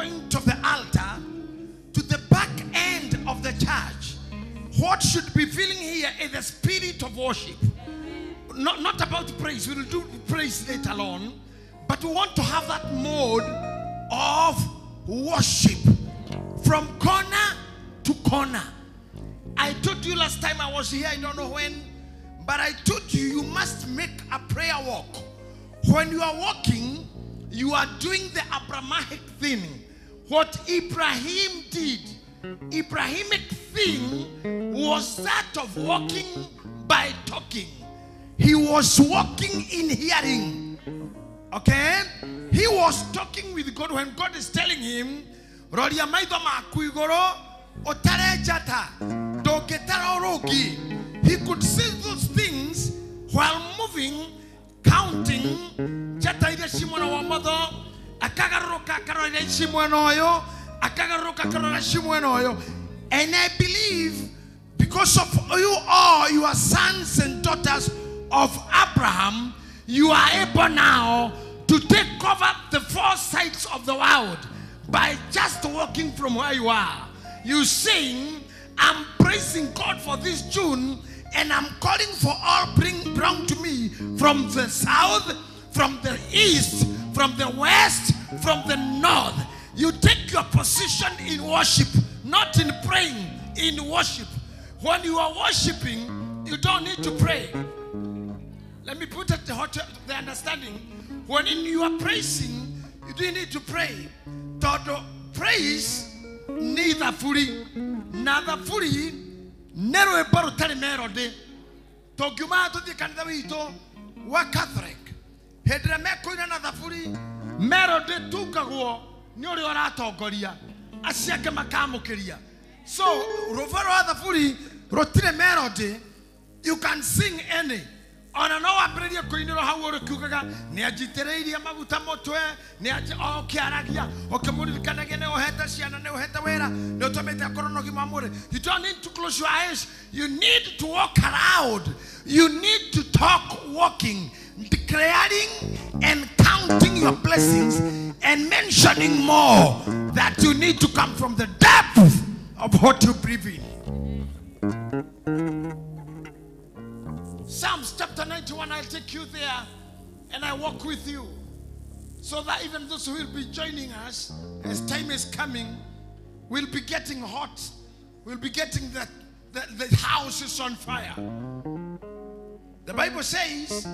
point of the altar to the back end of the church. What should be feeling here is the spirit of worship. Not about praise. We will do praise later on. But we want to have that mode of worship from corner to corner. I told you last time I was here, I don't know when, but I told you you must make a prayer walk. When you are walking, you are doing the Abrahamic thing. What Ibrahim did, Abrahamic thing was that of walking by talking. He was walking in hearing. Okay? He was talking with God when God is telling him, Roria maitho maku igũrũ, ũtare njata, ndũngĩtara ũrũngi. He could see those things while moving, counting njata iria ci mwena wa ũmotho, akagarũrũka akarora iria ci mwena ũyũ, akagarũrũka akarora ci mwena ũyũ. And I believe because of you all, you are sons and daughters of Abraham, you are able now to take over the four sides of the world by just walking from where you are. You sing, I'm praising God for this June, and I'm calling for all bring brown to me from the south, from the east, from the west, from the north. You take your position in worship, not in praying, in worship. When you are worshiping, you don't need to pray. Let me put it the understanding. When in you are praising, you don't need to pray. Todo praise ni thaburi na thaburi nĩ rwĩmbo rũtarĩ melody. Tũngiuma tũthiĩ kanitha witũ wa Catholic, hĩndĩ ĩrĩa mekũina na thaburi, melody tungagwo nĩ ũrĩa ũratongoria, acio angĩ makamũkĩria. So rũba rwa thaburi rũtirĩ melody. You can sing any. Ona no wambĩrĩrie kũinĩrwo hau ũrĩkiugaga nĩ anjitĩrĩirie maguta mũtwe, nĩ ũkĩaragia ũkĩmũririkanagia nĩ ũhete ciana, nĩ ũhete wĩra, nĩ ũtũmĩte akorwo na ũgima wa mwĩrĩ. You don't need to close your eyes. You need to walk around. You need to talk walking, declaring and counting your blessings and mentioning more that you need to come from the depth of what you breathe in. Psalms chapter 91, I'll take you there and I walk with you, so that even those who will be joining us as time is coming will be getting hot, will be getting the house is on fire. The Bible says,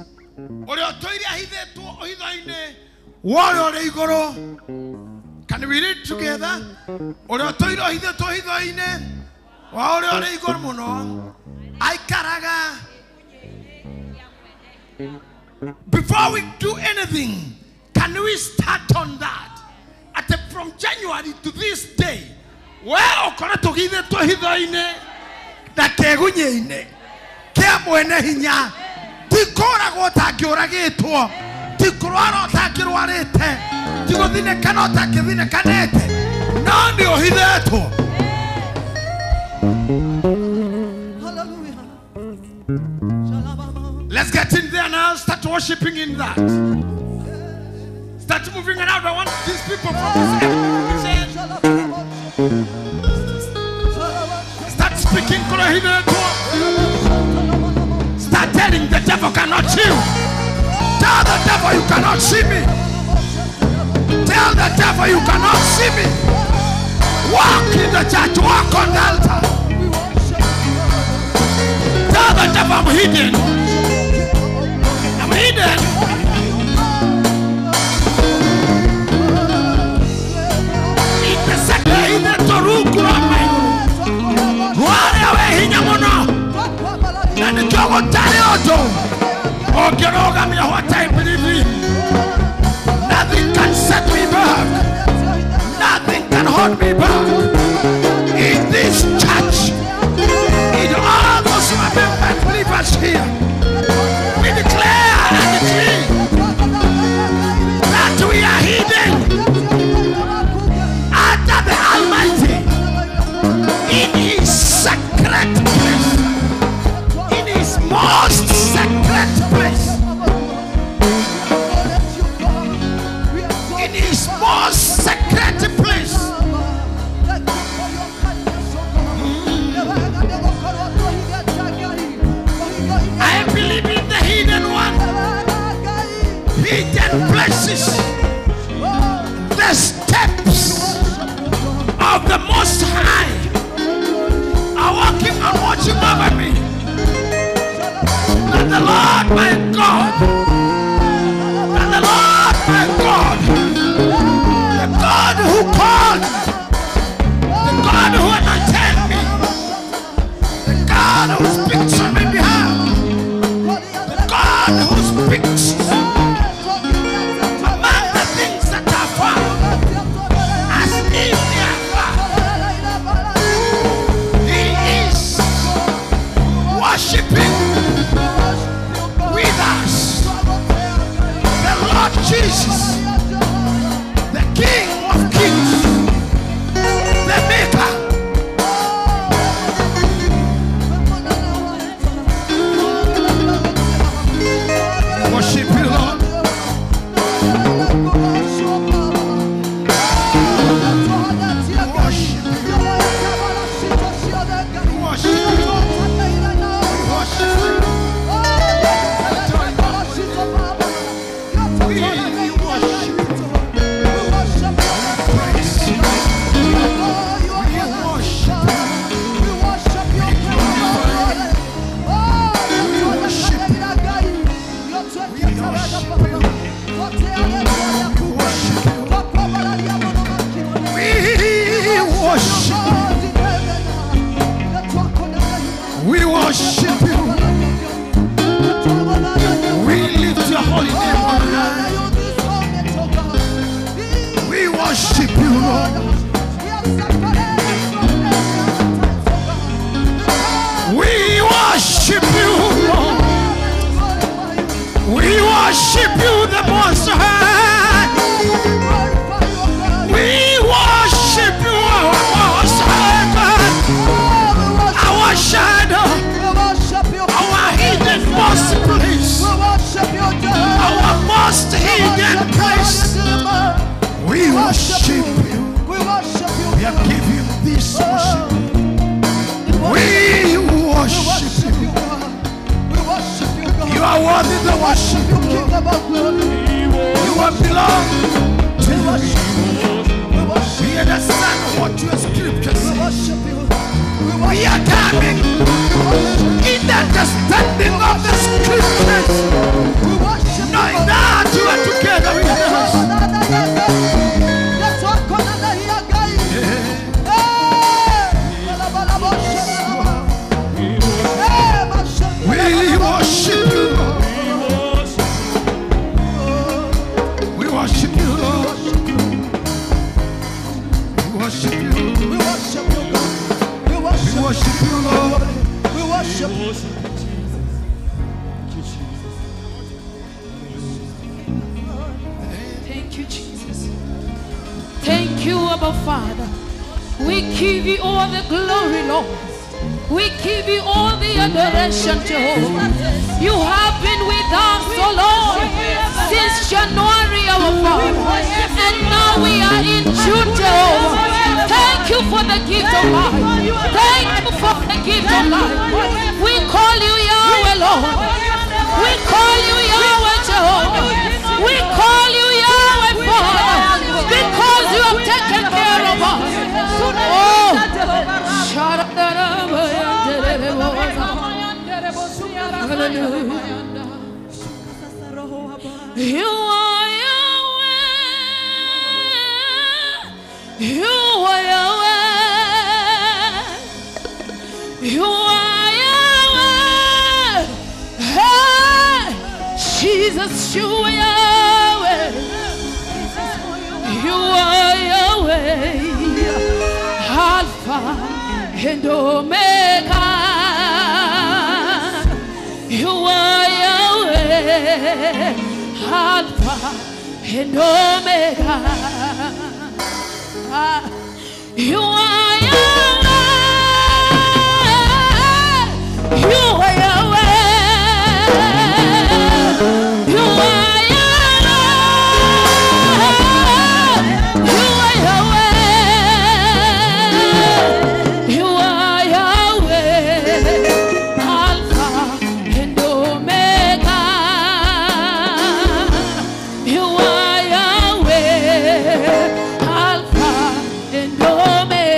can we read together? Before we do anything, can we start on that? At from January to this day, we ũkoretwo ũhithĩtwo hitho-inĩ na kĩgunyĩ-inĩ kĩa mwene hinya, ti kũragwo ũtangĩũragĩtwo, ti kũrwara ũtangĩrwarĩte, ti gũthinĩkana ũtangĩthinĩkanĩte, no nĩ ũhithĩtwo. Let's get in there now. Start worshiping in that. Start moving around. I want these people from this area. Start speaking. Start telling the devil cannot see you. Tell the devil you cannot see me. Tell the devil you cannot see me. Walk in the church. Walk on the altar. Tell the devil I'm hidden. I'm hidden. Nothing can set me back. Nothing can hold me back. In this church, in all those who have been believers here, we declare and decree that we are hidden under the Almighty in His sacred place, in His most sacred place, in His most sacred place. the Lord my God, that the Lord my God, the God who called me, the God who anointed me, the God who speaks on my behalf, the God who speaks among the things that are far, as if they are far. He is worshiping with us the Lord Jesus, the King of Kings, the Maker. Worship you, Lord. Worship you. Worship you. Worship you. We worship you. Praise you. We worship you. We worship you. We worship you. We worship you. We worship you. We worship you. We lift your holy name on high. We worship you, Lord. We worship you, Lord. We worship you, the Most High. We worship you, our Most High God, our shadow, our hidden most place, our most hidden place. We worship you. We are giving this worship. We worship you. You are worthy the worship, Lord. You are belong to you. We understand what your scripture says. We are coming in the understanding of the scriptures, knowing that you are together with us. We worship you, Lord. We worship you, Lord. We worship you. We worship you, God. We We worship you, Lord. We worship you. Thank you, Jesus. Thank you, Abba Father. We give you all the glory, Lord. We give you all the adoration, Jehovah. You have been with us, O Lord, since January, our Father. And now we are in June, Jehovah. Thank you for the gift of life. Thank you for the gift of life. We call you Yahweh, Lord. We call you Yahweh, Jehovah. We call you Yahweh, Father, because you have taken care of us. Oh, hallelujah. You are Yahweh. You are Yahweh. You are Yahweh. Hey, Jesus, you are Yahweh. You are Yahweh. Alpha and Omega. You are Yahweh, Alpha and Omega. You are Yahweh. You are Yahweh. You are Yahweh. You are Yahweh. You are Yahweh, Alpha and Omega. You are Yahweh, Alpha and Omega.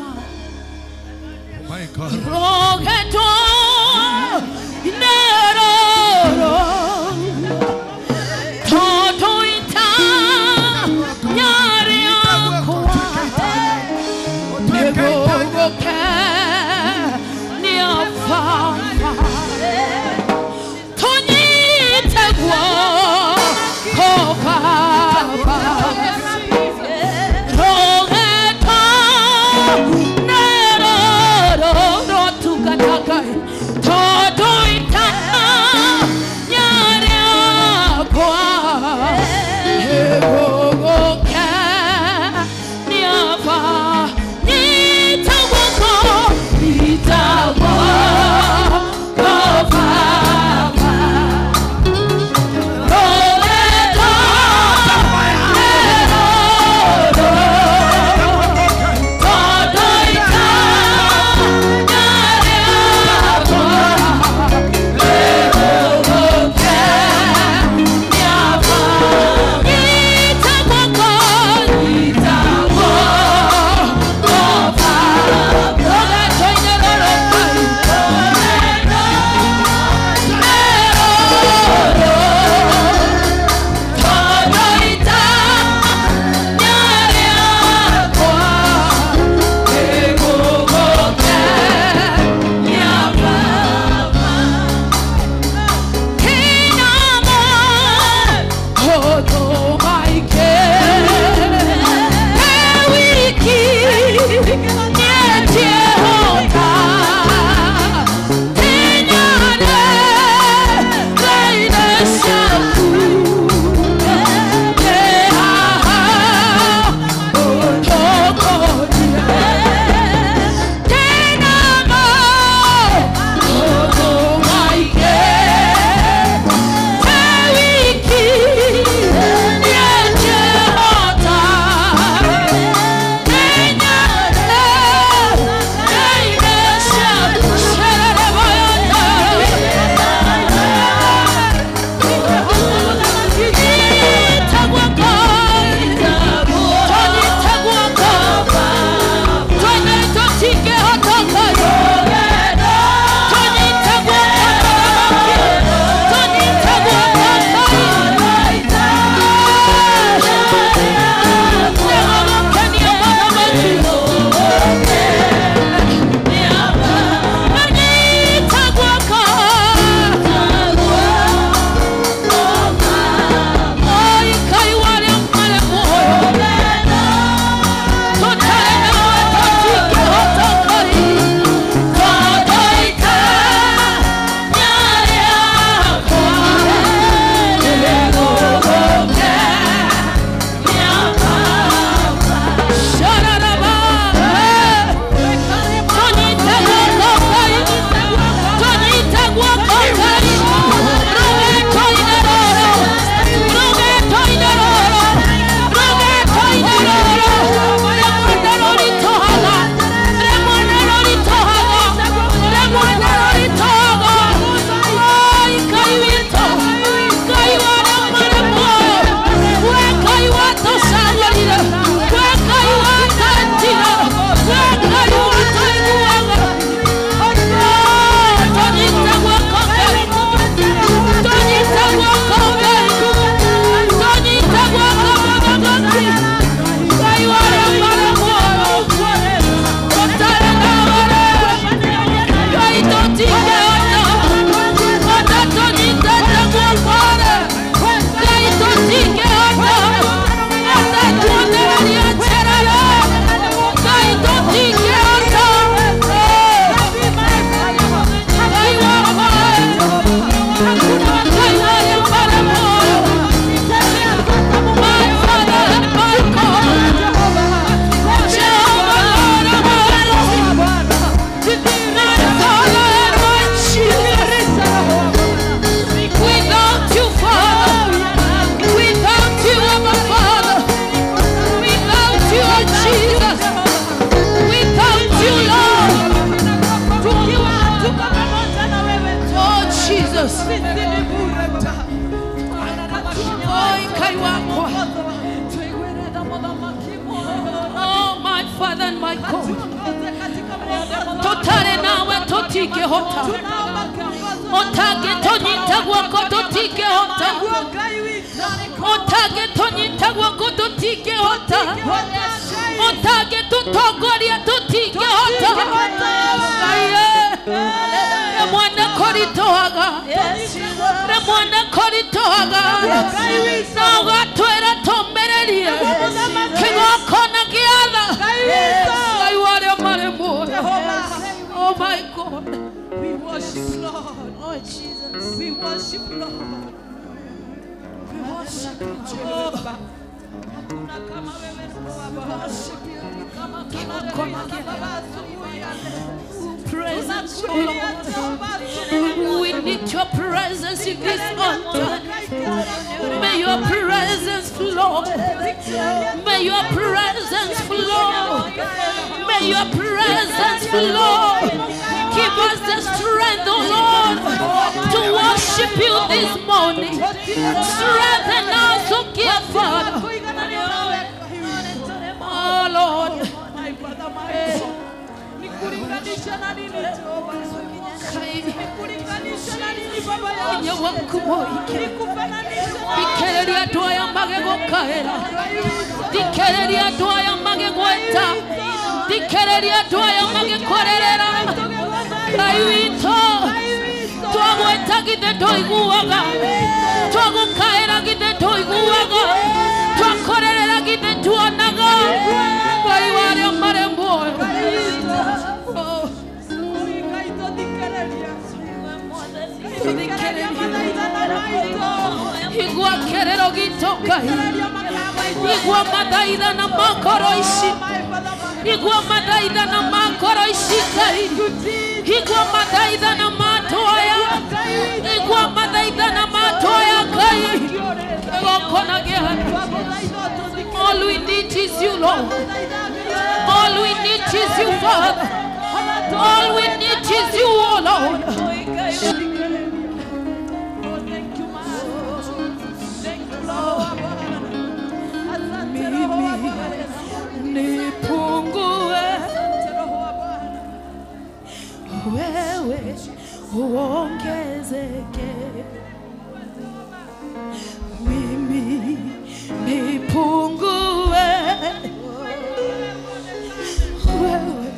God. My God. Rogeto neroro totoita nyare akwa negogoke niafafa tonyitagwa kopapa rogeto neroro tukatakai totoita nyare akwa negogoke niafa nitagwako nitagwa kopapa rogeto neroro totoita nyare akwa negogoke niafa nitagwako nitagwa kopapa rogeto neroro totoita nyare akwa negogoke niafa Kinamo hotomaike ewiki nyetiehota tinyane reineshaku tehaha otokodia Tinamo hotomaike ewiki nyetiehota tinyane reineshaku sherebayota. Without you, Father, without you, Abba Father, without you, oh Jesus, without you, Lord, oh Jesus, oh Kaiwakwa, oh my Father and my God. Tũtingĩhota. Ũtangĩtũnyita guoko tũtingĩhota. Ũtangĩtũnyita guoko tũtingĩhota. Ũtangĩtũtongoria tũtingĩhota. Ngai ĩ, rĩmwe nĩ kũritũhaga, rĩmwe nĩ kũritũhaga, na ũgatwĩra tũmĩrĩrie kĩgongona gĩa tha. Ngai wa arĩa marĩ muoyo. Oh my God. We worship Lord. Oh Jesus. We worship Lord. We worship Jehovah. Hakuna kama wewe Baba. Worship you. Kama kama Presence, oh Lord. We need your presence in this altar. May your presence flow. May your presence flow. May your presence flow. Give us the strength, oh Lord, to worship you this morning. Strengthen us, oh dear Father. Oh Lord. My Father, my God. Nikulinganisha na nini Jehova? Nikulinganisha na nini Baba yangu? Hinya waku mũingĩ. Nikufananisha na Thikĩrĩria andũ aya magĩgũkaĩra. Thikĩrĩria andũ aya magĩgwĩta. Thikĩrĩria andũ aya magĩkũrĩrĩra. Ngai witũ, twagwĩta githĩ ndũiguaga. Twagũkaĩra githĩ ndũiguaga. Twakũrĩrĩra githĩ nduonaga. Ngai wa arĩa marĩ muoyo. Oh. Igua kĩrĩro gitũ Ngai. Igua mathaithana ma ngoro ici. Igua mathaithana ma ngoro ici Ngai. Igua mathaithana ma andũ aya. Igua mathaithana ma andũ aya Ngai. Kĩgongona gĩa tha. All we need is you, Lord. All we need is you, Father. All we need is you, oh Lord. Oh, thank you, Master. Thank you, Lord. Asante Roho wa Bwana. Nipungue, Asante Roho wa Bwana. wewe uongezeke. Mimi nipungue, wewe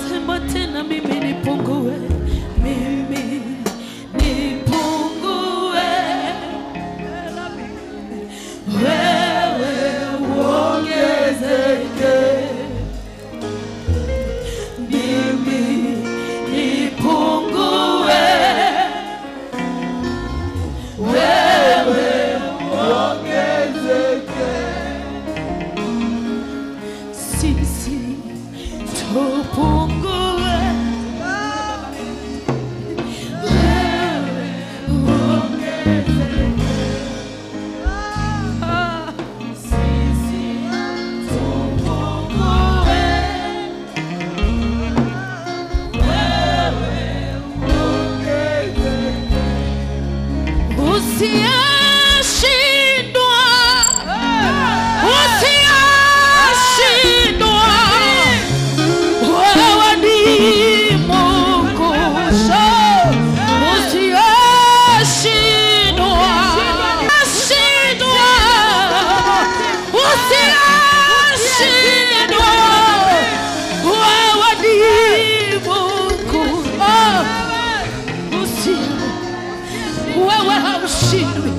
Sema tena, mimi nipungue, mimi nipungue, wewe uongezeke. Mimi nipungue, wewe uongezeke. Sisi tupungue, wewe uongezeke. Ah, sisi tupungue, wewe uongezeke. Usiyeshindwa, usiyeshindwa, wewe ni Mungu. Usiyeshindwa, shindwa, usiyeshindwa, wewe ni Mungu. Oh, wewe haushindwi,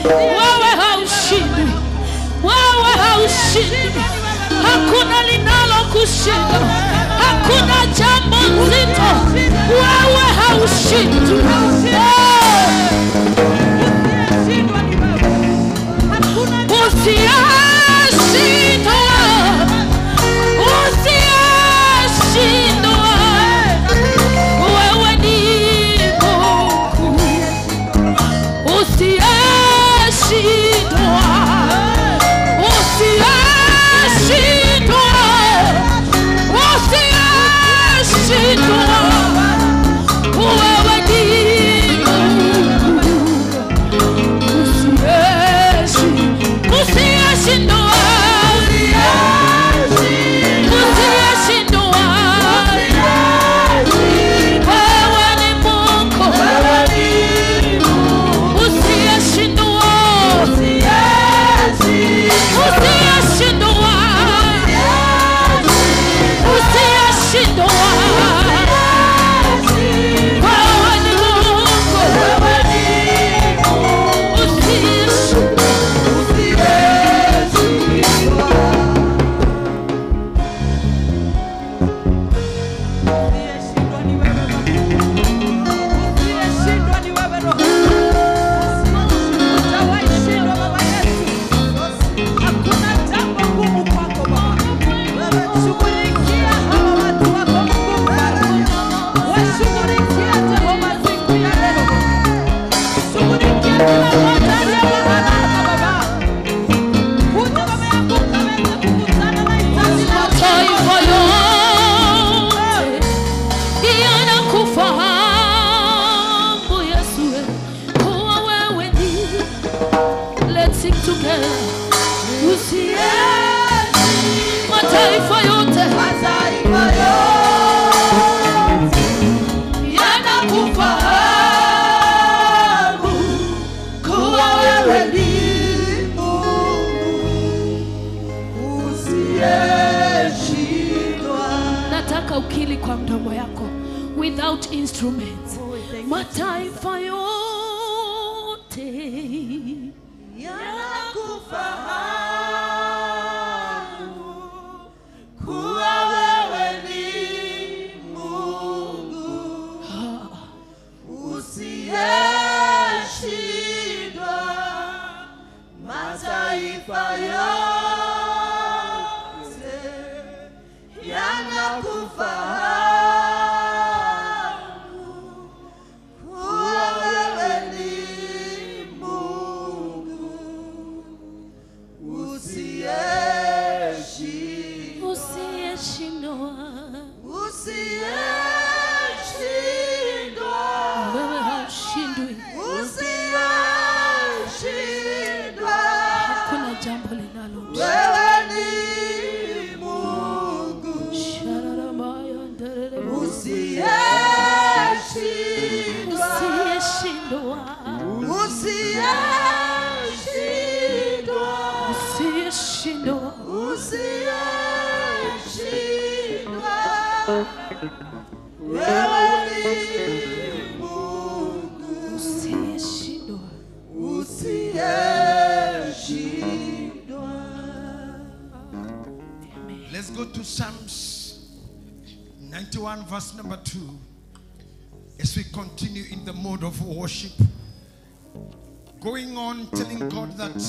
wewe haushindwi, wewe haushindwi. Hakuna linalokushinda, hakuna jambo nzito, wewe haushindwi. Usiyeshindwa ni wewe. Hakuna Usiyeshindwa, usiyeshindwa, wewe ni Mungu. Usiyeshindwa. Usiye mataifa yote, mataifa yote yanakufahamu kuwa wewe ni Mungu usiyeshindwa. Nataka ukili kwa mdomo yako without instruments. Mataifa yote yanakufahamu kuwa wewe ni Mungu usiyeshindwa. Mataifa yote yanakufahamu kuwa wewe ni Mungu usiyeshindwa. Usiyeshindwa. Usiyeshindwa. Wewe haushindwi. Usiyeshindwa. Hakuna jambo linalo. Wewe ni Mungu usiyeshindwa. Usiyeshindwa. Usiyeshindwa. Usiyeshindwa. Usiyeshindwa. Wewe ni Mungu Usiyeshindwa. usiyeshindwa. Let's go to Psalms 91 verse number 2 as we continue in the mode of worship, going on telling God that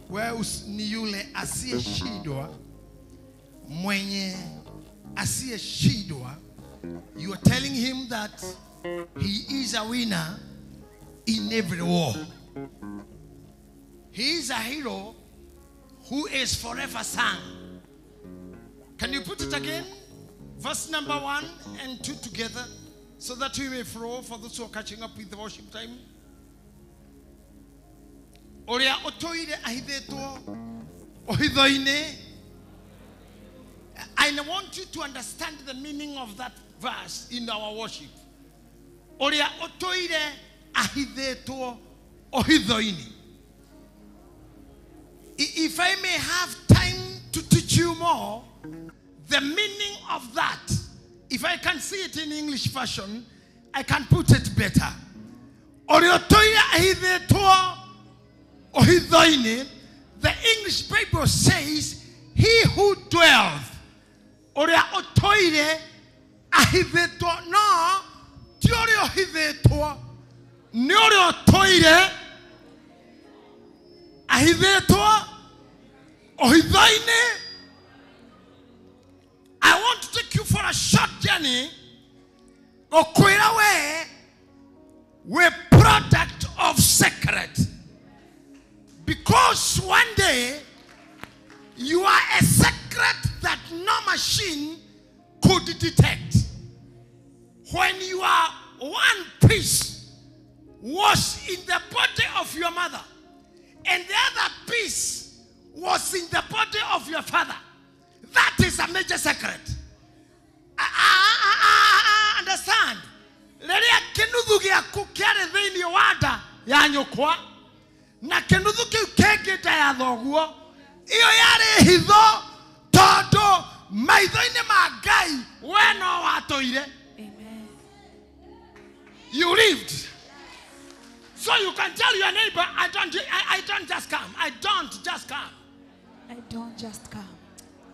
wewe ni yule asiyeshindwa, mwenye asiyeshindwa. You are telling him that he is a winner in every war. He is a hero who is forever sung. Can you put it again? Verse number 1 and 2 together, so that we may flow for those who are catching up with the worship time. Oria otoire ahithetwo ohitho-inĩ. I want you to understand the meaning of that verse in our worship. Oria otoire ahithetwo ohitho-inĩ. If I may have time to teach you more, the meaning of that, if I can see it in English fashion, I can put it better. The English Bible says, he who dwelleth. Oria otoire ahithetwo, no, ti oria ohithetwo, ni oria otoire ahithetwo ohitho-inĩ. I want to take you for a short journey. Okwira we product of secret. Because one day you are a secret that no machine could detect. When you are one piece was in the body of your mother and the other piece was in the body of your father. That is a major secret. I understand. Rĩrĩa kĩnuthu gĩaku kĩarĩ thĩinĩ wa nda ya nyũkwa na kĩnuthu kĩu kĩngĩ nda ya thoguo, ĩyo yarĩ hitho tondũ maitho-inĩ ma Ngai we no watũire. Amen. You lived. So you can tell your neighbor, I don't just come. I don't just come. I don't just come.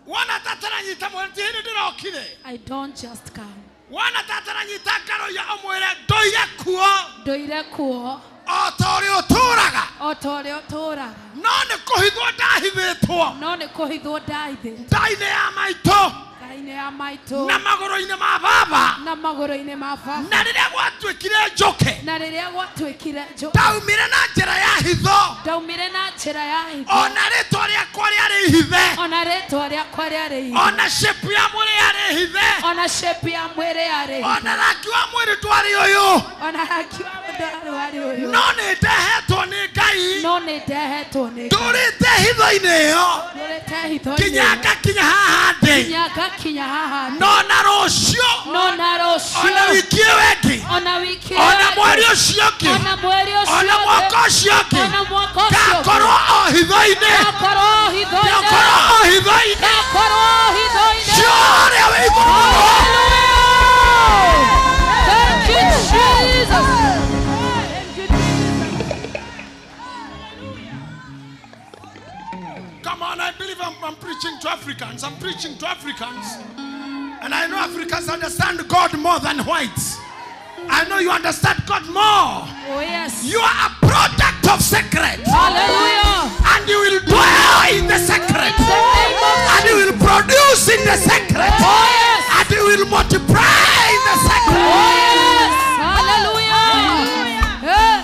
Wana tatara nyita mwere ti hĩndĩ ndĩrokire. I don't just come. Wana tatara nyita ngaro ya ũmwĩre ndoire kuo. Ndoire kuo. O ta ũrĩa ũtũũraga. O ta ũrĩa ũtũũraga. No nĩ kũhithwo ndahithĩtwo. No nĩ kũhithwo ndahithĩtwo. Nda-inĩ ya maitũ. Nda-inĩ ya maitũ. Na magũrũ-inĩ ma baba. Na magũrũ-inĩ ma baba. Na rĩrĩa gwatuĩkire njũke. Na rĩrĩa gwatuĩkire njũke. Ndaumire na njĩra ya hitho. Ndaumire na njĩra ya hitho. Ona rĩtwa rĩakwa rĩarĩ hithe. Ona rĩtwa rĩakwa rĩarĩ hithe. Ona shape ya mwĩrĩ yarĩ hithe. Ona shape ya mwĩrĩ yarĩ hithe. Ona rangi wa mwĩrĩ ndwarĩ ũyũ. Ona rangi wa mwĩrĩ ndwarĩ ũyũ. No nĩ ndehetwo nĩ Ngai. No No nĩ ndehetwo nĩ Ngai. Ndũrĩte hitho-inĩ ĩyo. Ndũrĩte hitho-inĩ Nginya ĩyo. ngakinya haha ndĩ. Nginya ngakinya haha ndĩ. No na rũciũ. No na rũciũ. Ona wiki ĩyo ĩngĩ. Ona wiki ĩyo Ona ĩngĩ. mweri ũcio ũngĩ. Ona mweri ũcio Ona ũngĩ. mwaka ũcio ũngĩ. Ona mwaka ũcio ũngĩ. Ngakorwo o hitho-inĩ. Ngakorwo o hitho-inĩ. Ngakorwo o hitho-inĩ. Ngakorwo o hitho-inĩ. Cia ũrĩa wĩ igũrũ mũno. Hallelujah. Thank you, Jesus. Thank you, Jesus. Come on, I believe I'm preaching to Africans. I'm preaching to Africans. And I know Africans understand God more than whites. I know you understand God more. Oh, yes. You are a product of secret. Hallelujah. And you will dwell in the secret. In the name of And you will produce in the secret. Oh, yes. And you will multiply in the secret. Oh, yes. Hallelujah. Hey.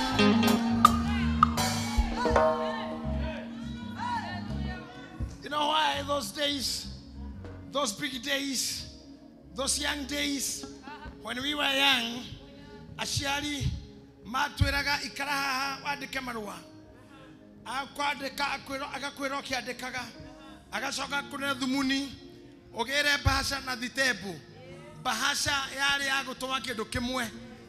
You know why those days, those big days, those young days, when we were young, aciari matwĩraga ikara haha wandĩke marũa. Akwandĩka agakwĩra ũkĩandĩkaga, agacoka akũne thumuni, ũgĩre bahasha na thitembũ. Bahasha yarĩ ya gũtũma kĩndũ kĩmwe,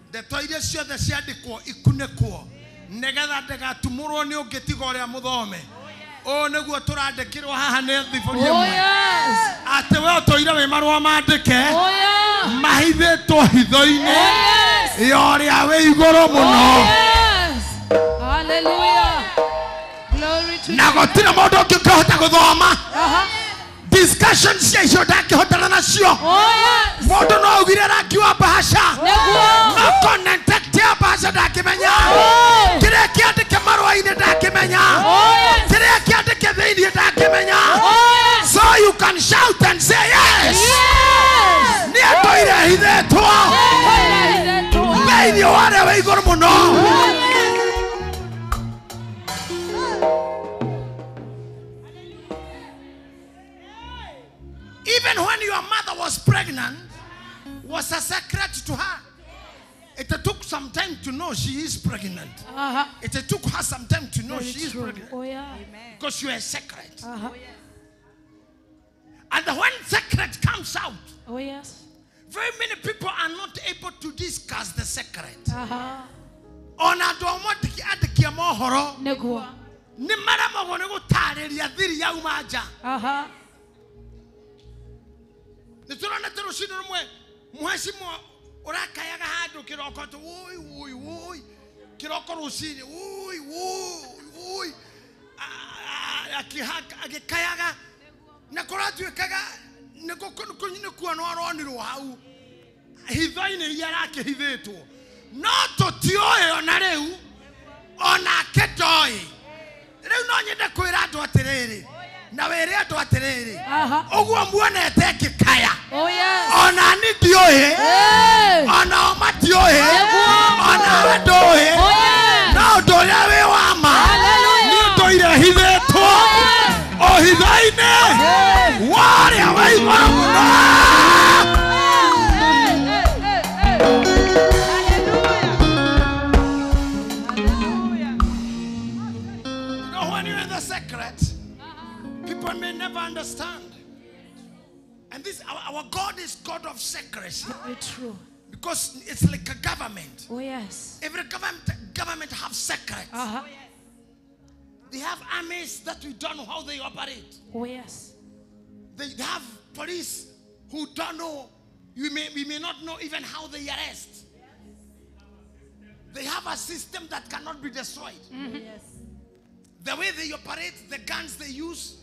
ndeto iria ciothe ciandĩkwo ikunĩkwo nĩgetha ndĩgatumũrwo nĩ ũngĩ tiga ũrĩa mũthome. Ũũ nĩguo tũrandĩkĩrwo haha nĩ thibũri Oh, ĩmwe. yes. Atĩ we ũtũire wĩ marũa mandĩke Oh, yeah. mahithĩtwo hitho-inĩ Oh, yes. ya ũrĩa wĩ igũrũ mũno. Oh, yes. Hallelujah. Glory to Na gũtirĩ mũndũ ũngĩ ũngĩhota gũthoma. Uh-huh. Discussion cia icio ndangĩhotana nacio. Oh, yes. Mũndũ no augire rangi wa bahasha. Nĩguo. No content ya bahasha ndangĩmenya. Oh. Kĩrĩa kĩandĩke marũa-inĩ ndangĩmenya. Oh, yes. Kĩrĩa kĩandĩke thĩinĩ ndangĩmenya. Oh, yes. So you can shout and say yes. Yes. Nĩ atũire hithĩtwo thĩinĩ wa ũrĩa wĩ igũrũ mũno. Even when your mother was pregnant, was a secret to her. It took some time to know she is pregnant. Uh-huh. It took her some time to know Very she is true. pregnant. Oh, yeah. Because you are a secret. Uh-huh. And when secret comes out, Oh, yes. very many people are not able to discuss the secret. Uh-huh. Ona andũ amwe andĩki a mohoro Nĩguo. nĩ maremagwo nĩ gũtarĩria thiri yauma nja. Uh-huh. Nĩ tũronete rũcinĩ rũmwe mũhecimwa ũrakayaga handũ kĩroko atĩ wũi wũi wũi kĩroko rũcinĩ wũi wũi wũi agĩkayaga na kũratuĩkaga nĩ kuonwo aronirwo hau hitho-inĩ iria arakĩhithĩtwo no tũtiũĩ ona rĩu onake ndoĩ. Rĩu no nyende kwĩra andũ atĩrĩrĩ na wĩre andũ atĩrĩrĩ Uh-huh. ũguo muonete ngĩkaya Oh, yes. ona ni ndiũĩ Hey. ona o matiũĩ Nĩguo. ona we ndũĩ Oh, yes. no ũndũ ũrĩa wĩ wa ma Hallelujah. nĩ ũndũire hithĩtwo o hitho-inĩ wa ũrĩa wĩ igũrũ mũno. Hey, hey, hey, hey. Hallelujah. Hallelujah. You know, when you're in the secret, people may never understand. And this, our God is God of secrecy. Very true. Because it's like a government. Oh, yes. Every government have secrets. Uh-huh. They have armies that we don't know how they operate. Oh, yes. They have police who don't know. We may not know even how they arrest. They have a system that cannot be destroyed. Mm-hmm. Yes. The way they operate, the guns they use,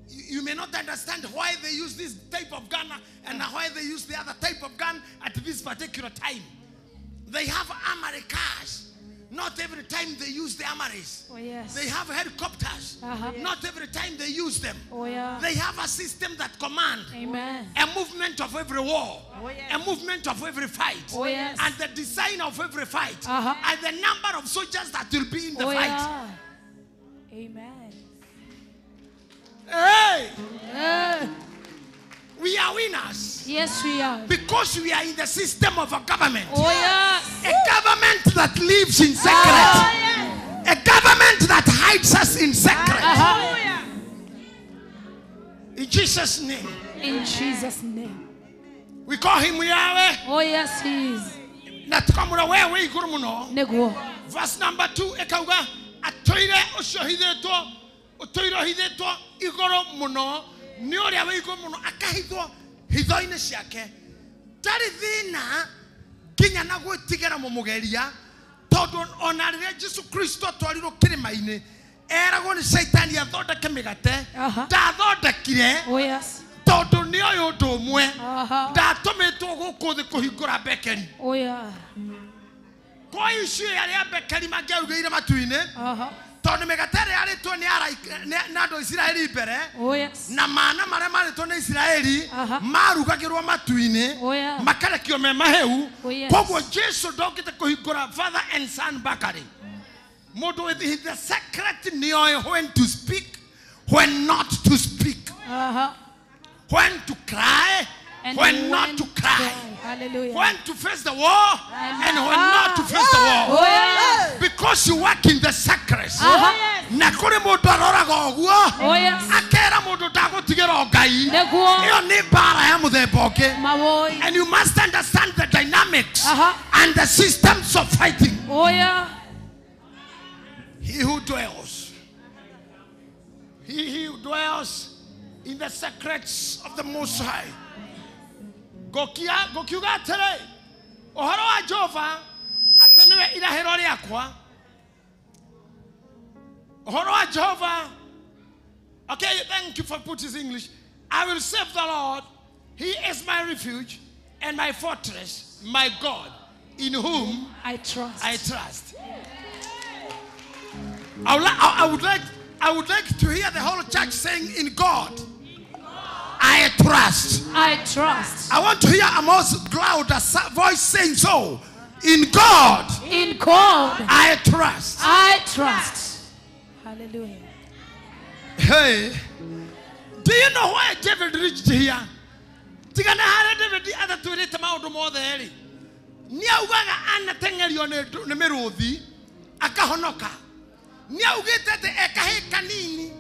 you may not understand why they use this type of gun and why they use the other type of gun at this particular time. They have armory cars. Not every time they use the armories. Oh, yes. They have helicopters. Uh-huh. Not every time they use them. Oh, yeah. They have a system that commands Amen. a movement of every war, Oh, yes. a movement of every fight, Oh, yes. and the design of every fight, Uh-huh. and the number of soldiers that will be in the Oh, fight. yeah. Amen. Hey, Eh. we are winners Yes, we are. because we are in the system of a government. Oh, yes. A government that lives in secret. Oh, yes. A government that hides us in secret. In Jesus' name. In Jesus' name. We call him Yahweh. Oh yes, he is. Na tukamura wewe iguru muno. Neguo. Verse number 2 ekauga atoire ucio hithetwo utoire hithetwo igoro muno ni uria wi iguru muno akahithwo hitho-ini ciake ndari thina nginya na gwitigera mumugeria tondu ona riria Jesu Kristo atwarirwo kirima-ini eragwo ni Shaitani athondeke migate ndathondekire. Oh yes. Tondu ni oyo undu umwe ndatumitwo guku thi kuhingura bekeri. Oh yeah. Kwa icio aria bekeri mangiarugeire matu-ini tondu migate ĩrĩa yarĩtwo nĩ andũ a Isiraeli mbere. Oh yes. Na mana marĩa marĩtwo nĩ Isiraeli marugagĩrwo matu-inĩ makarekio me maheu. Koguo Jesu ndokĩte kũhingũra Father and Son bakery. Mũndũ with the secret nĩoĩ when to speak, when not to speak. When to cry, and when not to cry. Hallelujah. When to face the wall and when not to face the wall. Oh, yes. Because you work in the sacred. Na kuri mundu aroraga uguo. Oh, yes. Akera mundu ndagutigira Ngai. Iyo ni mbara ya muthemba ungi. And you must understand the dynamics and the systems of fighting. Oh, yeah. He who dwells. He who dwells in the secrets of the Most High. Gokiuga atĩrĩ, ũhoro wa Jehova atĩ nĩwe irahĩro rĩakwa. Ũhoro wa Jehova. Okay, thank you for putting this English. I will serve the Lord. He is my refuge and my fortress, my God, in whom I trust. I trust. I would like to hear the whole church saying, in God I trust. I trust. I want to hear a more louder voice saying so. In God. In God. I trust. I trust. Hallelujah. Hey. Do you know why David reached here? Tigana hara David atatwirite maundu mothe ri. Niaugaga anatengerio ni miruthi akahonoka. Niaugite ati ekahi kanini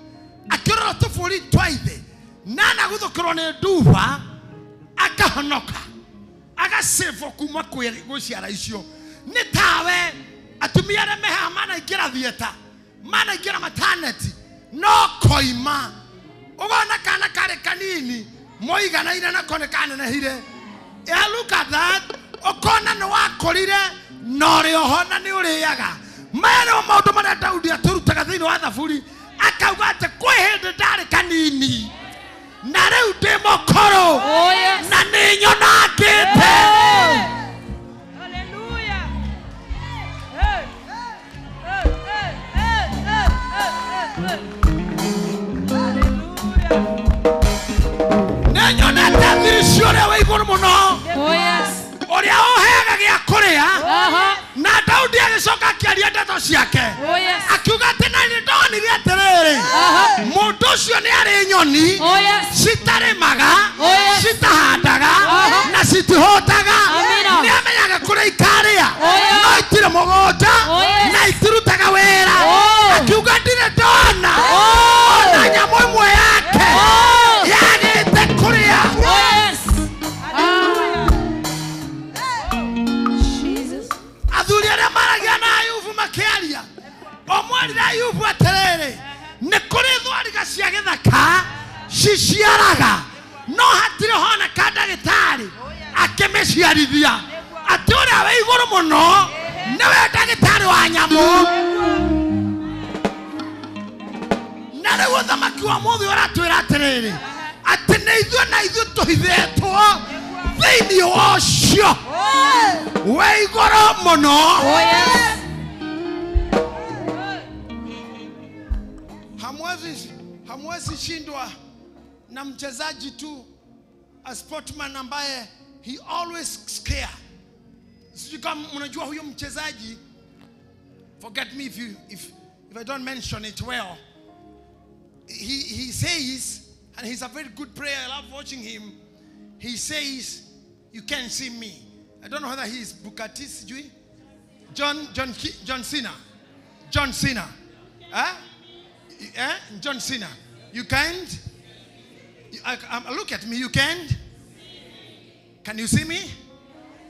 akirora tuburi twa ithe. Nana guthukirwo ni nduba akahonoka agasavwo kuma kwĩ ciara icio. Nĩ tawe atumia arĩa me haha manaingĩra theatre, manaingĩra maternity, no koima ũgona kana karĩ kanini moiganaine nako nĩ kanenehire. Yeah, look at that. Ũkona nĩ wakũrire na ũrĩ oho na nĩ ũrĩaga. Maya nĩmo maũndũ marĩa Daudi atũrutaga thĩinĩ wa Thaburi, akauga atĩ kwĩ hĩndĩ ndarĩ kanini na rĩu ndĩ mũkũrũ na nĩ nyonangĩte. Hallelujah. Hey. Hey, hey, hey, hey, hey, hey. Hallelujah. Nĩ nyonete thiri cia ũrĩa wĩ igũrũ mũno. Oh yes. Ũrĩa ũheaga gĩa kũrĩa. Na Daudi agĩcoka akĩaria ndeto ciake. Oh yes. Akiuga atĩ na nĩ ndonire atĩrĩrĩ, mũndũ ũcio nĩ arĩ nyoni citarĩmaga, citahandaga na citihũtaga. Nĩ amenyaga kũrĩa ikarĩa no itirĩ mũgũnda na itirutaga wĩra. Akiuga ndirĩ ndona ona nyamũ ĩmwe yake yagĩte kũrĩa. Athuri arĩa maragia na Ayubu makĩaria, omwerire Ayubu atĩrĩrĩ, nĩ kũrĩ thwariga cia gĩthaka ciciaraga no hatirĩ honeka ndagĩtarĩ akĩmĩciarithia. Atĩ ũrĩa wĩ igũrũ mũno nĩwe ndagĩtarĩ wa nyamũ. Na rĩu ũthamaki wa mũthĩ ũratwĩra atĩrĩrĩ, atĩ nĩ ithuĩ na ithuĩ tũhithĩtwo thĩinĩ wa ũcio wĩ igũrũ mũno. Oh yes. Hamwezi shindwa na mchezaji tu, a sportman ambaye he always scare. Sijui kama mnajua huyo mchezaji. Forget me if I don't mention it well. He says, and he's a very good player, I love watching him. He says, you can't see me. I don't know whether he is Bugatti, sijui? John Cena. John Cena. Huh? John Cena. You can't? Look at me. You can't? Can you see me?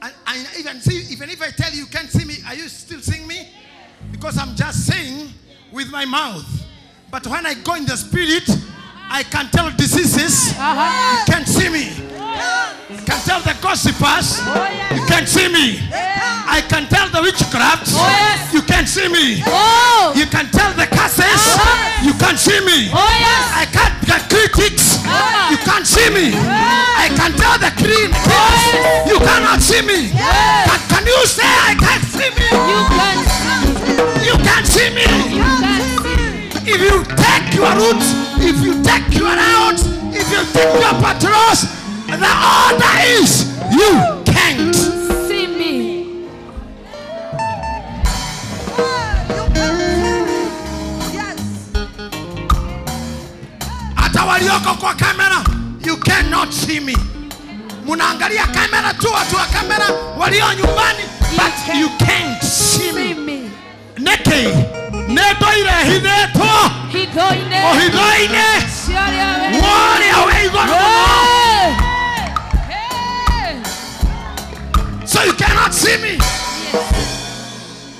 And even see, even if I tell you you can't see me, are you still seeing me? Because I'm just saying with my mouth. But when I go in the spirit, I can tell diseases. You can't see me. Can tell the gossipers. You can't see me. I can tell the witchcraft. You can't see me. You can tell the curses. You can't see me. I can't the critics. You can't see me. I can tell the critics. You cannot see me. Can you say I can't see me? You can't see me. You can't see me. You can't see me. If you take your roots, if you take your routes, if you take your patrols, the order is you can't see me. You can't see me. Yes. Hata walioko kwa kamera, you cannot see me. Munaangalia kamera tu, watu wa kamera walio nyumbani, but you can't see me. Neke neto ile hitheto Hithoine. Ohithoine Ciaria woria we iguru muno. Hey. So you cannot see me. Yes.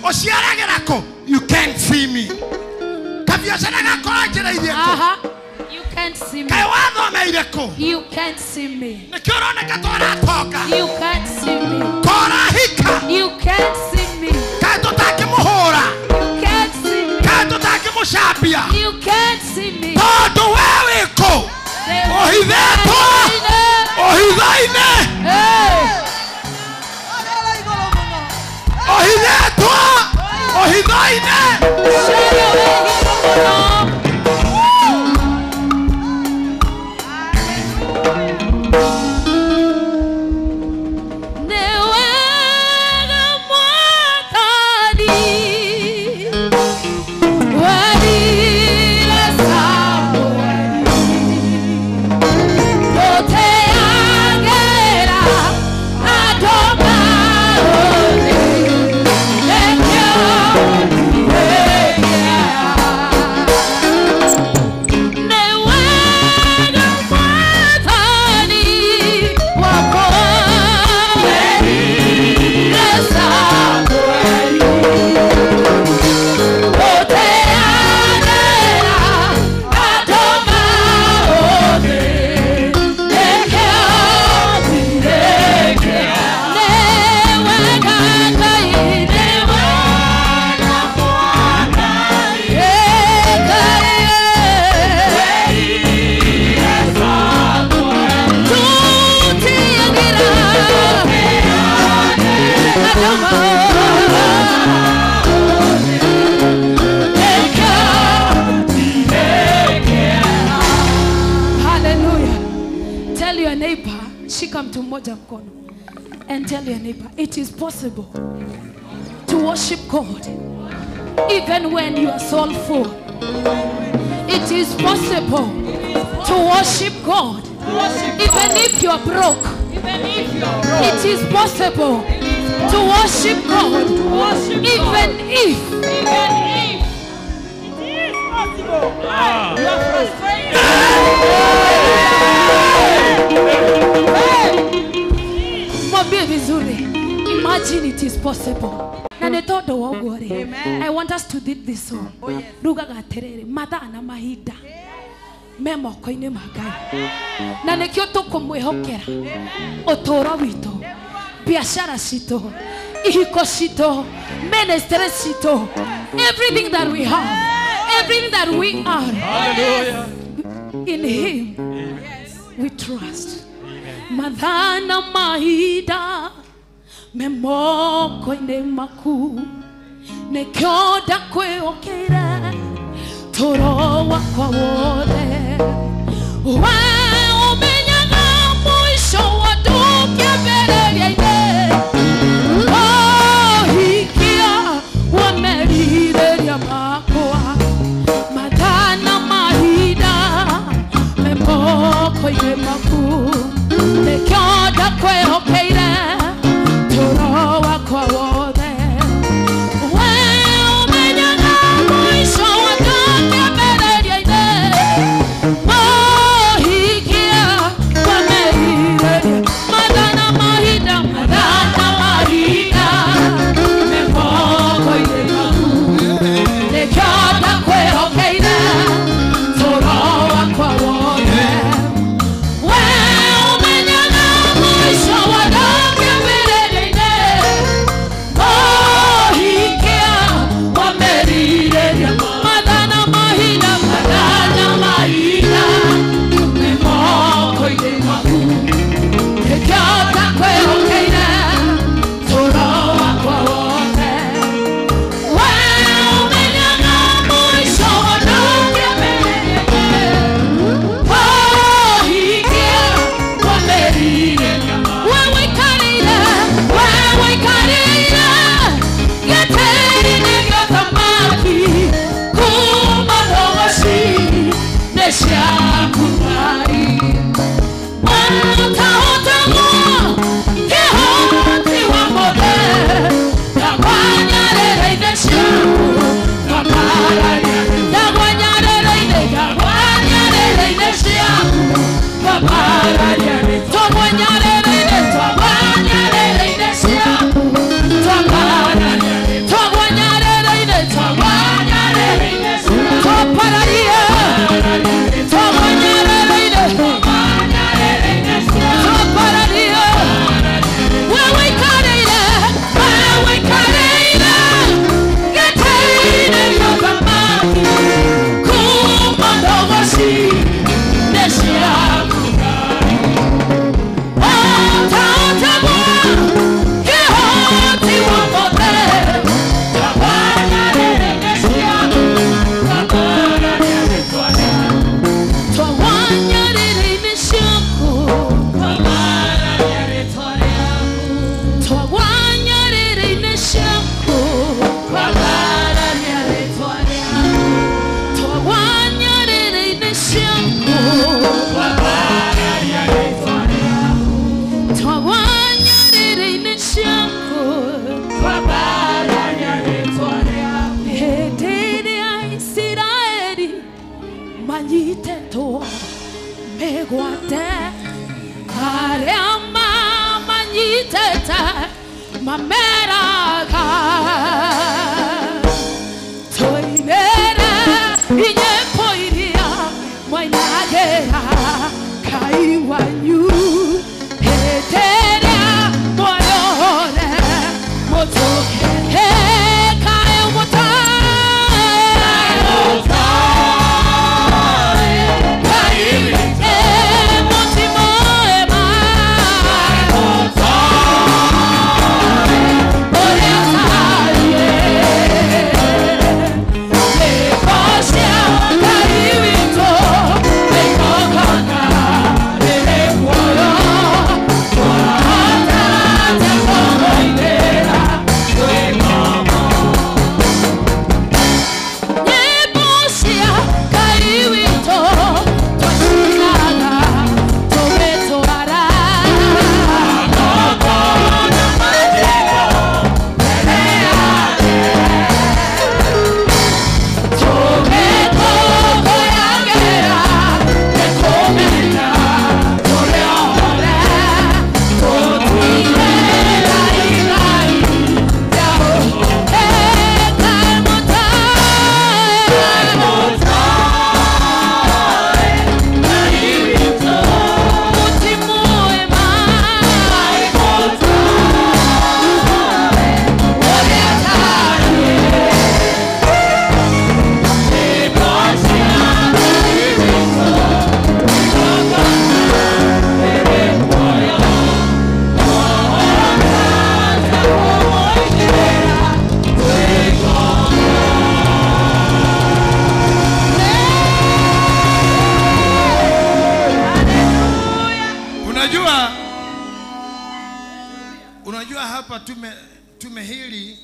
Ociaragĩra kũ? You can't see me. Kabiacara gakora njĩra-inĩ kũ? You can't see me. Kaĩ wathomeire kũ? You can't see me. Nĩkĩo ũroneka ta ũratonga. You can't see me. Korahika. You can't see me. Kaĩ tũtangĩmũhũra? You can't see me. Kaĩ tũtangĩmũcambia? You can't see me. Tondũ we wĩ kũ? Ũhithetwo ũhitho-inĩ. Hey. Ũhithetwo ũhitho-inĩ. Ciaria wĩ igũrũ mũno. Nĩ wega Mwathani, werire Samueli, ndũteagĩra andũ maũthĩ, nĩkĩo ndĩgĩa. Nĩ wega Mwathani wakwa, werire Samueli, ndũteagĩra andũ maũthĩ, nĩkĩo ndĩgĩa. Nĩ wega Ngai, nĩ wega Mwathani, Ngai, tutiagira andũ Hallelujah. Tell your neighbor, shika mtu mmoja mkono, and tell your neighbor, it is possible to worship God even when you are soulful. It is possible to worship God even if you are broke. It is possible to worship God even if. It is possible. You are frustrated. Mwambie vizuri. Imagine it is possible. Na nĩ tondũ wa ũguo rĩ, I want us to read this song. Rugaga atĩrĩrĩ, mathaa na mahinda me moko-inĩ ma Ngai. Na nĩkĩo tũkũmwĩhokera ũtũũro witũ, biashara citũ, ihiko citũ, ministry citũ, everything that we have, everything that we are. Hallelujah. In him we trust. Mathaa na mahinda me moko-inĩ maku, nĩkĩo ndakwĩhokera toro wakwa wothe. We ũmenyaga mũico wa ndũkĩambĩrĩria-inĩ, ũhikia wa merirĩria makwa. Mathaa na mahinda me moko-inĩ maku, nĩkĩo ndakwĩhokeire toro wakwa wothe. We ũmenyaga mũico wa ndũkĩambĩrĩria Inyembo iria mwainagera Kai wanyu Heteria mwarore Motoke Kai umutai Unajua hapa tume hili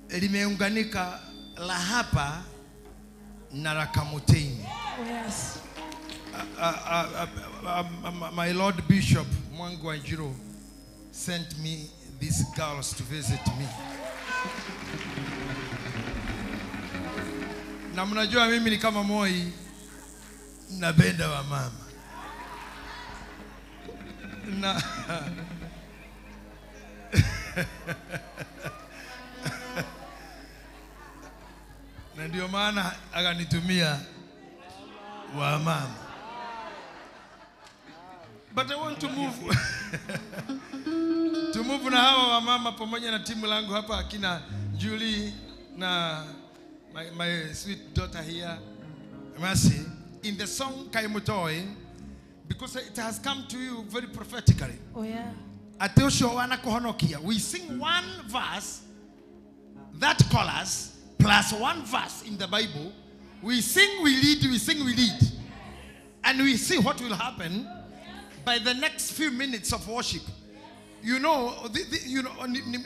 limeunganika la hapa na la Kamotini. Yes. My Lord Bishop Mwangi Wanjiru sent me these girls to visit me. Na mnajua mimi ni kama Moi, napenda wa mama. Na na ndio maana akanitumia wa mama. But I want to move to move na hawa wa mama pamoja na timu langu hapa akina Julie na my sweet daughter here Mercy in the song Kaimutoi, because it has come to you very prophetically. Oh yeah. Atosho wana kuhonokia. We sing one verse, that chorus, plus one verse in the Bible. We sing, we lead, we sing, we lead. And we see what will happen by the next few minutes of worship. You know,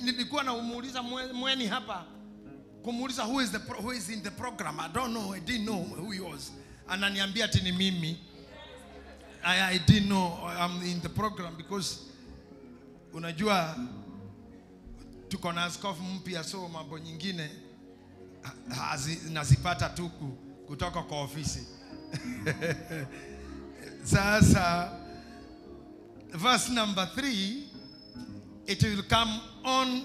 nilikuwa na umuuliza mweni hapa, kumuuliza who is in the program. I don't know, I didn't know who he was. Ananiambia ati ni mimi. I didn't know I'm in the program because unajua tuko na askofu mpya, so mambo nyingine nazipata tu kutoka kwa ofisi. Sasa verse number 3, it will come on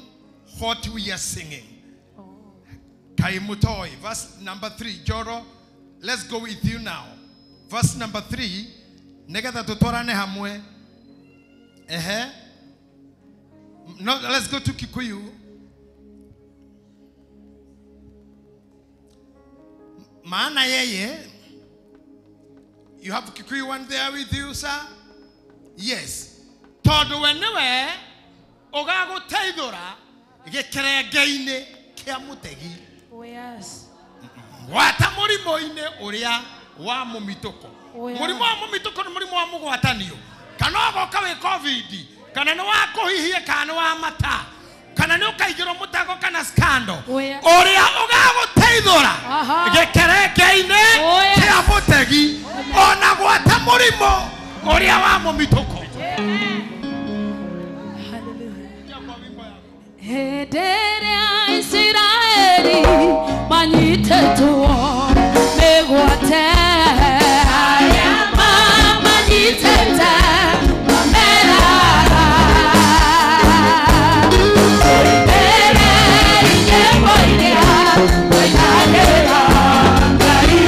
what we are singing. Oh. Kaimutoi, verse number 3. Joro, let's go with you now. Verse number 3, negatha tutwarane hamwe. Ehe. No, let's go to Kikuyu. Maana yeye, you have Kikuyu one there with you, sir? Yes. Tondu we niwe ugaguteithura gĩkerenge-inĩ kĩa mũtegi. Oh yes. Gwata mũrimũ-inĩ ũrĩa wa mũmitũko. Oh, yeah. Mũrimũ wa mũmitũko nĩ mũrimũ wa mũgwatanio. Kana ũgoka wĩ COVID, kana nĩ wa kũhihia, kana nĩ wa mata, kana nĩ ũkaigĩrwo mũtego kana scandal. Oh, yeah. Ũrĩa ũgagũteithũra gĩkerenge-inĩ kĩa mũtegi, ona gwata mũrimũ ũrĩa wa mũmitũko. Hĩndĩ Isiraeli manyitĩtwo mĩgwate, arĩa mamanyitĩte mameraga. Mbere nyĩmbo iria twainagĩra Ngai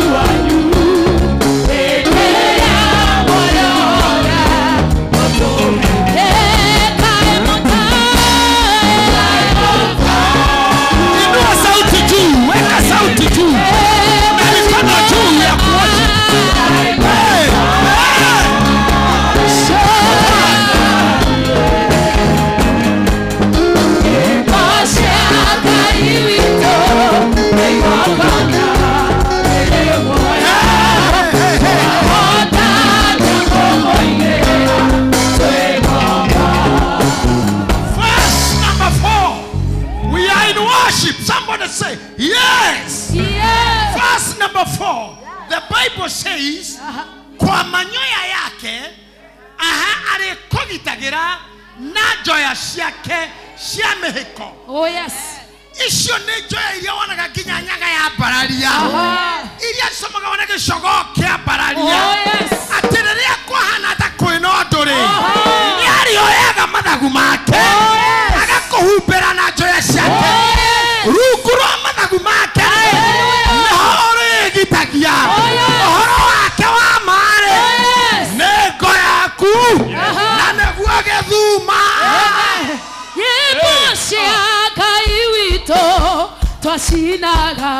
Yes. Yes. Verse number 4. The Bible says, kwa manyoya yake aha arĩkũgitagĩra na njoya ciake cia mĩhĩko. Oh yes. Icio nĩ njoya iria wonaga nginya nyaga ya mbararia. Iria cicomaga wona gĩcogoo kĩa mbararia. Oh yes. Atĩ rĩrĩa kwahana ta kwĩna ũndũ rĩ, nĩ arĩoyaga mathagu make agakũhumbĩra na njoya ciake. Rungu rwa mathagu make nĩho ũrĩgitagia. Ũhoro wake wa ma-rĩ nĩ ngo yaku na nĩguo gĩthuma. Nyĩmbo cia Ngai witũ twacinaga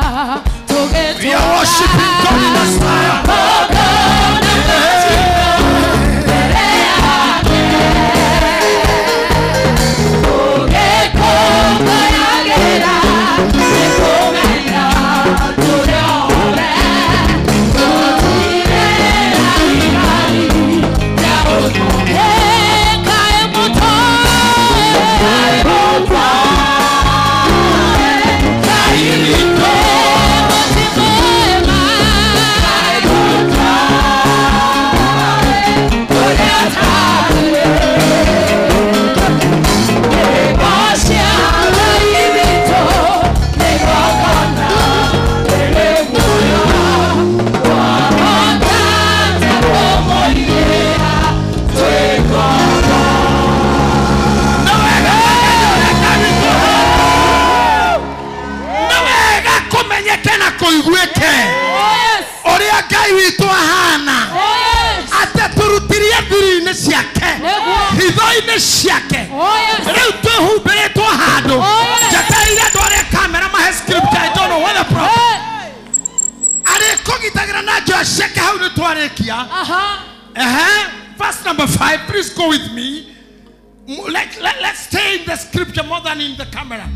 We are worshiping God in this fire. Oria Ngai witũ ahana atatũrutirie thiri-inĩ ciake hitho-inĩ ciake rĩu twĩhumbĩrĩtwo handũ njetereire andũ arĩa kamera mahe script. I don't know what the problem. Arĩkũgitagĩra na njoya ciake hau nĩ twarĩkia. Verse number 5, please go with me. Let's stay in the scripture more than in the camera.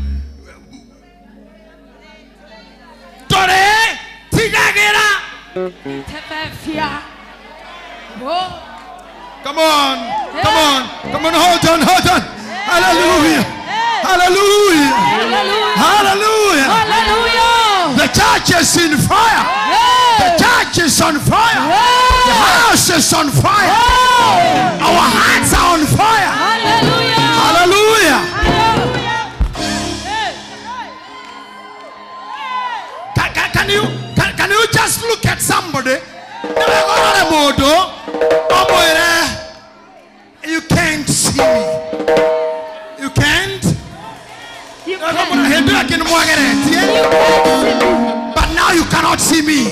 Tore tigagera. Come on, come on, come on, hold on, hold on. Hallelujah, hallelujah, hallelujah, hallelujah. The church is in fire. The church is on fire. The house is on fire. Our hearts are on fire. Hallelujah, hallelujah. Can you just look at somebody? You can't see me. You can't. You can't. But now you cannot see me.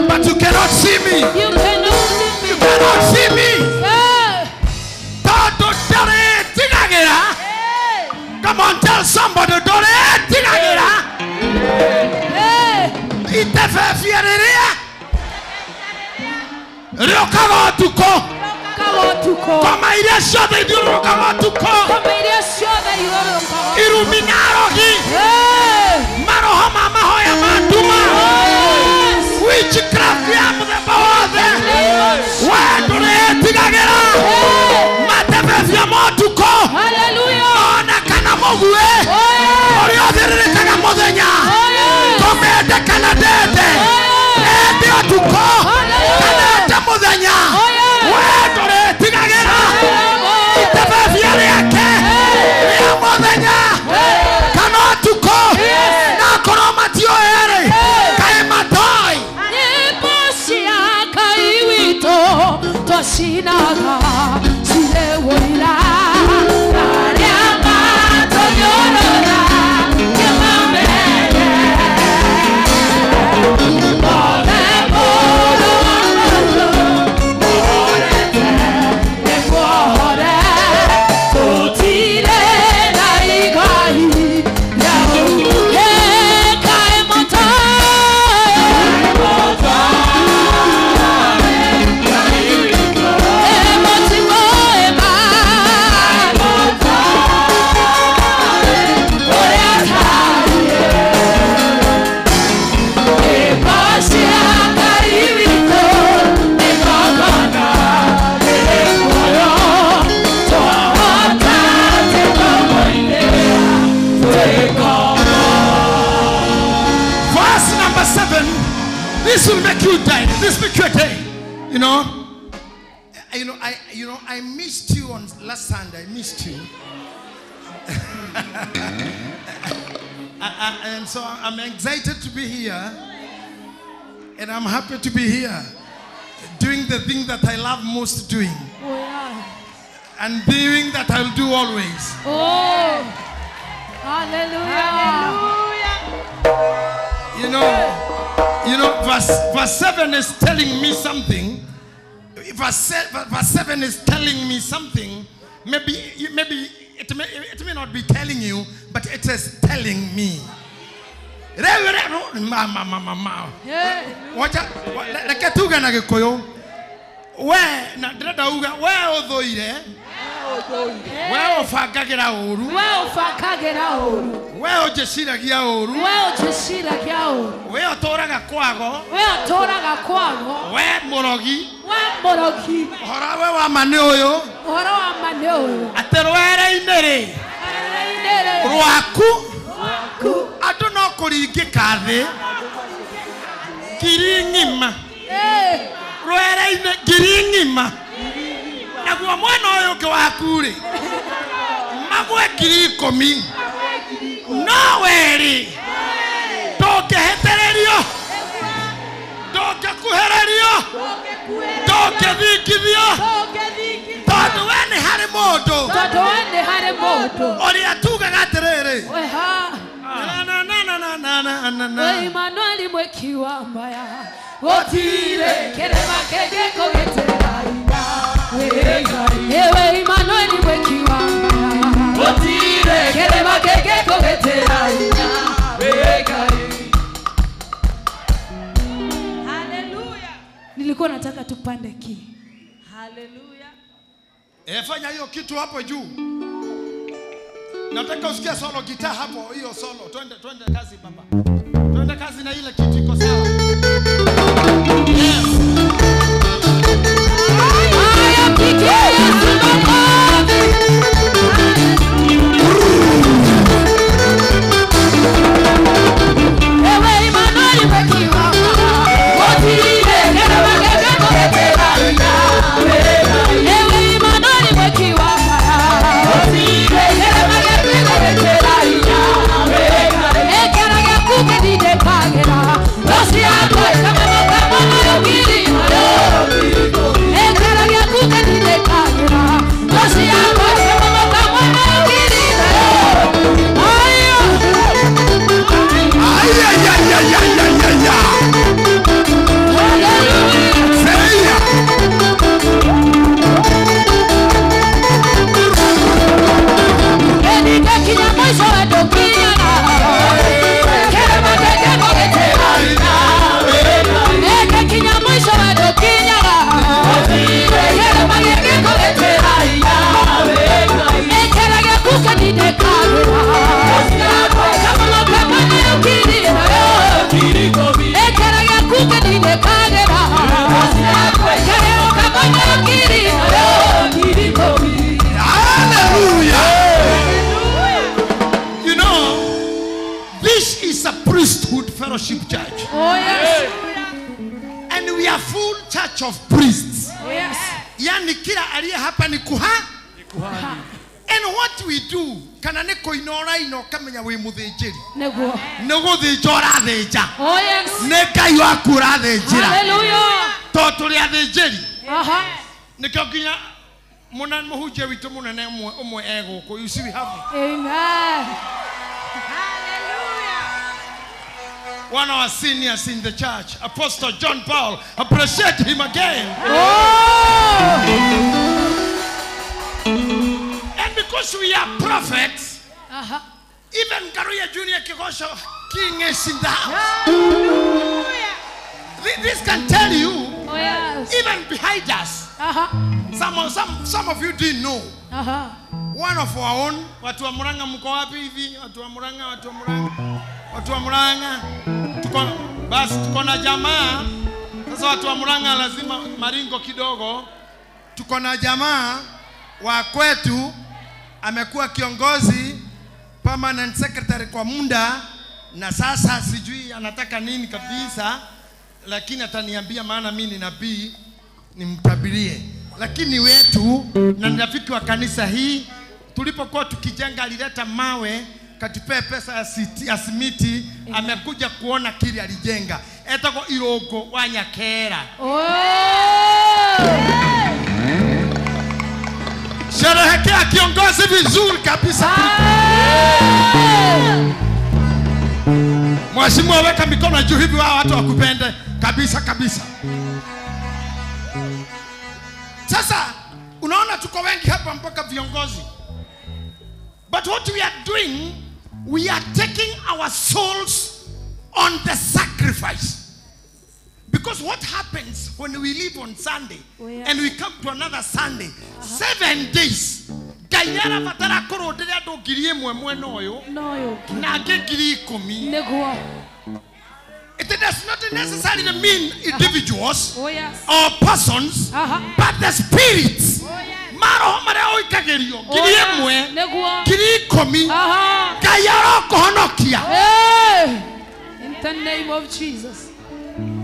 But you cannot see me. You cannot see me. You cannot see me. Come on, tell somebody. Witchcraft ya muthemba wothe we ndũrĩtigagĩra matebebia motukũ ona kana mũguĩ ũrĩa ũthĩrĩrĩkaga mũthenya tũmende kana ndende ende ũtukũ kana ende mũthenya we ndũrĩtigagĩra itebebia rĩake rĩa mũthenya kana ũtukũ na akorwo matioĩ-rĩ kaĩ matoĩ. Nyĩmbo cia Ngai witũ twacinaga cirĩ ũira arĩa matũnyũrũragia. Verse number 7. This will make you die. This will make your day. You know, I missed you on last Sunday. I missed you. And so I'm excited to be here, and I'm happy to be here, doing the thing that I love most doing. Oh, yeah. And doing that I'll do always. Oh, hallelujah. Hallelujah. You know, verse 7 is telling me something. Verse 7 is telling me something. Maybe it may not be telling you, but it is telling me. We na ndĩrenda uga we ũthũire, we ũbangagĩra ũru, we ũbangagĩra ũru, we ũnjĩciragia ũru, we ũnjĩciragia ũru, we ũtũraga kwago, we ũtũraga kwago, we mũrogi, we mũrogi, ũhoro we wa ma nĩ ũyũ, ũhoro wa ma nĩ ũyũ, atĩ rwere-inĩ rĩ, rwaku andũ no kũringĩka thĩ ngiri ng'ima, rwere-inĩ ngiri ng'ima, naguo mwena ũyũ ũngĩ waku rĩ magwe 10,000, no werĩ ndũngĩhĩtĩrĩrio, ndũngĩkuhĩrĩrio, ndũngĩthingithio, tondũ we nĩ harĩ mũndũ, tondũ we nĩ harĩ mũndũ ũrĩa tugaga atĩrĩrĩ, Emmanuel mweki wa maya gũtirĩ kĩrĩma kĩngĩkũgitĩra ewe Emmanuel mweki wa maya gũtirĩ kĩrĩma kĩngĩkũgitĩra. Hallelujah. Nilikuwa nataka tupande ki. Hallelujah. Fanya hiyo kitu hapo juu. Nataka usikie solo gitaa hapo, hiyo solo. Twende kazi baba. Twende kazi na ile kitu iko sawa. Yes. Haya pigie Yesu makofi. Ewe Emmanuel mweki wa gũtirĩ kĩrĩma kĩngĩkũgitĩra. Ewe Emmanuel mweki wa gũtirĩ kĩrĩma kĩngĩkũgitĩra. Ekera gĩaku kĩndindĩkagĩra thũ ciakwa ikamamũka ngiri Ekera gĩaku kĩndindĩkagĩra thũ ciakwa ikamamũka ngiri. Ay ay ay ay ay ay ay. Hallelujah. You know, this is a priesthood fellowship church. Oh yes. And we are full church of priests. Oh yes. Yani kila aliye hapa ni kuhani. And what we do, kana nĩ kũina ũraina ũkamenya wĩ mũthĩnjĩri. Nĩguo. Nĩ gũthĩnja ũrathĩnja. Oh yes. Nĩ Ngai waku ũrathĩnjĩra. Hallelujah. Tondũ tũrĩ athĩnjĩri. Aha. Nĩkĩo nginya mũhunjia witũ mũnene ũmwe e gũkũ. You see we have it. Amen. Hallelujah. One of our seniors in the church, Apostle John Paul, appreciate him again. Oh. And because we are prophets, even Ngaruiya Junior Kigosho King is in the house. Hallelujah. This can tell you, oh, yes. Even behind us, some of you didn't know. One of our own, watu wa Murang'a mko wapi hivi? Watu wa Murang'a, watu wa Murang'a, watu wa Murang'a. Tuko basi tuko na jamaa. Sasa watu wa Murang'a lazima maringo kidogo. Tuko na jamaa wa kwetu amekuwa kiongozi Permanent secretary kwa muda, na sasa sijui anataka nini kabisa, lakini ataniambia, maana mimi ni nabii, nimtabirie. Lakini wetu na ni rafiki wa kanisa hii, tulipokuwa tukijenga alileta mawe, katupea pesa ya simiti, amekuja kuona kile alijenga. Etagwo Irongo wa Nyakera. Oh! Sherehekea kiongozi vizuri kabisa. Mheshimiwa, weka mikono juu hivi wao watu wakupende kabisa kabisa. Sasa unaona tuko wengi hapa mpaka viongozi. But what we are doing, we are taking our souls on the sacrifice. Because what happens when we leave on Sunday and we come to another Sunday, 7 days, Ngai arabatara kũrũndĩra andũ 1,000 mwena ũyũ na angĩ 10,000. Nĩguo. It does not necessarily mean individuals or persons, but the spirits. Maroho marĩa ũikagĩrio 1,000, Nĩguo. 10,000, Ngai arokũhonokia. In the name of Jesus.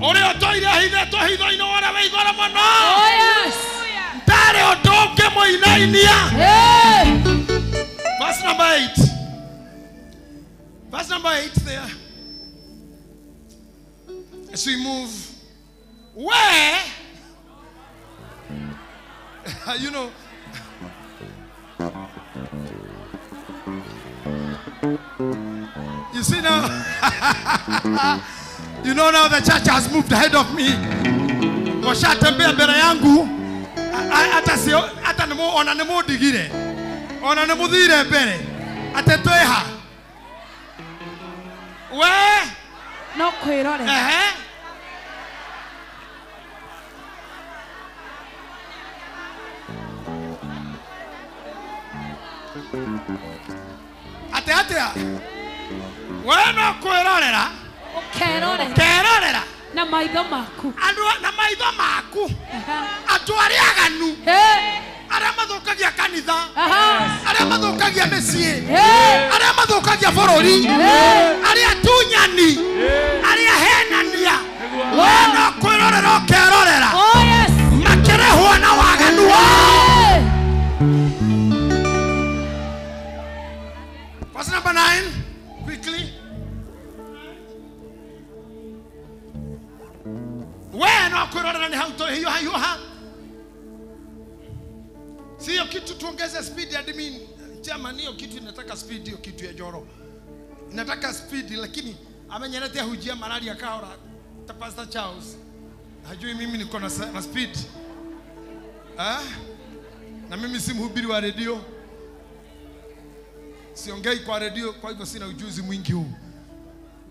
Ũrĩa ũtũire ahithĩtwo hitho-inĩ wa ũrĩa wĩ igũrũ mũno. Oh yes. Ndarĩ ũndũ ũngĩmũinainia. Verse number 8. Verse number 8 there. As we move, where, you know, you see now, you know now the church has moved ahead of me. Washatembea mbele yangu, hata sio, hata ona nimudigire, ona nimuthire mbere, atetweha. We no kwirorera. Ehe. Ate atia. We no kwirorera. Ukerorera. Ukerorera. Na maitho maku. Andu na maitho maku. Andu aria aganu. Aria mathukagia kanitha. Aria mathukagia mĩciĩ. Aria mathukagia bũrũri. Aria tunyani. Aria henania. We no kwirorera ũkerorera. Oh yes. Makĩrĩhwo na waganu wao. Verse number 9, quickly. We no kwirorera ni hau hiyo hiyo ha. Sio kitu tuongeze speed admin chairman, hiyo kitu inataka speed, hiyo kitu ya joro. Inataka speed, lakini amenyelete hujia malaria kaora ta Pastor Charles. Hajui mimi niko na speed. Ah? Na mimi si mhubiri wa radio. Siongei kwa radio, kwa hivyo sina ujuzi mwingi huu.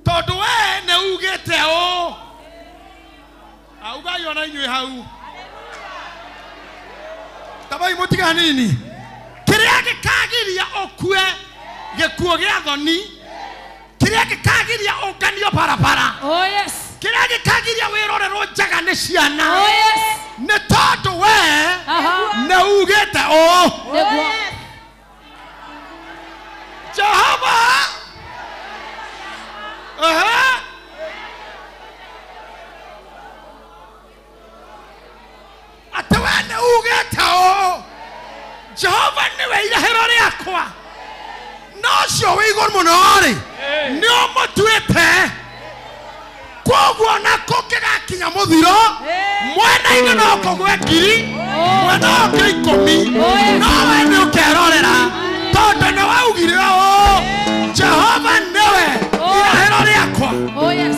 Tondu we ne ugete o. Auga yona inywe hau. Tabai mutiga nini? Kiria gikagiria okue gikuo gia thoni. Kiria gikagiria unganio barabara. Oh yes. Kiria gikagiria wirorerwo njaga ni ciana. Oh yes. Ni tondu we ne ugete o. Nĩguo. Jehova. Aha. Ate we nĩ ugĩte ũũ, Jehova nĩwe irahĩro rĩakwa, na ũcio wĩ igũrũ mũno-rĩ nĩ ũmũtuĩte. Kwoguo na kũngĩgakinya mũthiro, mwena-inĩ no kũgwe 1,000, mwena ũngĩ 10, no we nĩ ũkerorera, tondũ nĩ waugire ũũ, Jehova nĩwe irahĩro rĩakwa. Oh yes.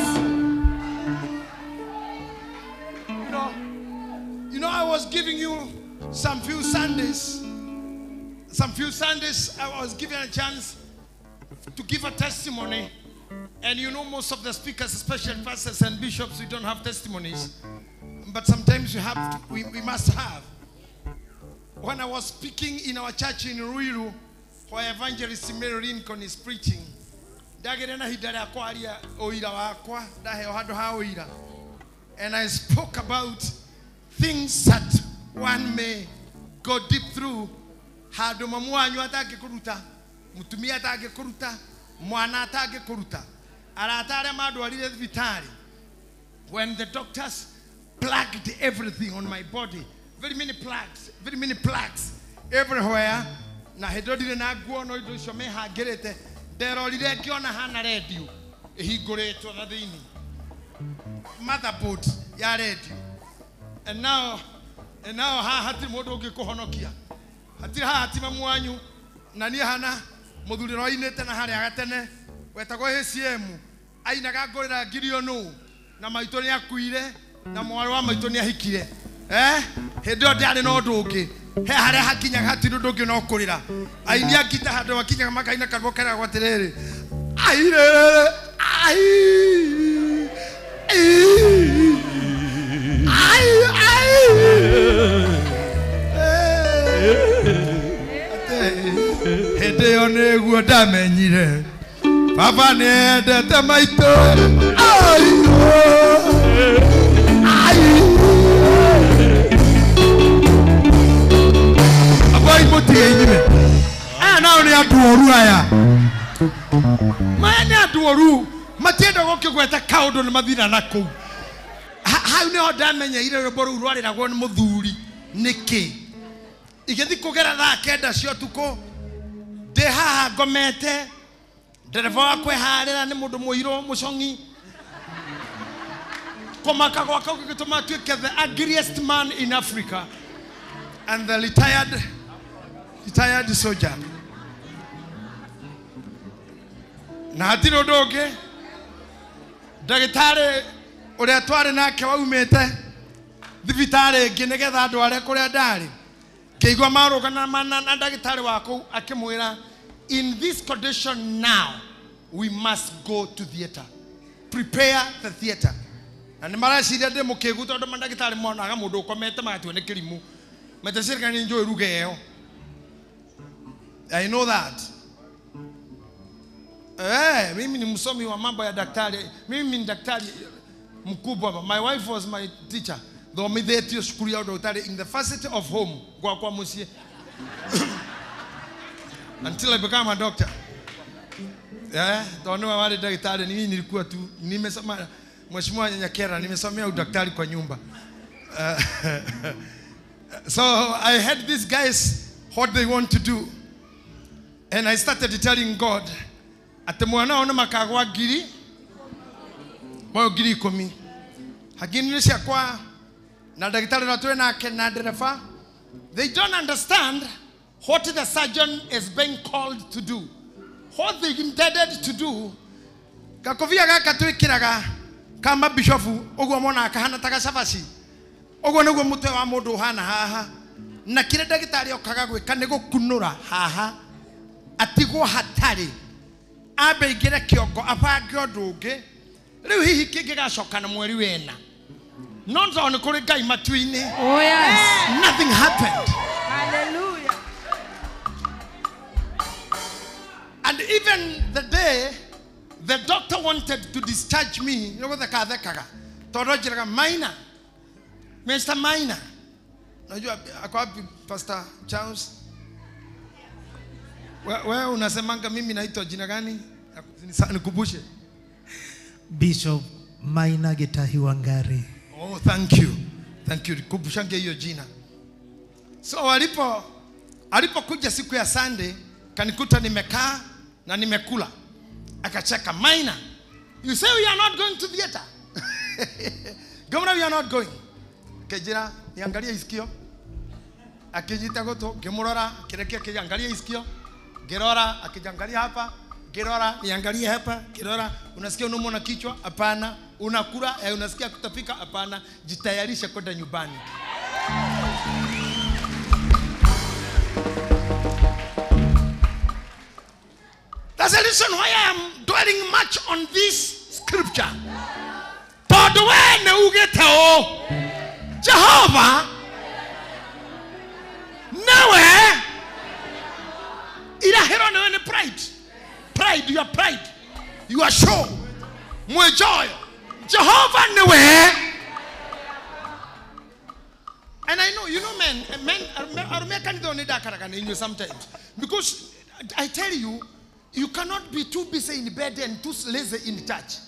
You know, I was giving you some few Sundays. Some few Sundays I was given a chance to give a testimony. And you know, most of the speakers, especially pastors and bishops, we don't have testimonies. But sometimes we have to, we must have. When I was speaking in our church in Ruiru, where Evangelist Mary Lincoln is preaching, and I spoke about things that one may go deep through. Handu mamu wanyu atangĩkũruta Mutumia atangĩkũruta, mwana atangĩkũruta. Arata arĩa mandwarire thibitarĩ. When the doctors plugged everything on my body, very many plugs everywhere. Na hĩndĩ ĩyo ndirĩ na nguo no indo icio mehangĩrĩte, nderorire ngĩona hana redio ĩhingũrĩtwo na thĩinĩ, motherboard ya redio. And now haha hatirĩ mũndũ ũngĩkũhonokia, hatirĩ haha ti mamu wanyu. Na niĩ hana mũthuri ũrainĩte na harĩa gatene wetagwo HCM ainaga ngũrĩra ngirio nũ, na maitũ nĩ akuire na mwarĩ wa maitũ nĩ ahikire. Hĩndĩ ĩyo ndiarĩ na ũndũ ũngĩ, he harĩa hakinyaga hatirĩ ũndũ ũngĩ no kũrĩra. Aini a ngita handũ makinyaga makaina karwĩmbo keragwo atĩrĩrĩ, airĩrĩrĩ ai ai ai. Hĩndĩ ĩyo nĩguo ndamenyire baba nĩendete maitũ. Ai ai abai mũtige inyuĩ. Aya nao nĩ andũ oru, aya maya nĩ andũ oru, matienda gũkĩgweta kaũndũ nĩ mathira na kũu. Hau nĩho ndamenyeire rwĩmbo rũu rwarĩragwo nĩ mũthuri nĩkĩ. Igĩthiĩ kũgera thaa 9 cia ũtukũ, ndĩ haha ngomete, ndereba wakwa eharĩra nĩ mũndũ mũirũ mũcong'i. Kũmaka gwakwa gũgĩtũma atuĩke the ugliest man in Africa and the retired soldier. Na hatirĩ ũndũ ũngĩ, ndagĩtarĩ ũrĩa twarĩ nake waumĩte thibitarĩ ĩngĩ nĩgetha ndware kũrĩa ndarĩ, ngĩigua marũgana na ndagĩtarĩ wa kũu akĩmwĩra, in this condition now we must go to theater, prepare the theater. Na nĩ mareciria ndĩ mũkĩgu tondũ mandagĩtarĩ monaga mũndũ ũkomete magatua nĩ kĩrimũ, metecirika nĩ njũĩ ruga ĩyo. I know that. Mimi ni msomi wa mambo ya daktari. Mimi ni daktari mkubwa. My wife was my teacher. Thomithĩtio cukuru ya daktari in the facility of home gwakwa mũciĩ until I became a doctor. Tondũ nĩwe warĩ daktari, mimi nilikuwa tu nimesoma. Mheshimiwa Nyakera, nimesomea udaktari kwa nyumba. So I had these guys what they want to do, and I started telling God atĩ mwana ũyũ nĩ makagwa ngiri moyo 10,000 hangini ciakwa na ndagĩtarĩ ũrĩa twĩ nake na ndereba. They don't understand what the surgeon is being called to do, what they intended to do. Gakobia gaka twĩkĩraga kama bishofu ũguo monaga kahana ta gacabaci, ũguo nĩguo mũtwe wa mũndũ ũhana haha, na kĩrĩa ndagĩtarĩ okaga gwĩka nĩ gũkunũra haha atigwo hatarĩ, ambe aingĩre kĩongo abange ũndũ ũngĩ. Rĩu hihi kĩngĩgacoka na mweri wena, no tondũ nĩ kũrĩ Ngai matu-inĩ. Oh yes. Nothing happened. Hallelujah. And even the day the doctor wanted to discharge me, nĩ gũthekathekaga tondũ anjĩraga, Maina, Mr. Maina. Najua ako wapi Pastor Charles? Wewe unasemanga mimi naitwa jina gani? Nikumbushe. Bishop Maina Gitahi Wangari. Oh, thank you. Thank you. Nikumbushange hiyo jina. So alipokuja siku ya Sunday, kanikuta nimekaa na nimekula. Akacheka, Maina, you say we are not going to theater. Governor, we are not going. Akejira, niangalie isikio. Akijita goto, ngimurora, kirekia kiangalia isikio. Gerora, akijangalia hapa, gerora, niangalie hapa, gerora, unasikia unaumwa na kichwa? Hapana. Unakula, unasikia kutapika? Hapana. Jitayarishe kwenda nyumbani. That's the reason why I am dwelling much on this scripture. Tondũ we nĩ ugĩte ũũ, Jehova nĩwe irahĩro, nĩwe nĩ pride. Pride, your pride, your show, mwĩjoyo. Jehova nĩwe. And I know, you know, men, arũme kanitha nĩ ndakaraga nĩ inyuĩ sometimes, because I tell you, You cannot be too busy in bed and too lazy in church.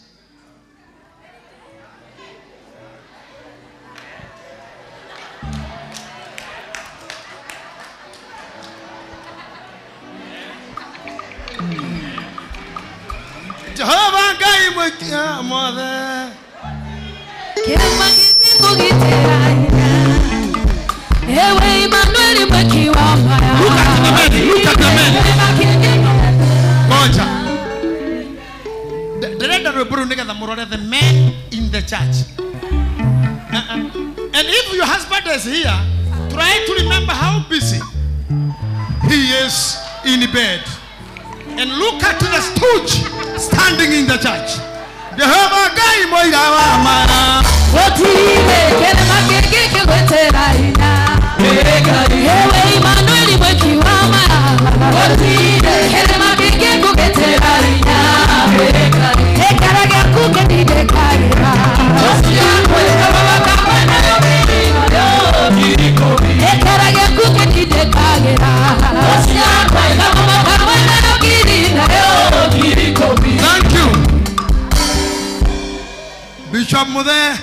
Jehovah Ngai mwikia mothe. Look at the men. Look at the men. Ngoja. Ndĩrenda rwĩmbo rũu nĩgetha mũrore the men in the church. And if your husband is here, try to remember how busy he is in bed. And look at the stooge standing in the church. Jehovah Ngai moira wa ma. Thank you. Bishop Muthe.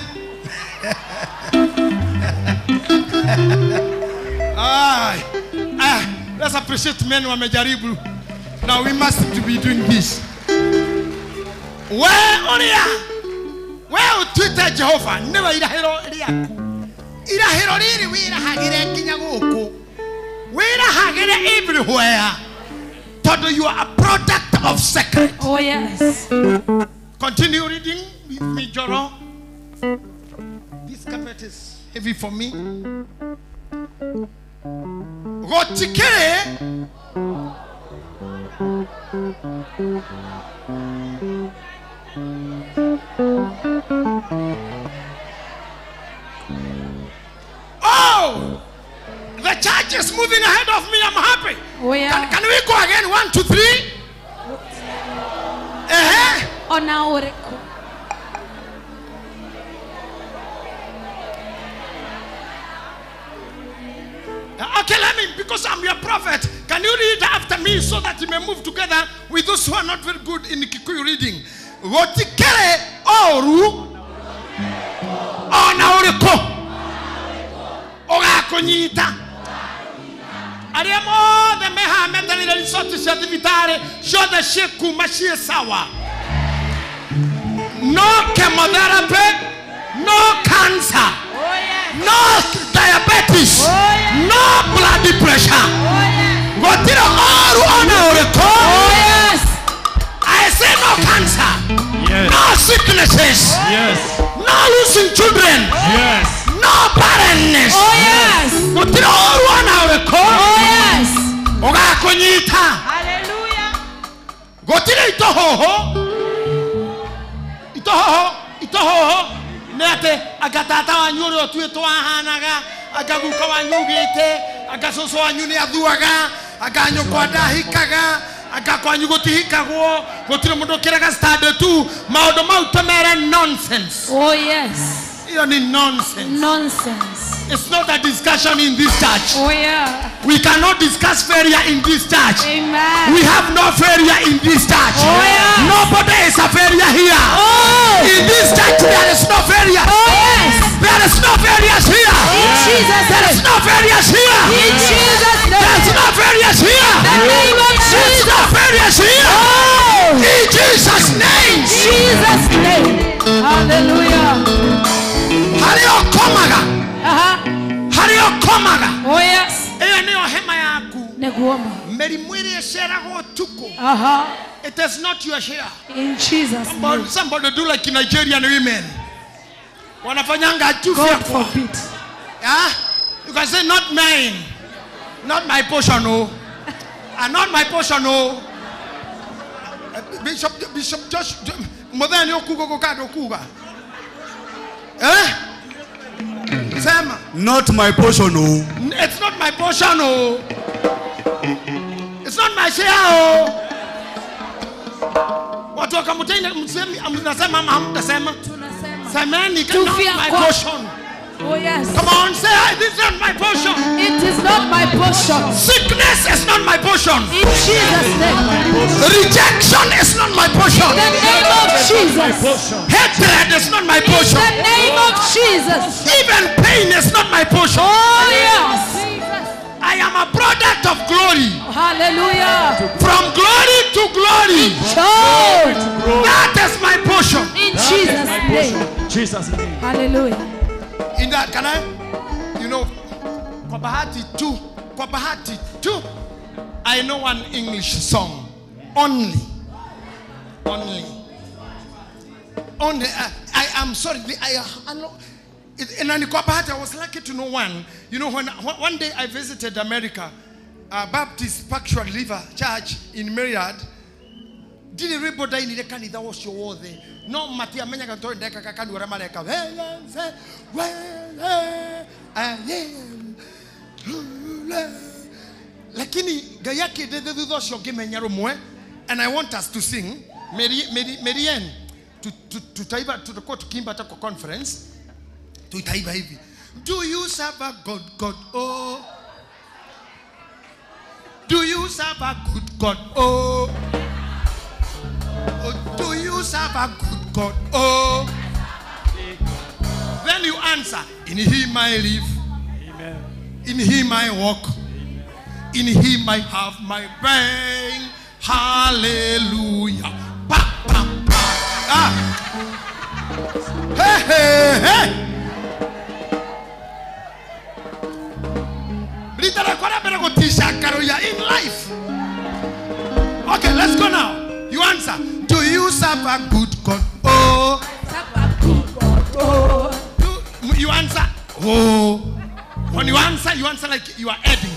Let's appreciate men wamejaribu. Now we must to be doing this. Where oria? Where utwite Jehovah? Never irahiro riaku. Irahiro riri wirahagire nginya guku. Wirahagire everywhere. Todo you are a product of secret. Oh yes. Continue reading with me, Joro. This carpet is heavy for me. Gotikere. Oh, the church is moving ahead of me. I'm happy. Oh, yeah. Can we go again? 1, 2, 3. Ona oreko. Okay, let me, because I'm your prophet. Can you read after me so that you may move together with those who are not very good in Kikuyu reading? Gotikere oru ona oreko. Ogakonyita. Aria mothe meha metanire risoti cia thibitari ciothe ciĩkuma ciĩ sawa. No chemotherapy, no cancer, no diabetes, no blood pressure. Gotira oru ona oreko. I say no cancer, no sicknesses, no losing children, no barrenness. Gotira oru ona oreko. Ogakonyita. Hallelujah. Gotira itohoho. Itohoho, itohoho. Nete agatata wanyu ũrĩa ũtuĩtwo ahanaga, agaguka wanyu augĩte, agacũcũ wanyu nĩ athuaga, aganyũkwa ndahikaga, agakwanyu gũtihikagwo, gũtirĩ mũndũ ũkĩraga standard 2. Maũndũ mau tũmere nonsense. Oh yes. Iyo ni nonsense. Nonsense. It's not a discussion in this church. Oh yeah. We cannot discuss failure in this church. Amen. We have no failure in this church. Oh yeah. Nobody is a failure here. Oh. In this church there is no failure. Oh yes. There is no failures here. In Jesus' There is name. no failures here. In Jesus' name. There is no failures here. The name of There is Jesus. no failures here. Oh. In Jesus' name. Jesus' name. Hallelujah. Harĩa ũkomaga. Harĩa ũkomaga. Oh yes. Ĩyo nĩyo hema yaku. Neguoma. Mĩrimũ ĩrĩa ĩceragwo ũtukũ. It is not your share. In Jesus' name. Somebody do like Nigerian women. Wanafanyanga chufia God kwa. forbid. Yeah? You can say not mine. Not my portion, oh. And not my portion, oh. Bishop Josh Muthee okuga gukanda okuga. Eh? Sema. Not my portion, oh. It's not my portion, oh. It's not my share, oh. Watu wakamutenda msemi mnasema ama hamtasema? Tunasema. Semeni, not my portion. Oh yes. Come on, say, this is not my portion. It is not my portion. Sickness is not my portion. In Jesus' name. Rejection is not my portion. In the name of Jesus. Hatred is not my portion. In the name of Jesus. Even pain is not my portion. Oh yes. I am a product of glory. Hallelujah. From glory to glory. Glory. That is my portion. In Jesus' name. Jesus' name. Hallelujah. In that, can I? You know, kwa bahati tu, I know one English song. Only. I am sorry. I know. And I was lucky to know one. You know, when one day I visited America, Baptist Factual River Church in Maryland. Did rwimbo ndainire kanitha ucio wothe no matiamenyaga tondu ndekaga kanua uria mareka lakini Ngai akĩndeithia thutha ũcio ngĩmenya rũmwe. And I want us to sing Marianne, tutaiba, tutakuwa tukiimba hata kwa conference tutaiba hivi. Do you serve a God, God, oh? Do you serve a good God, oh? Oh, do you serve a good God, oh? Then you answer, in him I live. Amen. In him I walk. Amen. In him I have my being. Hallelujah. Pa, pa, pa. Ah. Hey, hey, hey. In life. Okay, let's go now. You answer. Do you serve a good God? Oh. Serve a good God. Oh. You answer. Oh. When you answer like you are adding.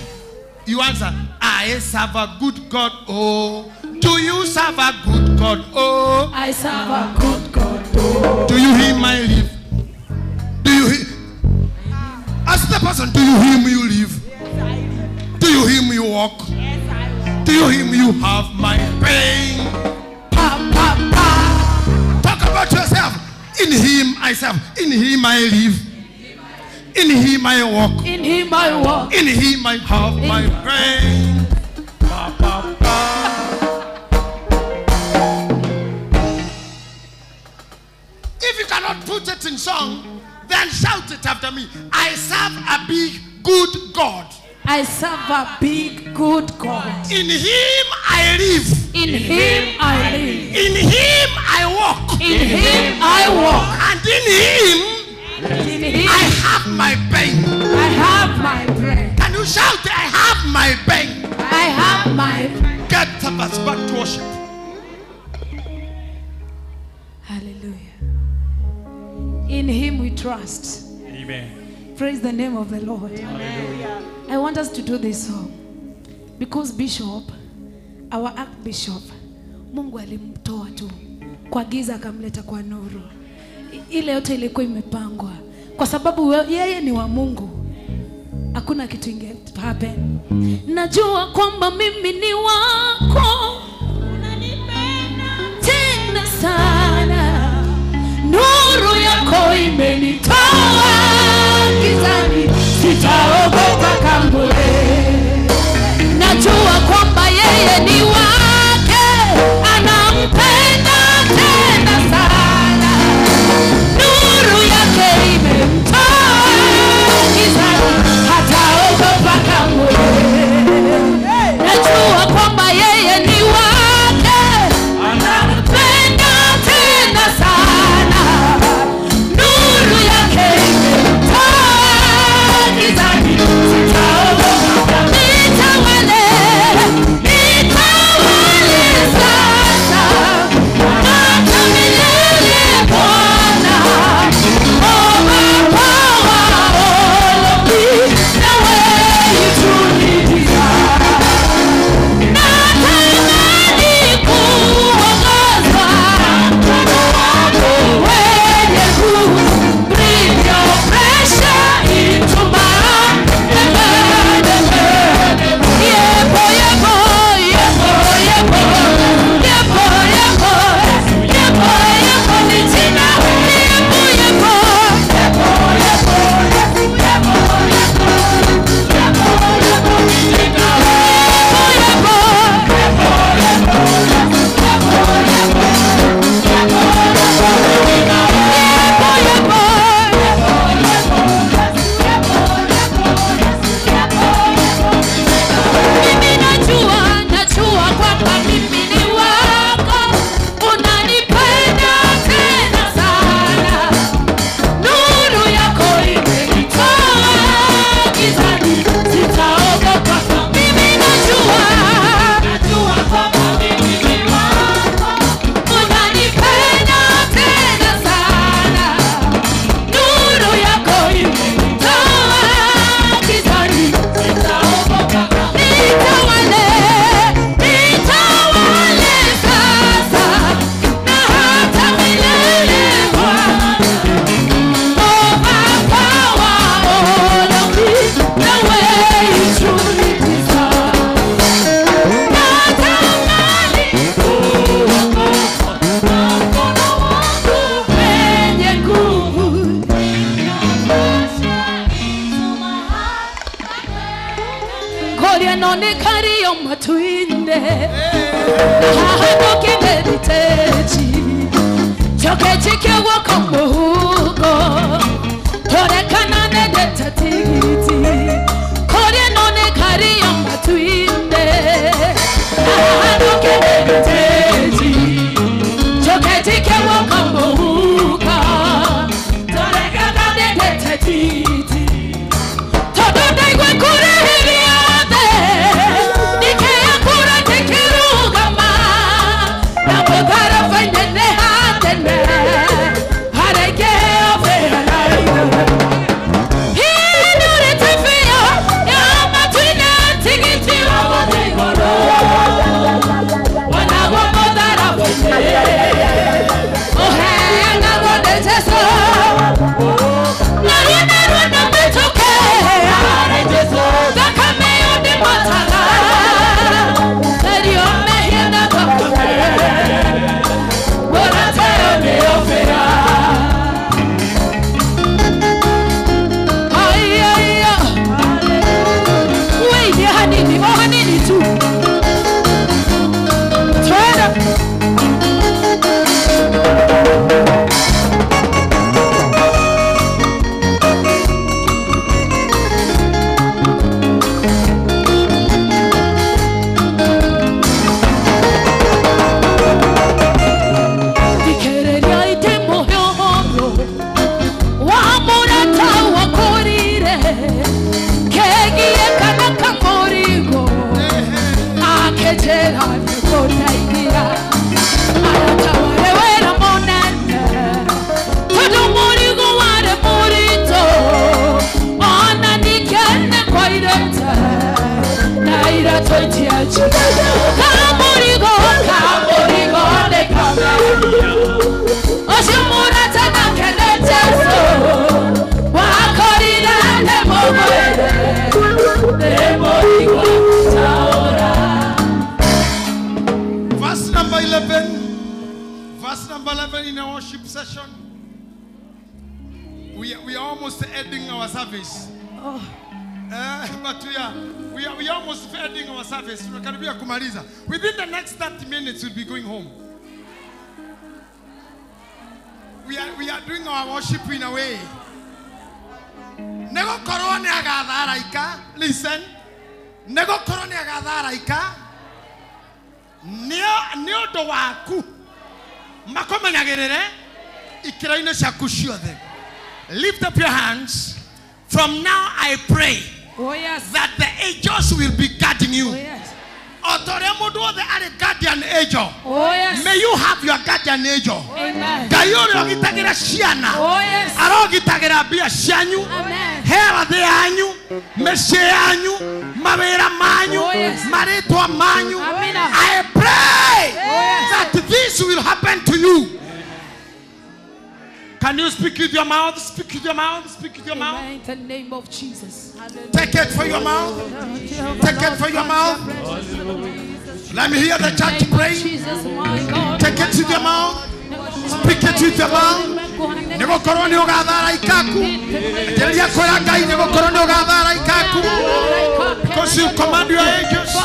You answer, I serve a good God. Oh. Do you serve a good God? Oh. I serve a good God. Oh. Do you hear my live? Do you hear? Ask the person, do you hear me you live? Yes, I live. Do you hear me you walk? Yes, I walk. Do you hear me you have my pain? Pa, pa, pa. Talk about yourself. In him I serve. In him I live. In him I walk. In him I walk. In him I have my pain. Pa, pa, pa. If you cannot put it in song, then shout it after me. I serve a big, good God. I serve a big, good God. In him I live. In him I live. In him I walk. In him I walk. And in him, I have my pain. I have my pain. Can you shout, I have my pain? I have my pain. Get us back to worship. Hallelujah. In him we trust. Amen. Praise the name of the Lord. Hallelujah. I want us to do this song because Bishop, our Archbishop, Mungu alimtoa tu kwa giza akamleta kwa nuru. Ile yote ilikuwa imepangwa kwa sababu yeye ni wa Mungu. Hakuna kitu inge happen. Najua kwamba mimi ni wako, unanipenda tena sana. Nuru yako imenitoa gizani, sitaogopa kamwe. Najua kwamba yeye ni wake, anampenda tena sana. Nuru yake imemtoa gizani, hataogopa kamwe. Najua kwamba yeye ni Nonekario matuinde Hahadoke meditechi Chokechi wako muhuko Torekana nedetatiti Kore nonekario matuinde Hahadoke meditechi Chokechi wako muhuko Torekana nedetatiti Todo daigwe kure Verse number 11. Verse number 11 in our worship session. We are almost ending our service. Oh. But we are almost ending our service. Within the next 30 minutes, we'll be going home. We are doing our worship in a way. Listen. Lift up your hands. From now I pray. Oh, yes. That the angels will be guarding you. Oh, yes. Guardian angel. Oh, yes. May you have your guardian angel. Amen. Oh, yes. Amen. Oh, yes. I pray that this will happen to you. Can you speak with your mouth? Speak with your mouth. Speak with your mouth. In the name of Jesus. Take it for your mouth. Take it for your mouth. Let me hear the church pray. Take it with your mouth. Speak it with your mouth. Because you command your angels.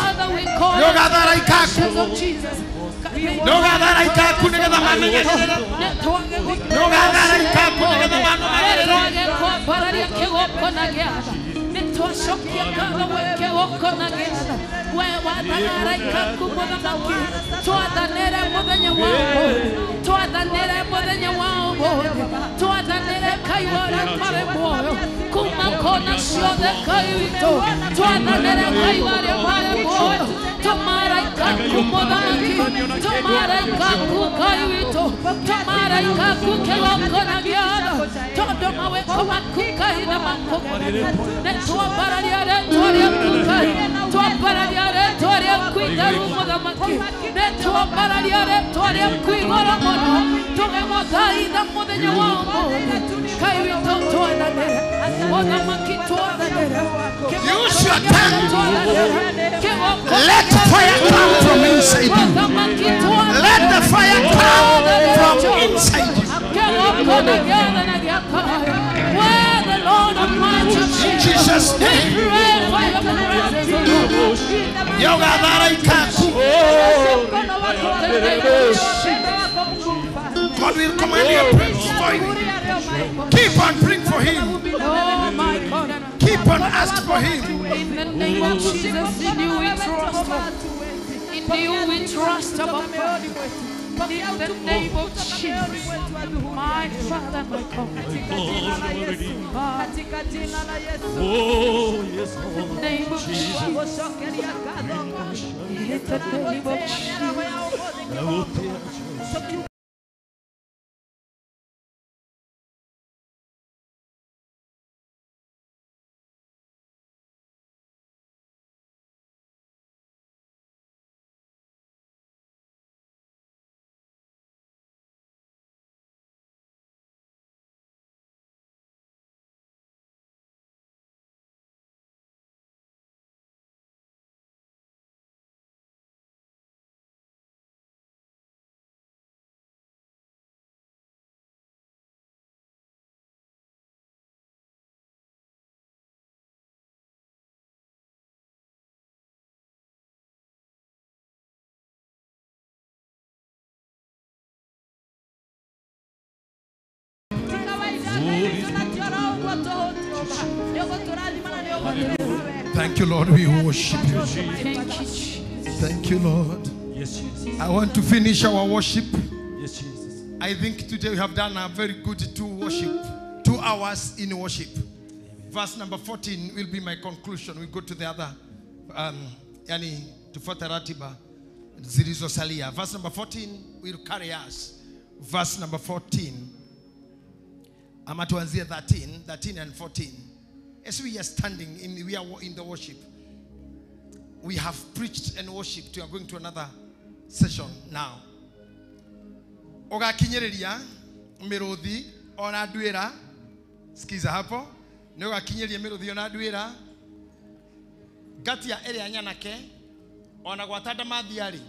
Use your tongue. Let fire come from inside you. Let the fire come from inside you. In Jesus' Jesus' We name. pray for your presence, O Lord. God will command your prayers for you. Keep on praying for him. Oh my God. Keep on asking for him. In the name of Jesus, in you we trust, Lord. In you we trust, our Father. In the name of Jesus, my Father, my God. Oh, yes, In the Lord. name of Jesus. In the name of Jesus. Thank you, Lord. We worship you. Thank you, Jesus. Thank you, Lord. Yes, Jesus. I want to finish our worship. Yes, Jesus. I think today we have done a very good 2 hours in worship. Verse number 14 will be my conclusion. We go to the other, yani tufuate ratiba zilizosalia. Verse number 14 will carry us. Verse number 14. Ama tuanzie 13 and 14. As we are standing in, we are in the worship. We have preached and worshipped. We are going to another session now. Ugakinyiriria miruthi ona nduira. Sikiza hapo. Ni ugakinyiriria miruthi ona nduira. Ngatia ĩrĩa nyanake ona gwata ndamathia-rĩ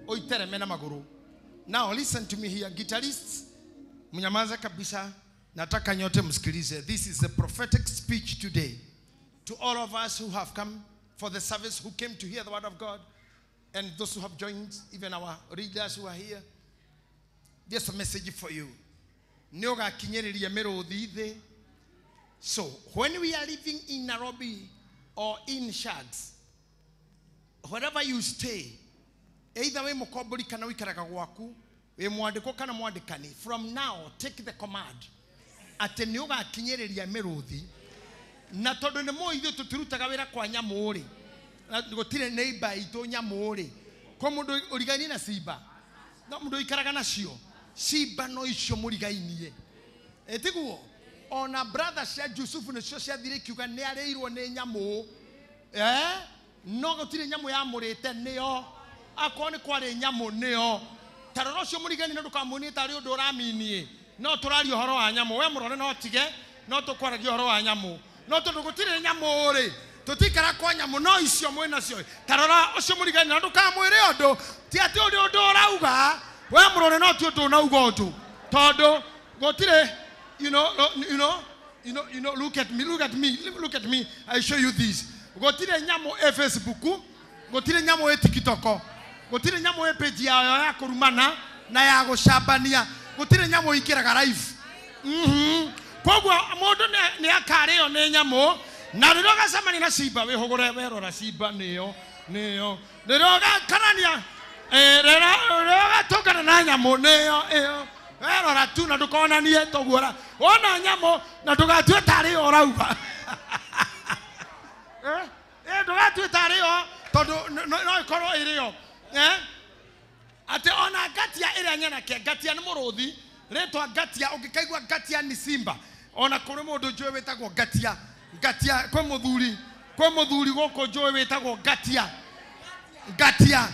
ũitereme na magũrũ. Now listen to me here, guitarists, mnyamaze kabisa. Nataka nyote msikilize. This is the prophetic speech today to all of us who have come for the service, who came to hear the word of God, and those who have joined, even our readers who are here. There's a message for you. Nĩ ũgakinyĩrĩria mĩrũthi thĩ. So when we are living in Nairobi or in shags, wherever you stay, either wĩ mũkombori kana ũikaraga gwaku, wĩ mwandĩkwo kana mwandĩkani, from now take the command atĩ nĩ ũgakinyĩrĩria mĩrũthi. Na tondũ nĩ mũĩ ithuĩ tũtirutaga wĩra kwa nyamũ rĩ, na gũtirĩ neighbor itũ nyamũ rĩ, kwa mũndũ ũrigainie na simba, no mũndũ ũikaraga nacio simba no icio mũrigainie. Ĩtiguo ona brother cia Jusufu nĩcio ciathire ikiuga nĩ arĩirwo nĩ nyamũ, no gũtirĩ nyamũ yamũrĩte nĩyo, akorwo nĩ kwarĩ nyamũ nĩyo. Ta rora ũcio mũrigainie na ndũkamuonie tarĩ ũndũ ũraminie, no tũraria ũhoro wa nyamũ. We mũrore no tige, no tũkwaragia ũhoro wa nyamũ, no tondũ gũtirĩ nyamũ rĩ, tũtikara kwa nyamũ, no icio mwĩ nacio. Ta rora ũcio mũrigainie na ndũkamwĩre ũndũ, ti atĩ ũndũ ũndũ ũrauga, we mũrore no ti ũndũ ũnauga ũndũ, tondũ gũtirĩ. You know, look at me, look at me, look at me. I show you this. Gũtirĩ nyamũ ĩ Facebook, gũtirĩ nyamũ ĩ TikTok, gũtirĩ nyamũ ĩ page yayo ya kũrumana na ya gũcambania, gũtirĩ nyamũ ikĩraga live. Koguo mũndũ nĩ akarĩo nĩ nyamũ, na rĩrĩa ũgacemania na simba wĩhũgũre werora simba nĩyo, nĩyo. Rĩrĩa ũgakarania, rĩrĩa ũgatũngana na nyamũ nĩyo ĩyo. Werora tu na ndũkonanie toguo wona nyamũ na ndũgatue tarĩ yo ũrauga. Ndũgatue tarĩ yo tondũ no ĩkorwo ĩrĩ yo. Atĩ ona ngatia ĩrĩa nyanake, ngatia nĩ mũrũthi, rĩtwa ngatia, ũngĩkaigua ngatia nĩ simba. Ona kũrĩ mũndũ njũĩ wĩtagwo ngatia, ngatia kwĩ mũthuri gũkũ njũĩ wĩtagwo ngatia, ngatia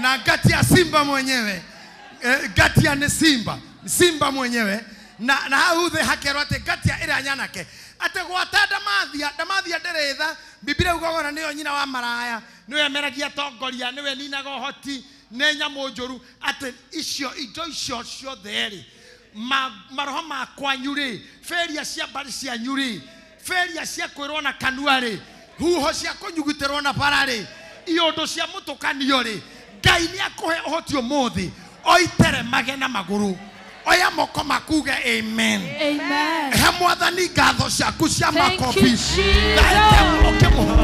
na ngatia simba mwenyewe. Ngatia nĩ simba, simba mwenyewe. Na hau thĩ hakerwo atĩ ngatia ĩrĩa nyanake, atĩ gwata ndamathia, ndamathia ndĩrĩ tha. Biblia ugogora nĩyo nyina wa maraya, nĩwe meragia tongoria, nĩwe ninaga ũhoti, nĩ nyamũ njũru. Atĩ icio indo icio ciothe rĩ, maroho ma kwanyu rĩ, feria cia mbarĩ cianyu rĩ, Failure cia kwĩrwo na kanua rĩ, huho cia kũnyugutĩrwo na bara rĩ, iondo cia mũtũkanio rĩ, Ngai nĩ akũhe ũhoti ũmũthĩ oiteremage na magũrũ. Oya moko makuge amen. Amen. He mwathani ngatho ciaku cia Thank you, makobi. Jesus. Thank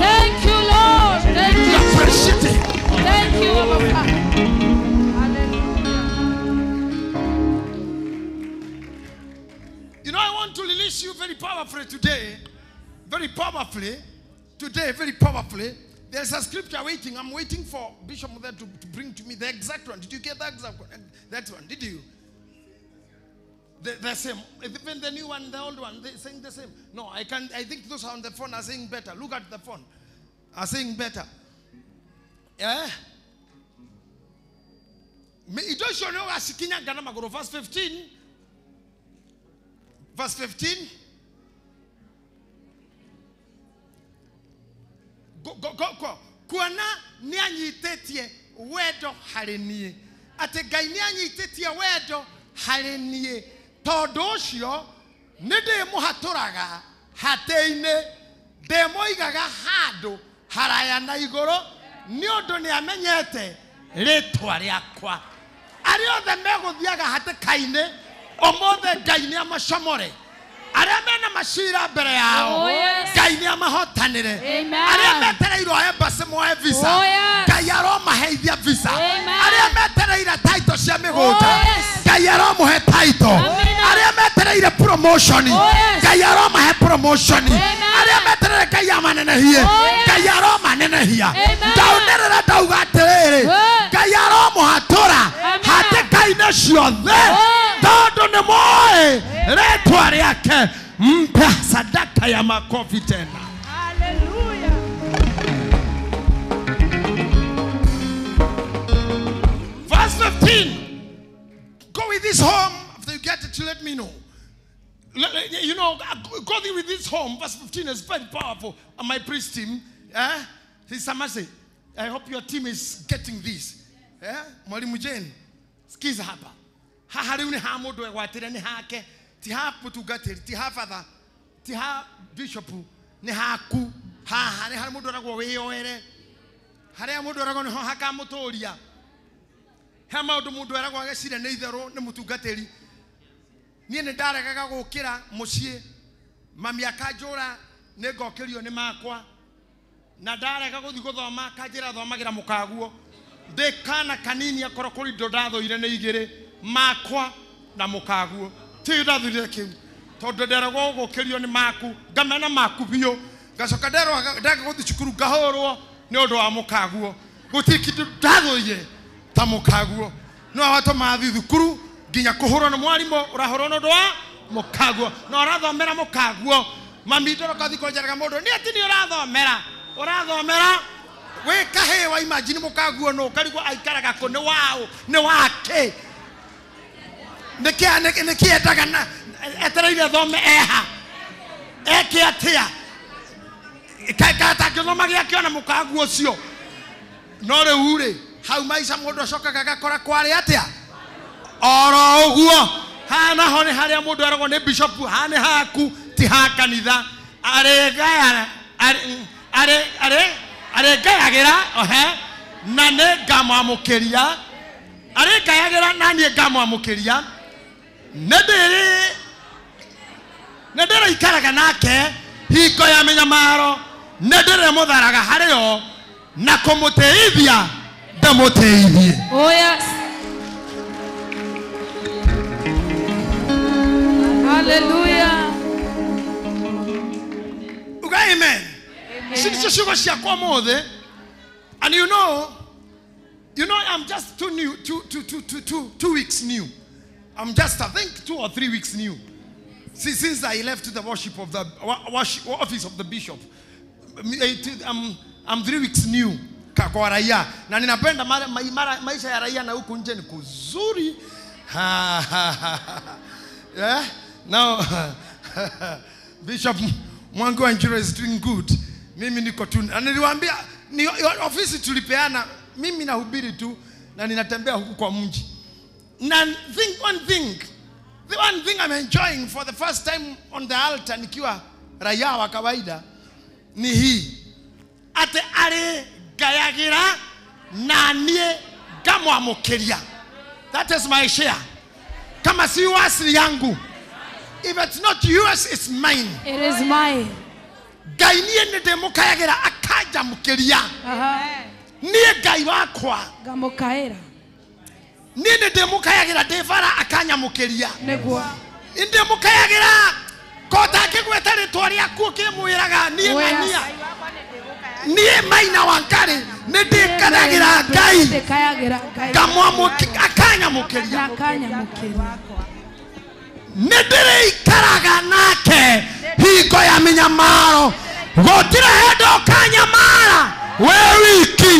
Thank you, Lord. Thank you. Appreciate it. Thank you, Abba Father. You know, I want to release you very powerfully today. Very powerfully. Today, very powerfully. There's a scripture waiting. I'm waiting for Bishop Mother to bring to me the exact one. Did you get the exact one? That one, did you? The same. Even the new one, the old one, they're saying the same. No, I can't. I think those on the phone are saying better. Look at the phone. Are saying better. Yeah? Verse 15. Verse 15. Go, go, go, go. Kuona ni anyitetie wendo harĩ niĩ. Atĩ Ngai nĩ anyitĩtie wendo harĩ niĩ. Tondũ ũcio nĩ ndĩmũhatũraga hatĩ-inĩ, ndĩmũigaga handũ haraya na igũrũ, nĩ ũndũ nĩ amenyete rĩtwa rĩakwa. Arĩa othe megũthiaga hatĩka-inĩ, ũmũthĩ Ngai nĩ amacomore. Arĩa mena macira mbere yao, Oh, yes. Ngai nĩ amahotanĩre. Amen. Arĩa metereirwo embassy moe visa, Oh, yes. Ngai aromaheithia visa. Amen. Arĩa metereire title cia mĩgũnda, Oh, yes. Ngai aromahe title. Amen. Arĩa metereire promotion, Oh, yes. Ngai aromahe promotion. Amen. Arĩa metereire Ngai amanenehie, Oh, yes. Ngai aromanenehia. Amen. Ndaunĩrĩra ndauga atĩrĩrĩ, Oh. Ngai aromũhatũra Amen. hatĩka-inĩ ciothe, Oh. tondũ nĩ moĩ rĩtwa rĩake. Mpe sadaka ya makofi tena. Hallelujah. Verse 15. Go with this home. After you get it, let me know. You know, go with this home. Verse 15 is very powerful. And my priest team, Sister Mercy, I hope your team is getting this. Mwalimu Jane, sikiza hapa. Haha rĩu nĩ ha mũndũ egwatĩre nĩ hake. Ti ha mũtungatĩri, ti ha father, ti ha bishop, nĩ haku. Haha nĩ harĩa mũndũ eragwo wĩyoere. Harĩa mũndũ eragwo nĩho hakamũtũria. He maũndũ mũndũ eragwo ageciria nĩ itherũ nĩ mũtungatĩri. Niĩ nĩ ndaregaga gũkĩra mũciĩ, mami akanjũra nĩ ngokĩrio nĩ makwa, na ndarega gũthiĩ gũthoma akanjĩra thomagĩra mũkaguo. Ndĩ kana kanini akorwo kũrĩ indo ndathũire nĩ igĩrĩ, makwa na mũkaguo. Ti ndathũire kĩu tondũ nderagwo gũkĩrio nĩ maku, ngamena maku biũ, ngacoka nderwo ndega gũthiĩ cukuru ngahũrwo nĩ ũndũ wa mũkaguo. Gũtirĩ kĩndũ ndathũire ta mũkaguo. No watũmaga thiĩ thukuru nginya kũhũrwo nĩ mwarimũ, ũrahũrwo nĩ ũndũ wa mũkaguo, na ũrathomera mũkaguo. Mami ndoroka thiĩ kũnjaraga mũndũ, nĩ atĩ nĩ ũrathomera, ũrathomera wĩ kahĩĩ wa imagine mũkaguo nũ ũkarigwo aikaraga kũ, nĩ waũ, nĩ wake, nĩkĩ endaga na etereire thome eha, eke atĩa, atangĩthoma gĩake ona mũkaguo ũcio. No rĩu rĩ, hau maica mũndũ acokaga agakora kwarĩ atĩa, oro ũguo. Haha naho nĩ harĩa mũndũ eragwo nĩ bishop, haha nĩ haku, ti ha kanitha. Arĩngayagĩra ohe, na nĩ ngamwamũkĩria. Arĩngayagĩra na niĩ ngamwamũkĩria. Nĩ ndĩrĩikaraga nake hingo ya mĩnyamaro, nĩ ndĩrĩmũtharaga harĩ o, na kũmũtĩithia ndĩmũtĩithie. Oh, yes. Hallelujah. Uga amen. Ici ciugo ciakwa ũmũthĩ. And you know, I'm just too new, 2 weeks new. I'm just, I think, 2 or 3 weeks new. Since I left the worship of the office of the bishop. I'm 3 weeks new kwa raia. Na ninapenda maisha ya raia na huku nje ni kuzuri. Yeah? Now, Bishop Mwangi Wanjiru is doing good. Mimi niko tu. Na niliwaambia ni ofisi tulipeana, mimi nahubiri tu na ninatembea huku kwa mji. Na the one thing I'm enjoying for the first time on the altar nikiwa raia wa kawaida ni hii atĩ arĩ ngayagĩra na niĩ ngamwamũkĩria. That is my share. Kama si wasili yangu, if it's not yours, it's mine. It is mine. Ngai niĩ nĩ ndĩmũkayagĩra akanjamũkĩria. Niĩ Ngai wakwa ngamũkaĩra. Niĩ nĩ ndĩmũkayagĩra ndĩ bara akanyamũkĩria. Nĩguo. Nĩ ndĩmũkayagĩra ko ndangĩgweta rĩtwa rĩaku ũkĩmwĩraga niĩ ng'ania. Niĩ Maina Wangari nĩ ndĩkayagĩra Ngai akanyamũkĩria. Nĩ ndĩrĩikaraga nake hingo ya mĩnyamaro gũtirĩ hĩndĩ ũkanyamara we wiki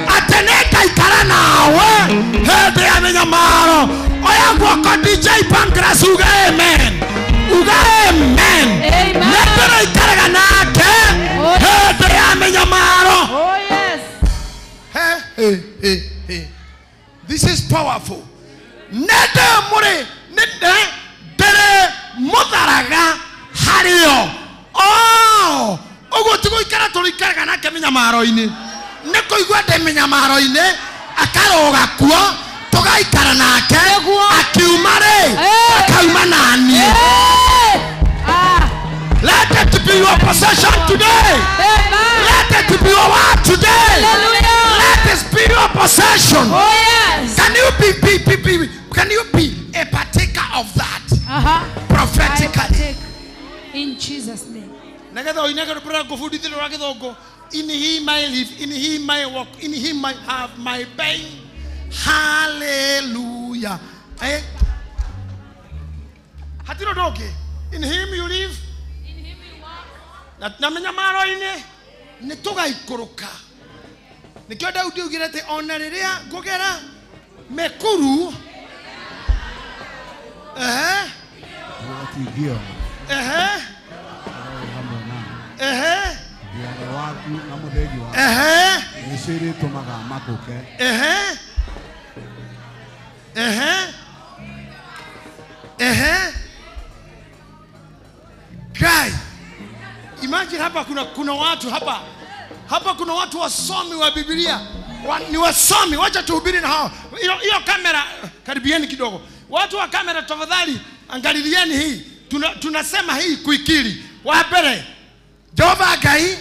atĩ nĩngaikara nawe hĩndĩ ya mĩnyamaro. Oya guoko DJ Pancras uga amen. Uga amen. Nĩ ndĩrĩikaraga nake hĩndĩ ya mĩnyamaro. Oh yes. Hey, hey, hey, hey. This is powerful. Nĩ mũrĩ nĩ ndĩrĩ mũtharaga harĩo. Oh, ũguo ti gũikara tũrĩikaraga nake mĩnyamaro-inĩ. Nĩ kũigua ndĩ mĩnyamaro-inĩ akarũga kuo tũgaikara nake akiuma rĩ akauma naniĩ. Let it be your possession today. Let it be your word today. Let it be your possession. Oh yes. Can you be can you be a partaker of that? Prophetically. In Jesus' name. In him I live, in him I walk, in him I have my being. Hallelujah. Eh? In him you live, in him you walk. Na mĩnyamaro-inĩ nĩ tũgaikũrũka. Nĩkĩo Daudi augire atĩ ona rĩrĩa ngũgera mĩkuru Guy, imagine hapa kuna watu hapa. Hapa kuna watu wasomi wa Biblia. Ni wasomi, wacha tuhubiri na hao. Hiyo kamera karibieni kidogo. Watu wa kamera tafadhali angalilieni hii. Tunasema hii kuikiri. Wa mbere. Jehova Ngai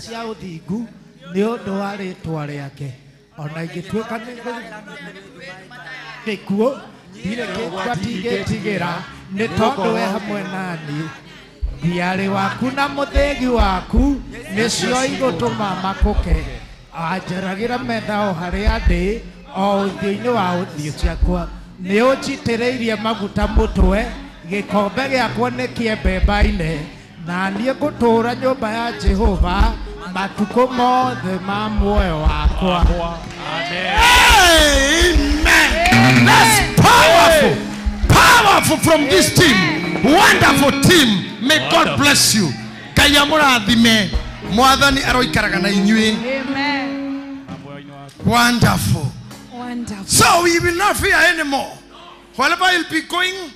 cia ũthingu nĩ ũndũ wa rĩtwa rĩake ona ingĩtuĩka nĩ ndirĩ kĩngwatigĩtigĩra nĩ tondũ we hamwe naniĩ thiarĩ waku na mũthĩgi waku nĩcio igũtũma makũke anjaragĩra metha o harĩa ndĩ o ũthiũ-inĩ wa ũthiũ ciakwa nĩ ũnjitĩrĩirie maguta mũtwe gĩkombe gĩakwa nĩ kĩembemba-inĩ na niĩ ngũtũũra nyũmba ya Jehova matukũ mothe ma muoyo wakwa. Amen. That's powerful. Powerful from this team. Wonderful team. May God bless you. Ngai amũrathime. Mwathani aroikaraga na inyuĩ. Amen. Wonderful. Wonderful. So we will not fear anymore. Wherever we'll be going,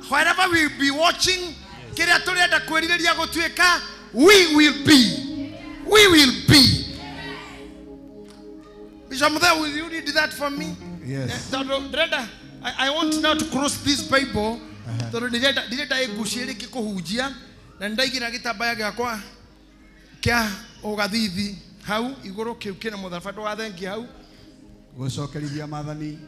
wherever we'll be watching, kĩrĩa tũrenda kwĩrirĩria gũtuĩka, we will be. We will be. Bishop Mutheu, will you read that for me? Yes. I want now to cross this Bible. Tondũ ndĩrenda ĩngucie rĩngĩ kũhunjia na nĩndaigĩra gĩtambaya gĩakwa kĩa ũgathithi hau igũrũ kĩu kĩna mũtharaba ndũgathengie hau. Gũcokerithia maathani.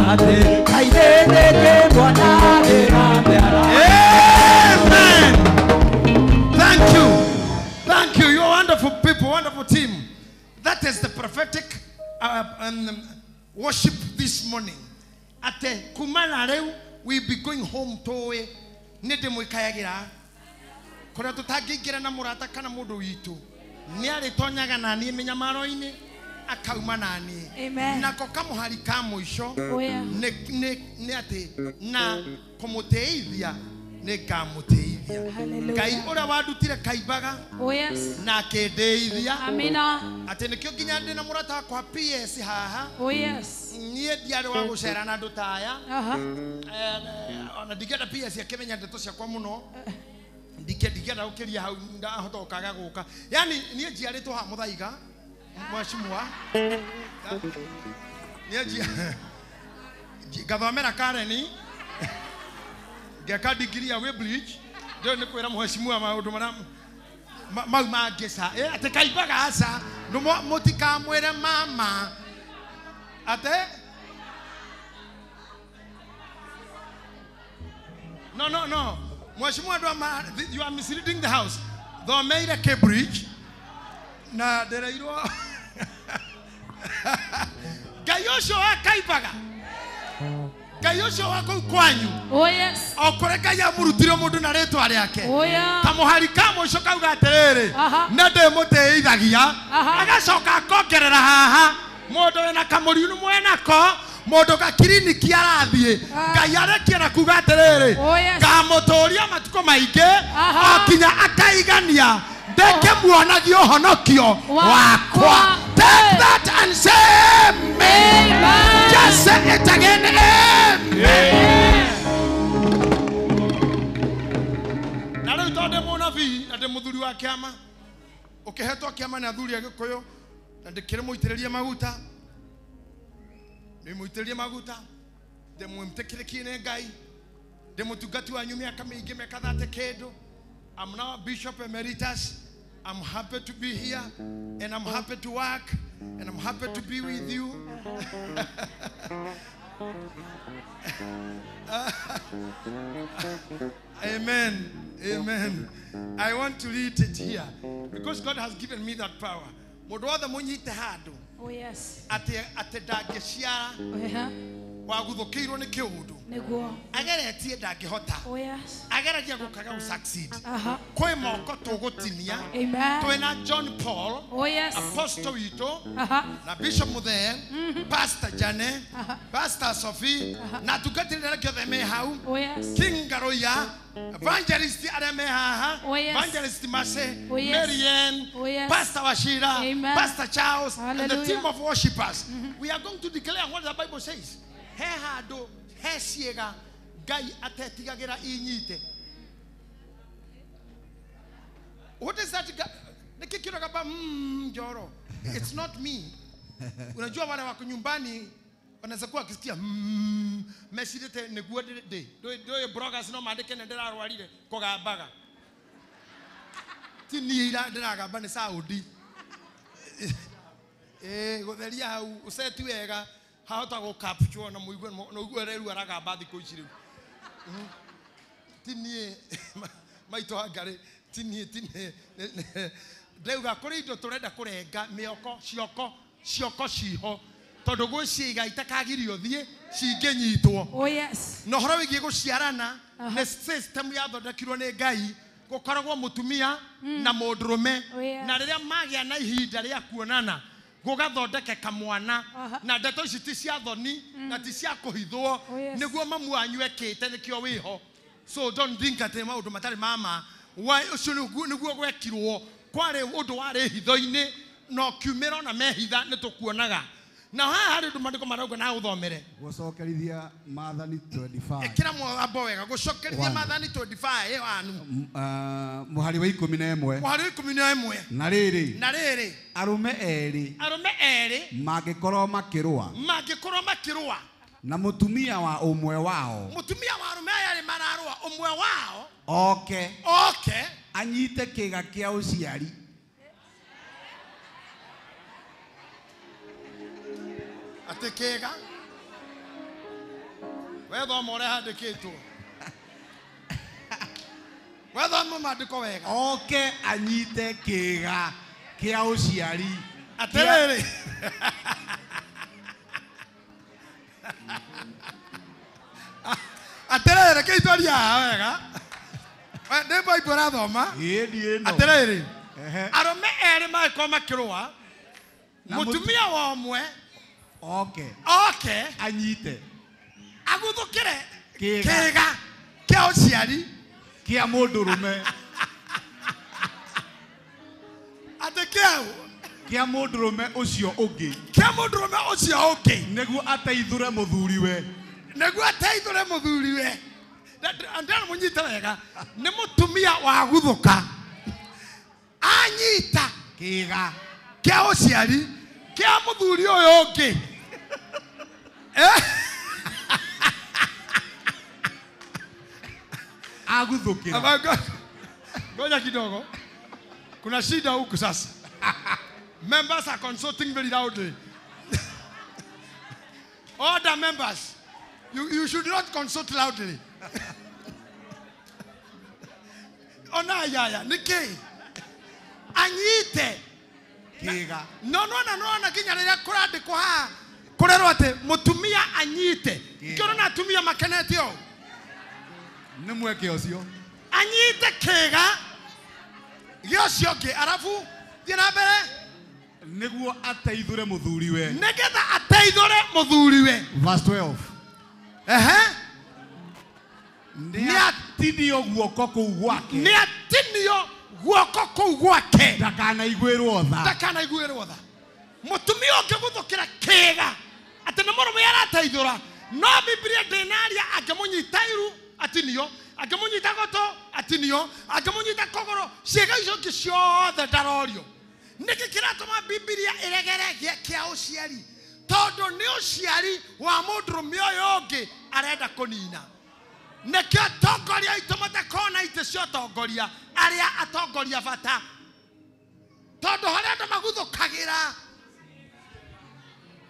Amen. Thank you. Thank you. You're wonderful people, wonderful team. That is the prophetic worship this morning. Ate kumala reu we be going home towe nende mwikayagira kuria tutangĩingĩra na mũrata kana mũndũ witũ nĩarĩtonyaga na niĩ mĩnyamaro-inĩ akauma na niĩ. Amen. Nako kamũhari ka mũico Oh, yeah. nĩ atĩ na kũmũtĩithia nĩngamũtĩithia. Hallelujah. Ngai ũrĩa wandutire kaimbaga Oh, yes. na akĩndĩithia Amina. atĩ nĩkĩo nginya ndĩ na mũrata wakwa PS haha. Oh, yes. Niĩ ndiarĩ wa gũcera na andũ ta aya. Aha. Ona ndingĩenda PS akĩmenya ndeto ciakwa mũno. Ndingĩenda gũkĩria hau ndahota gũkaga gũka. Yaani niĩ njiarĩtwo haha Mũthaiga mheshimiwa. Niĩ ngathomera Kareni ngeka degree ya Weybridge. Ndio nĩ kwĩra mheshimiwa maũndũ marĩa mau mangĩ ca. Atĩ kaimbaga aca mũtikamwĩre mama ate. No, no, no. Mheshimiwa, you are misleading the house. Thomeire Cambridge na ndereirwo Ngai ũcio wa kaimbaga, Ngai ũcio wa kũu kwanyu. Oh, yes. O kũrĩa Ngai amũrutire mũndũ na rĩtwa rĩake. Oh, yeah. Kamũhari ka mũico kauga atĩrĩrĩ, Aha. nĩ ndĩmũtĩithagia. Aha. Agacoka akongerera haha mũndũ wĩna kamũriu mwenako mũndũ ga kiriniki arathiĩ Ngai arekie na kuga atĩrĩrĩ, Oh, yes. ngamũtũria matukũ maingĩ Aha. o kinya akaigania ndĩkĩmuonagia ũhonokio wakwa. Take that and say amen. Amen. Just say it again. Amen. Na rĩu tondũ ndĩ mũnabii na ndĩ mũthuri wa kĩama ũkĩhetwo kĩama nĩ athuri a Gĩkũyũ na ndĩkĩrĩ mũitĩrĩrie maguta nĩ mũitĩrĩrie maguta ndĩmwĩtĩkĩrĩkie nĩ Ngai ndĩ mũtungati wanyu mĩaka mĩingĩ mĩaka 30 kĩndũ. I'm now a bishop emeritus. I'm happy to be here and I'm happy to work and I'm happy to be with you. Amen. Amen. I want to read it here because God has given me that power. Mũndũ wothe mũnyite handũ Oh, yes. atĩ ndangĩciara Oh, yeah. waguthũkĩirwo nĩ kĩũndũ Nĩguo. ageretie ndangĩhota Oh, yes. ageragia gũkaga gũ succeed. Aha. Kwĩ moko tũgũtinia. Amen. Twĩna John Paul Oh, yes. apostle witũ Aha. na Bishop Muthee, Pastor Jane, Aha. Pastor Sophie na atungatĩri arĩa othe me hau. Oh, yes. King Garoya, Evangelist arĩa me haha, Oh, yes. Evangelist Mase, Oh, yes. Marianne, Oh, yes. Pastor Wachira, Amen. Pastor Charles, and the Hallelujah. team of worshippers. We are going to declare what the Bible says. He handũ he ciĩga Ngai atetigagĩra inyite. What is that? Nĩkĩ kĩroga ba njoro? It's not me. Unajua wale wako nyumbani wanaweza kuwa wakisikia mecirĩte nĩguo ndĩ ndũĩ bloggers no mandĩke nĩ ndĩrarwarire kũgambaga. Ti niĩ ndĩragamba nĩ Saudi. Gũtheria hau ũceti wega hahota gũ capture na mũigue na ũigue rĩu aragamba thikũ ici rĩu. Ti niĩ maitũ Wangarĩ, ti niĩ ndauga kũrĩ indo tũrenda kũrenga mĩoko cioko ciho tondũ gwĩ ciĩga itakagirio thiĩ cingĩnyitwo. Oh, yes. Na ũhoro wĩgiĩ gũciarana nĩ system yathondekirwo nĩ Ngai gũkoragwo mũtumia na mũndũrũme. Oh, yes. Na rĩrĩa magĩa na ihinda rĩa kuonana gũgathondekeka mwana. Aha. Na ndeto ici ti cia thoni na ti cia kũhithwo. Oh, yes. Nĩguo mamu wanyu ekĩte nĩkĩo wĩho. So don't think atĩ maũndũ matarĩ mama ũcio nĩguo gwekirwo kwarĩ ũndũ warĩ hitho-inĩ na ũkiumĩra ona mehitha nĩ tũkuonaga. Na haha harĩ ũndũ maandĩko marauga na ũthomere. Gũcokerithia Maathani 25. Ĩkĩra mũgambo wega. Gũcokerithia One. Maathani 25 wanu. Mũhari wa 11. Mũhari wa 11. Na rĩrĩ. Na rĩrĩ. Arũme erĩ. Arũme erĩ. Mangĩkorwo makĩrũa. Mangĩkorwo makĩrũa. Na mũtumia wa ũmwe wao. Mũtumia wa arũme aya erĩ mararũa ũmwe wao. Oke. Oke. Anyite kĩĩga kĩa ũciari. Atĩ kĩĩga. We thoma ũrĩa handĩkĩtwo. We thoma maandĩko wega. Oke anyite kĩĩga kĩa ũciari. Atĩrĩrĩ. Atĩrĩrĩ kĩitwaria haha wega. Nĩ Bible ũrathoma? Ĩĩ ndiĩ ĩno. Atĩrĩrĩ. Arũme erĩ mangĩkorwo makĩrũa, mũtumia wa ũmwe oke oke anyite aguthũkĩre Kĩĩga. kĩĩga kĩa ũciari kĩa mũndũrũme atĩ kĩau kĩa mũndũrũme ũcio ũngĩ kĩa mũndũrũme ũcio ũngĩ nĩguo ateithũre mũthuriwe. Nĩguo ateithũre mũthuriwe. Ndĩrona mũnyite wega nĩ mũtumia waguthũka anyita kĩĩga kĩa ũciari kĩa mũthuri ũyũ ũngĩ. Aguthũkĩra. Ngoja kidogo. Kuna shida huku sasa. Members are consulting very loudly. Order members. You should not consult loudly. Ona yaya niki anyite kĩĩga. No no na no na kinya rĩrĩa kũrandĩkwo haha kũrerwo atĩ mũtumia anyite. Ngĩona atumia makenete ũũ. Nĩ mweke ũcio. Anyite kĩĩga gĩa ũcio ũngĩ arabu thiĩ na mbere nĩguo ateithũre mũthuriwe. Nĩgetha ateithũre mũthuriwe. Verse 12. Ehe. Nĩ atinio guoko kũu gwake. Nĩ atinio guoko kũu gwake. Ndakanaiguĩrwo tha. Ndakanaiguĩrwo tha. Mũtumia ũngĩguthũkĩra kĩĩga atĩ nĩ mũrũme arateithũra no Biblia ndĩnaria angĩmũnyita iru atinio, angĩmũnyita gũtũ atinio, angĩmũnyita kũgũrũ, ciĩga icio ingĩ ciothe ndarorio. Nĩkĩ kĩratũma Biblia ĩregere kĩa ũciari? Tondũ nĩ ũciari wa mũndũrũme ũyũ ũngĩ arenda kũnina. Nĩkĩo atongoria aitũ matakona itĩ cia ũtongoria arĩa atongoria bata. Tondũ harĩa andũ maguthũkagĩra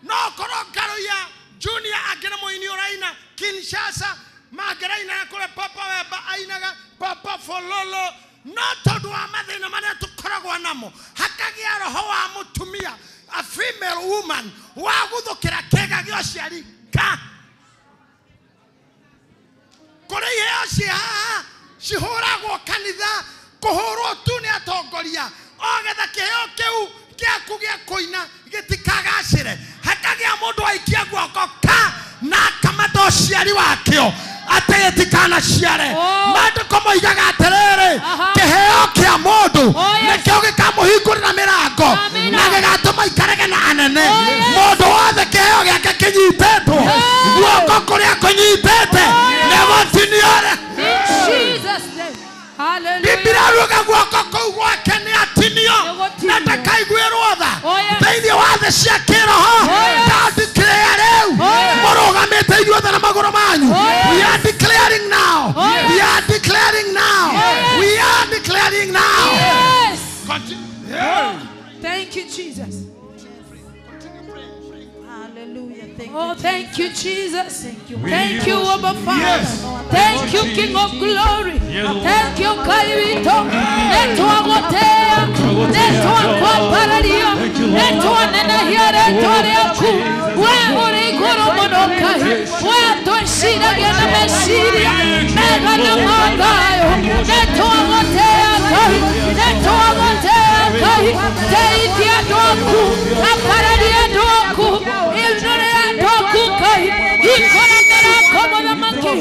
no korwo Ngaruiya Junior angĩ nĩ mũini ũraina Kinshasa mangĩraina kũrĩa Papa Wemba ainaga Papa Fololo no tondũ wa mathĩna marĩa tũkoragwo namo hakagĩa roho wa mũtumia a female woman waguthũkĩra kĩĩga gĩa ũciari ka kũrĩ iheo ciĩ haha cihũragwo kanitha kũhũrwo tu nĩ atongoria ogetha kĩheo kĩu gĩaku gĩa kũina gĩtikagacĩre hakagĩa mũndũ waikia guoko ka na akamata ũciari wakĩo atĩ gĩtikanaciare. Maandĩko moigaga atĩrĩrĩ kĩheo kĩa mũndũ nĩkĩo gĩkamũhingũrĩra mĩrango na gĩgatũma aikarage na anene. Mũndũ wothe kĩheo gĩake kĩnyitĩtwo guoko kũrĩa kũnyitĩte nĩgũtiniore. Biblia ruga guoko kũu gwake nĩ atinio na ndakaiguĩrwo tha. Thĩinĩ wa thĩ cia kĩroho ndandeclare rĩu mũrũgamĩte inyuothe na magũrũ manyu. We are declaring now. We are declaring now. We are declaring now. Yes. Continue. Thank you, Jesus. Hallelujah. Thank Oh, you. thank you, Jesus. Thank you. Thank you, Abba Father. Yes. Thank you, King of Glory. Yes, Lord. Thank you, Kairito. Netwagotea. Netwakwapararia. Netwanenahia-retoreaku. We uriguru-munokai. We toshiragia na meshiria. Mega na mathayo. Netwagotea kai. Netwagotea kai. Teitia dwaku. Apararia dwaku. Inurea dwaku kai. Ikora mirako muthamaki.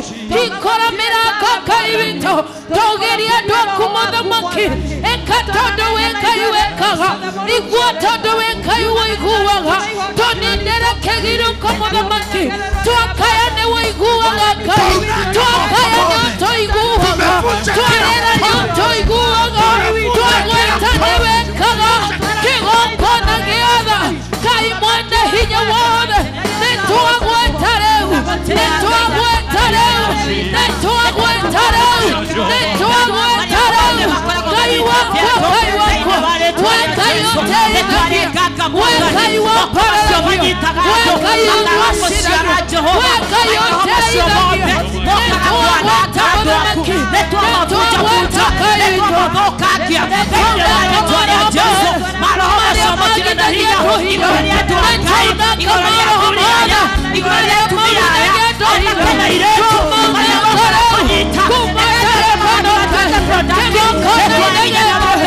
Ikora mirako kai wito. Togeria dwaku muthamaki. Eka tondu we kai wekaga. Igua tondu we kai waiguaga. Tonindera kegiruko muthamaki. Twakaya ni waiguaga kai. Twakaya ni utoiguaga. Twarera ni utoiguaga. Twagweta ni wekaga. Kigongona giothe. Kai mwene hinya wothe. Nĩtwagweta rĩu. Nĩtwagweta rĩu. Nĩtwagweta rĩu. Nĩtwagweta rĩu. Ngai wakwa, Ngai wakwa. We Ngai ũteithagia. Mwathani moko macio manyitaga andũ makaga gũciara Jehova maroho macio mothe mokaga kwananga andũ aku nĩ twamabunjabunja nĩ twamathũkangia thĩinĩ wa rĩtwa rĩa Jesũ maroho macio matirĩ na hinya igũrũ rĩa andũ a Ngai igũrũ rĩa athuri aya igũrũ rĩa atumia aya anake na airĩtu marĩa mokaga kũnyita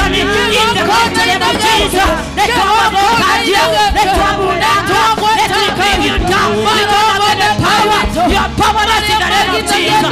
in the mighty name of Jesus, let you down. We don't have any power. Your power is in the name of Jesus.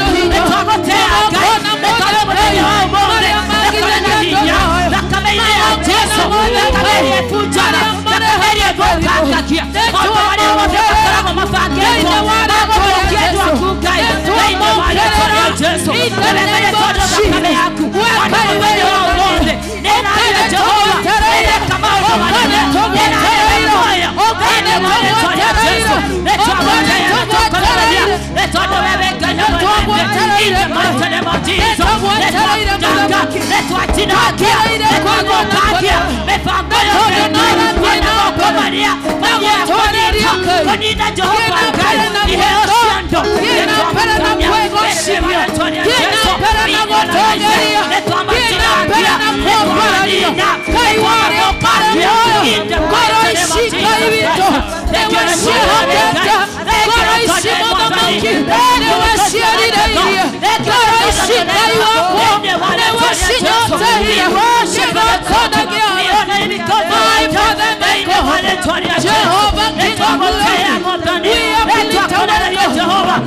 Jehovah, King of glory,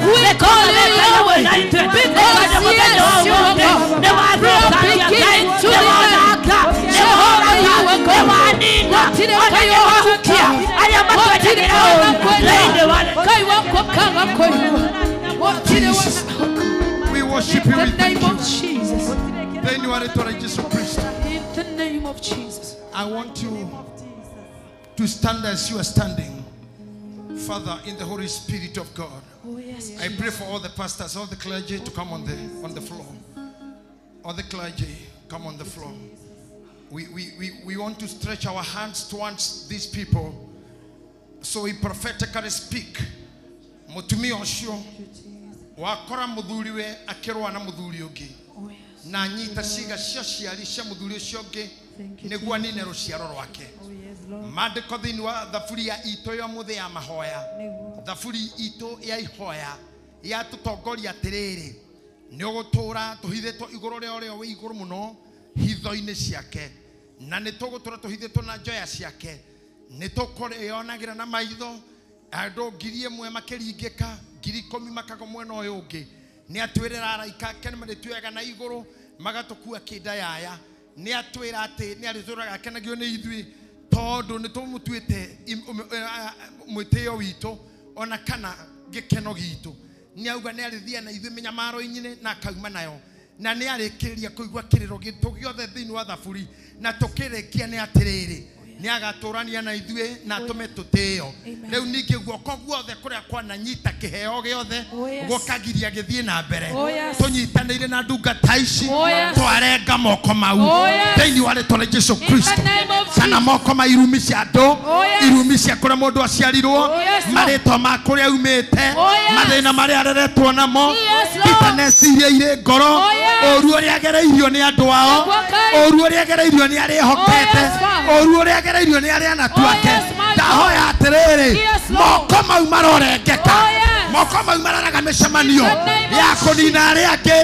we are we call you Yahweh, because yes, you are God. From beginning to the end, Jehovah, you are God. We worship you in the in name of Jesus. Then you are Jesus Christ. In the name of Jesus. I want you to stand as you are standing. Father, in the Holy Spirit of God. Oh, yes, I pray for all the pastors, all the clergy to come on the floor. All the clergy, come on the floor. We want to stretch our hands towards these people. So we prophetically speak. Mutumia ucio wakora muthuriwe akirwa na muthuri ungi na nyita ciga cia ciari cia muthuri ucio ungi niguo anine ruciaro rwake. Maandĩko thĩinĩ wa thaburi ya itũ ya mũthĩ ya mahoya, thaburi itũ ya ihoya ya tũtongoria atĩrĩrĩ, nĩ ũgũtũũra tũhithĩtwo igũrũ rĩa ũrĩa wĩ igũrũ mũno hitho-inĩ ciake, na nĩ tũgũtũũra tũhithĩtwo na njoya ciake, nĩ tũkũrĩonagĩra na maitho andũ 1,000 makĩringĩka, 10,000 makagwo mwena ũyũ ũngĩ. Nĩ atwĩrĩra araika ake nĩ marĩtuoyaga na igũrũ magatũkua kĩnda yaya. Nĩ atwĩra atĩ nĩ arĩtũũraga akenagio nĩ ithuĩ tondũ nĩ tũmũtuĩte mwĩtĩo witũ ona kana gĩkeno gitũ. Nĩ auga nĩ arĩthia na ithuĩ mĩnyamaro-inĩ na akauma nayo, na nĩ arĩkĩrĩria kũigua kĩrĩro gitũ gĩothe thĩinĩ wa thaburi, na tũkĩrĩkia nĩ atĩrĩrĩ, nĩ agatũrania na ithuĩ na atũme tũtĩo. Rĩu ningĩ guoko guothe kũrĩa kwananyita kĩheo gĩothe gũkagiria gĩthiĩ na mbere, tũnyitanĩire na ndungata ici twarenga moko mau thĩinĩ wa rĩtwa rĩa Jesũ Kristo, kana moko ma irumi cia andũ, irumi cia kũrĩa mũndũ aciarirwo, marĩtwa ma kũrĩa aumĩte, mathĩna marĩa areretwo namo, bitterness iria irĩ ngoro, ũru ũrĩa agereirio nĩ andũ ao, ũru ũrĩa agereirio nĩ arĩa ehokete, ũru ũrĩa agereirio nĩ arĩa anatu ake. Ndahoya atĩrĩrĩ, moko mau marorengeka, moko mau mararaga mĩcemanio ya kũnina arĩa angĩ,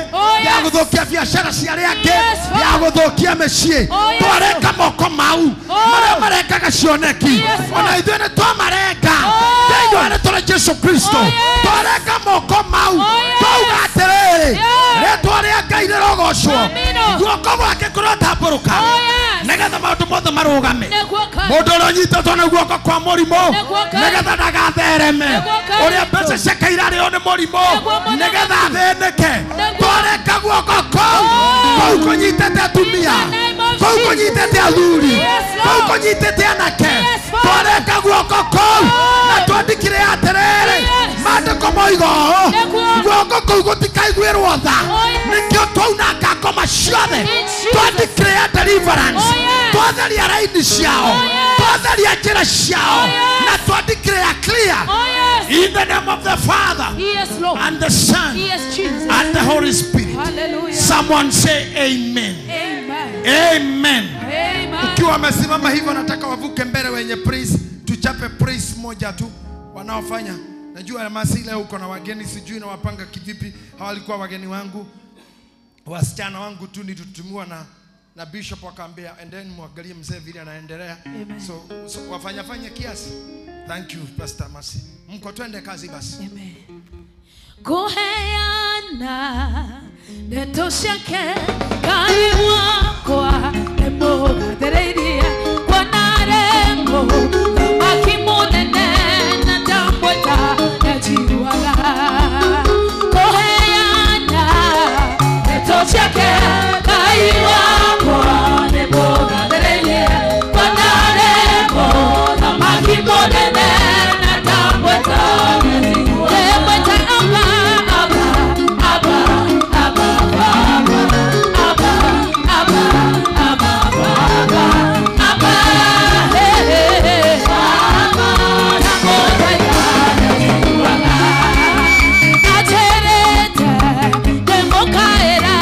ya gũthũkia biacara cia arĩa angĩ, ya gũthũkia mĩciĩ. Twarenga moko mau marĩa marengaga cioneki, ona ithuĩ nĩ twamarenga thĩinĩ wa rĩtwa rĩa Jesũ Kristo. Twarenga moko mau, twauga atĩrĩrĩ, rĩtwa rĩa Ngai rĩrogocwo, guoko gwake kũrotambũrũka nĩgetha maũndũ mothe marũgame. Mũndũ ũrĩa ũnyitĩtwo na guoko kwa mũrimũ nĩgetha ndagathereme, ũrĩa mbeca ciake irarĩo nĩ mũrimũ nĩgetha athĩnĩke, twarenga guoko kũu, kũu kũnyitĩte atumia, kũu kũnyitĩte athuri, kũu kũnyitĩte anake, twarenga guoko kũu na twandĩkire atĩrĩrĩ, maandĩko moiga ũũ, guoko kũu gũtikaiguĩrwo tha, nĩkĩo twaunanga ngoma ciothe, twandĩkire deliverance, Twatheria raini ciao. Oh, yes. Twatheria njĩra ciao. Oh, yes. Na twa declare clear. Oh, yes. In the name of the Father. Yes, Lord. And the Son. Yes, Jesus. And the Holy Spirit. Hallelujah. Someone say amen. Amen. Amen. Amen. Ukiwa wamesimama hivyo, nataka wavuke mbele wenye praise, tuchape praise moja tu wanaofanya. Najua masi leo uko na wageni, sijui na wapanga kivipi. Hawalikuwa wageni wangu, wasichana wangu tu nilitumiwa na bishop wakaambia, and then muangalie mzee vile anaendelea. So wafanya fanya kiasi. Thank you Pastor Masi. Mko twende kazi basi. Amen. Kuheana ndeto ciake Ngai wakwa nĩ mũgathĩrĩirie kuona rembo thamaki mũnene na ndamwĩta nĩanjiguaga. Kuheana ndeto ciake Ngai wakwa nĩ mũgathĩrĩirie kuona rembo thamaki mũnene na ndamwĩta nĩanjiguaga. Abba, Abba, Abba, Abba, Abba, Abba, Abba, Abba, Abba, hey, hey, hey. Abba, namotaika, acherete, demokaera,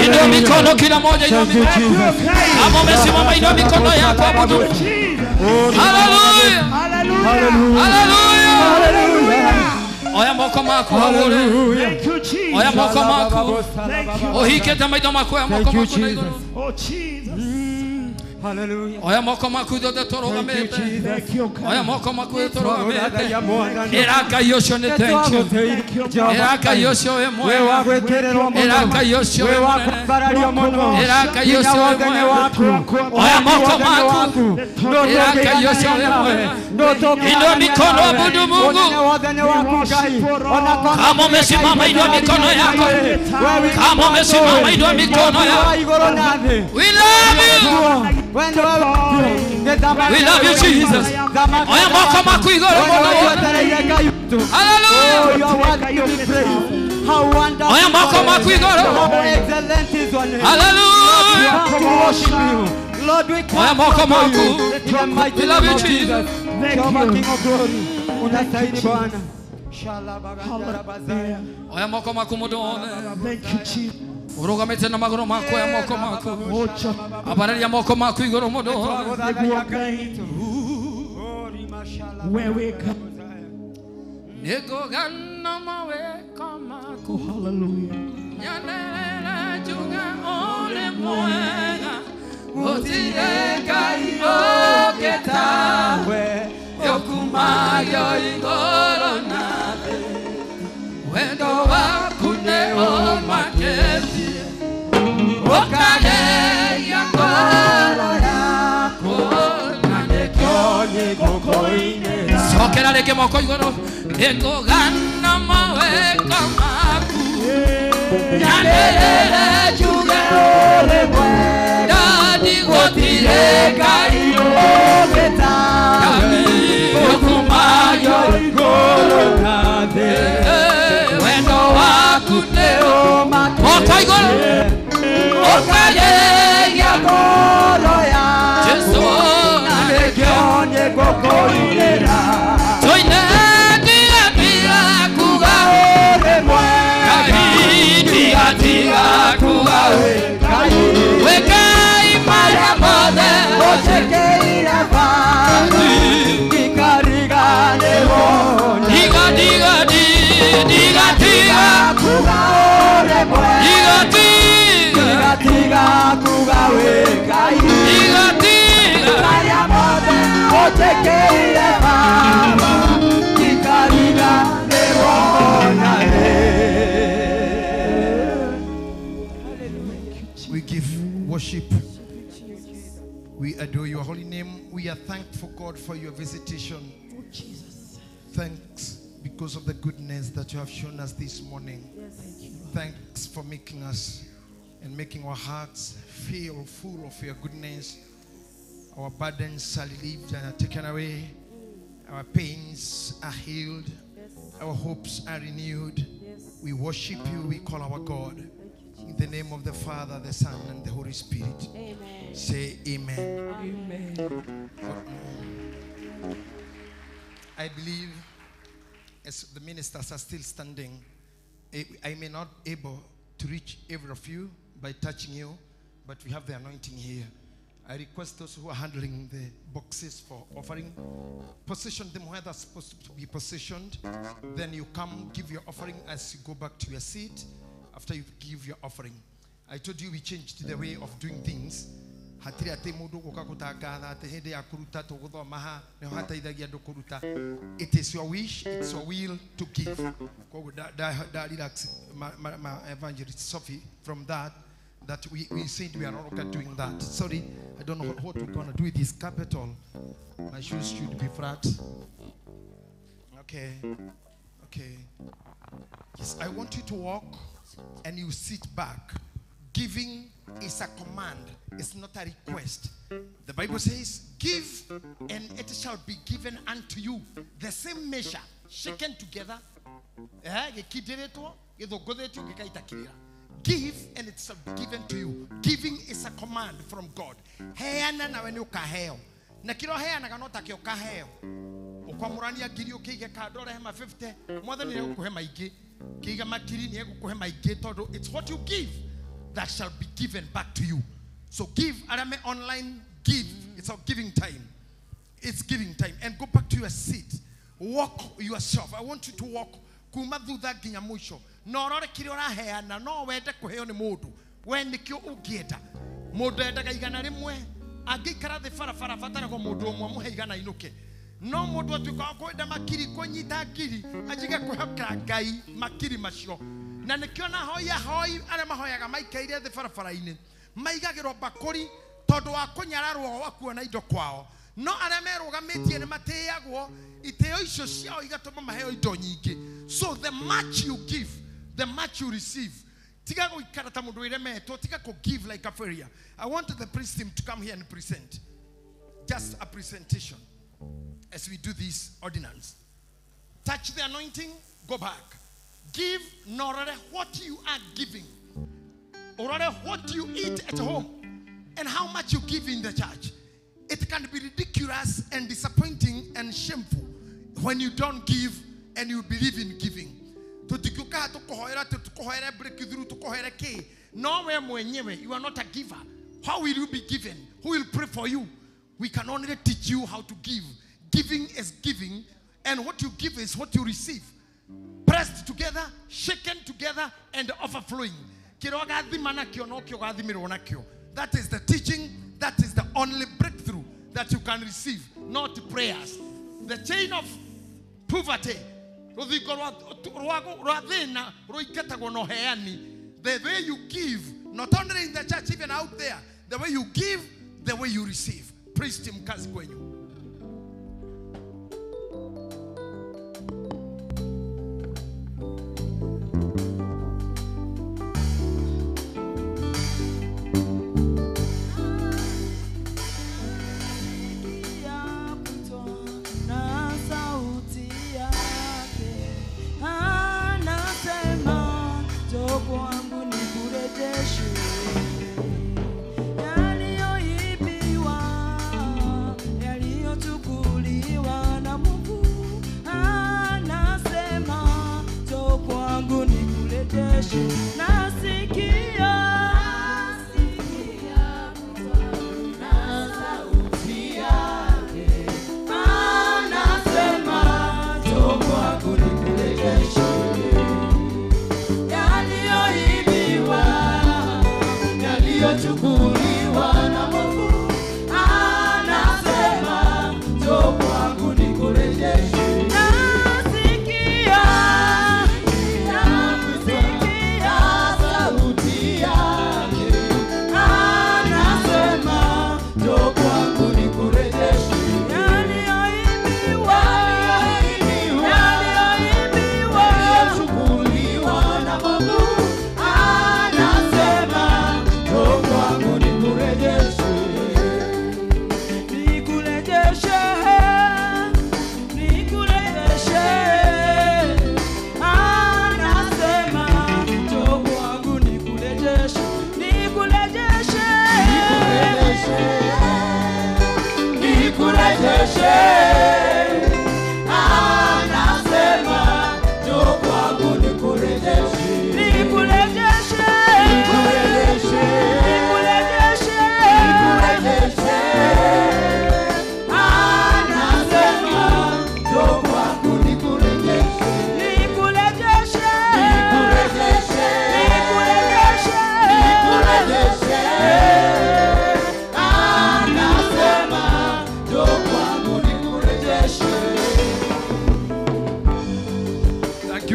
Inua mikono kila moja, inua mikono. Kama umesimama inua mikono yako hapo tu. Hallelujah. Hallelujah. Hallelujah. Oya moko moko maku hallelujah. Thank you, Jesus. Oya moko maku. Thank you. Ohikete maitho maku oya moko maku na igũrũ. Oh Jesus. Hallelujah. Oya moko maku ithuothe tũrũgamĩte. Thank you, God. Oya moko maku tũrũgamĩte. Ĩra Ngai ũcio nĩ thank you. Ĩra Ngai ũcio wĩ mwega. Ĩra Ngai ũcio wĩ mũnene. Ĩra Ngai ũcio wĩ mwega. Oya moko maku. Ĩra Ngai ũcio wĩ mwega. Inua mikono, abudu Mungu. Kama umesimama inua mikono yako. Kama umesimama inua mikono yako. We love you. We love you, Jesus. Oya moko maku igũrũ mũno. Hallelujah. Oya moko maku igũrũ. Hallelujah. Oya moko maku. We love you, Jesus. Oya moko maku mũndũ wothe. Thank you, Jesus. Ũrũgamĩte na magũrũ maku, oya moko maku. Ambararia moko maku igũrũ mũndũ wothe. Wewe Ngai. Nĩngũgana mawĩko maku. Hallelujah. Nyanĩrĩre njuge ũrĩ mwega. Gũtirĩ Ngai ũngĩ tawe. Yokumagio igũrũ na thĩ. Wendo waku nĩ ũmakĩtie. Ũkageria ngoro yakwa na nĩkĩo nĩngũkũinĩra. Cokera rĩngĩ moko igũrũ. Nĩngũgana mawĩko maku. Nyanĩrĩre njuge ũrĩ mwega. Gũtirĩ Ngai ũngĩ tawe. Yokumagio igũrũ na thĩ. Wendo waku nĩ ũmakĩtie. Moko igũrũ. Ũkageria ngoro yakwa Jesu na nĩkĩo nĩngũkũinĩra. Tũine tiga tiga kuga ũrĩ mwega. Ngai tiga tiga kuga wĩ Ngai. Wĩ Ngai marĩa mothe ũnjĩkĩire Baba. Tiga tiga tiga tiga kuga ũrĩ mwega. Tiga tiga tiga kuga wĩ Ngai. Tiga tiga marĩa mothe ũnjĩkĩire Baba. We give worship. We adore your holy name. We are thankful, God, for your visitation. Oh, Jesus. Thanks because of the goodness that you have shown us this morning. Yes. Thank you, Lord. Thanks for making us and making our hearts feel full of your goodness. Our burdens are relieved and are taken away. Our pains are healed. Yes. Our hopes are renewed. Yes. We worship you. We call our God. Thank you, In the name of the Father, the Son, and the Holy Spirit. Amen. Say amen. Amen. I believe as the ministers are still standing, I may not able to reach every of you by touching you, but we have the anointing here. I request those who are handling the boxes for offering, position them where they're supposed to be positioned. Then you come give your offering as you go back to your seat after you give your offering. I told you we changed the way of doing things. Hatirĩ atĩ mũndũ gũka gũtangatha atĩ hĩndĩ ya kũruta tũgũthoma ha nĩho hateithagia andũ kũruta. It is your wish, it's your will to give. Koguo da relax ma evangelist Sophie from that we said we are no longer doing that. Sorry, I don't know what we're gonna do with this capital. My shoes should be flat. Okay, okay. Yes, I want you to walk and you sit back. Giving is a command, it's not a request. The Bible says, give and it shall be given unto you. The same measure, shaken together. Give and it shall be given to you. Giving is a command from God. Heana nawe nĩ ũkaheo. Na kĩrĩa ũheanaga no takĩo ũkaheo. Ũkwamũrania ngiri ũkĩige kando ũrehe ma 50, Mwathani nĩegũkũhe maingĩ. Kĩiga makiri nĩegũkũhe maingĩ tondũ it's what you give that shall be given back to you. So give, arame online, give. It's our giving time. It's giving time. And go back to your seat. Walk yourself. I want you to walk Kuma thutha nginya mwisho. Na ũrore kĩrĩa ũraheana no wende kũheo nĩ mũndũ. We nĩkĩo ũngĩenda. Mũndũ endaga 100, angĩikara thĩ barabara abataragwo mũndũ ũmwe amũhe 100 ainũke. No mũndũ atuĩka wa kwenda makiri kũnyita ngiri anjige kwĩhokera Ngai makiri macio. Na nĩkĩo na hoi ahoi arĩa mahoyaga maikaire thĩ barabara-inĩ maigagĩrwo mbakũri tondũ wa kũnyararwo wa kuona indo kwao. No arĩa merũgamĩtie nĩ matĩagwo itĩo icio ciao igatũma maheo indo nyingĩ. So the much you give, the much you receive. Tiga gũikara ta mũndũ wĩremetwo, tiga kũ give like a failure. I want the priest team to come here and present. Just a presentation as we do this ordinance. Touch the anointing, go back. Give norare what you are giving. Orare what you eat at home and how much you give in the church. It can be ridiculous and disappointing and shameful when you don't give and you believe in giving. Tutikiuka tukohoera tukohoera breakthrough tukohoera ke. No we mwenyewe, you are not a giver. How will you be given? Who will pray for you? We can only teach you how to give. Giving is giving, and what you give is what you receive. Pressed together, shaken together, and overflowing. That is the teaching. That is the only breakthrough that you can receive, not prayers. The chain of poverty. The way you give, not only in the church, even out there, the way you give, the way you receive. Priest team kazi kwenyu.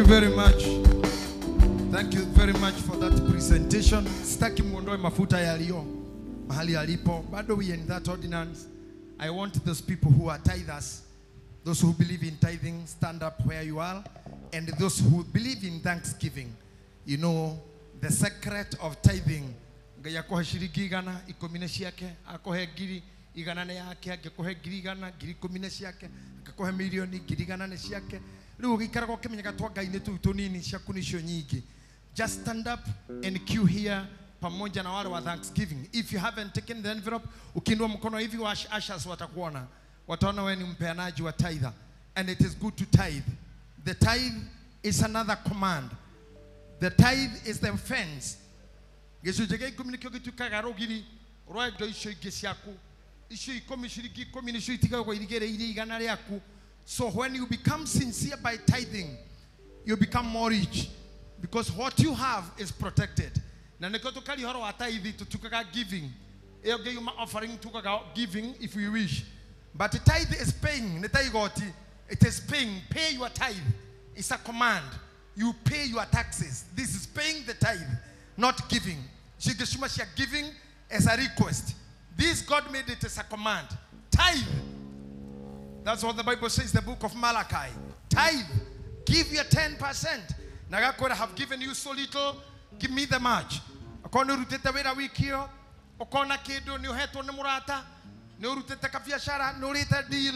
Very much. Thank you very much for that presentation. Sitaki muondoe mafuta yaliyo mahali yalipo. Bado we in that ordinance. I want those people who are tithers, those who believe in tithing, stand up where you are, and those who believe in thanksgiving. You know the secret of tithing. Ngai akohe shiringi igana ikumi nĩ ciake, akohe ngiri igana nĩ yake, angĩkũhe ngiri igana ngiri ikumi nĩ ciake, angĩkũhe milioni ngiri igana nĩ ciake. Rĩu ũgĩikaraga ũkĩmenyaga twa Ngai nĩ tũu tũnini, ciaku nĩcio nyingĩ. Just stand up and queue here pamoja na wale wa thanksgiving. If you haven't taken the envelope, ukiinua mkono hivi ushers watakuona. Wataona wewe ni mpeanaji wa tithe. And it is good to tithe. The tithe is another command. The tithe is the fence. Gĩcunjĩ gĩa ikũmi nĩkĩo gĩtuĩkaga rũgiri rwa indo icio ingĩ ciaku. Icio ikũmi ciringi ikũmi nĩcio itigagwo irigĩrĩirie igana rĩaku. So when you become sincere by tithing, You become more rich because what you have is protected. Na nĩkĩo tũkaria ũhoro wa tithe tũtukaga giving. Ĩyo ngĩyuma offering tukaga giving if we wish. But tithe is paying. Nĩ ta igoti. It is paying. Pay your tithe. It's a command. You pay your taxes. This is paying the tithe, not giving. Shigeshuma shia giving as a request. This God made it as a command. Tithe. That's what the Bible says, the book of Malachi. Tithe. Give your 10%. Nagakora have given you so little, give me the much. Okona urutete wĩra wiki ĩyo, okona kĩndũ nĩ ũhetwo nĩ mũrata, nĩ ũrutĩte kabiacara, nĩ ũrĩte deal.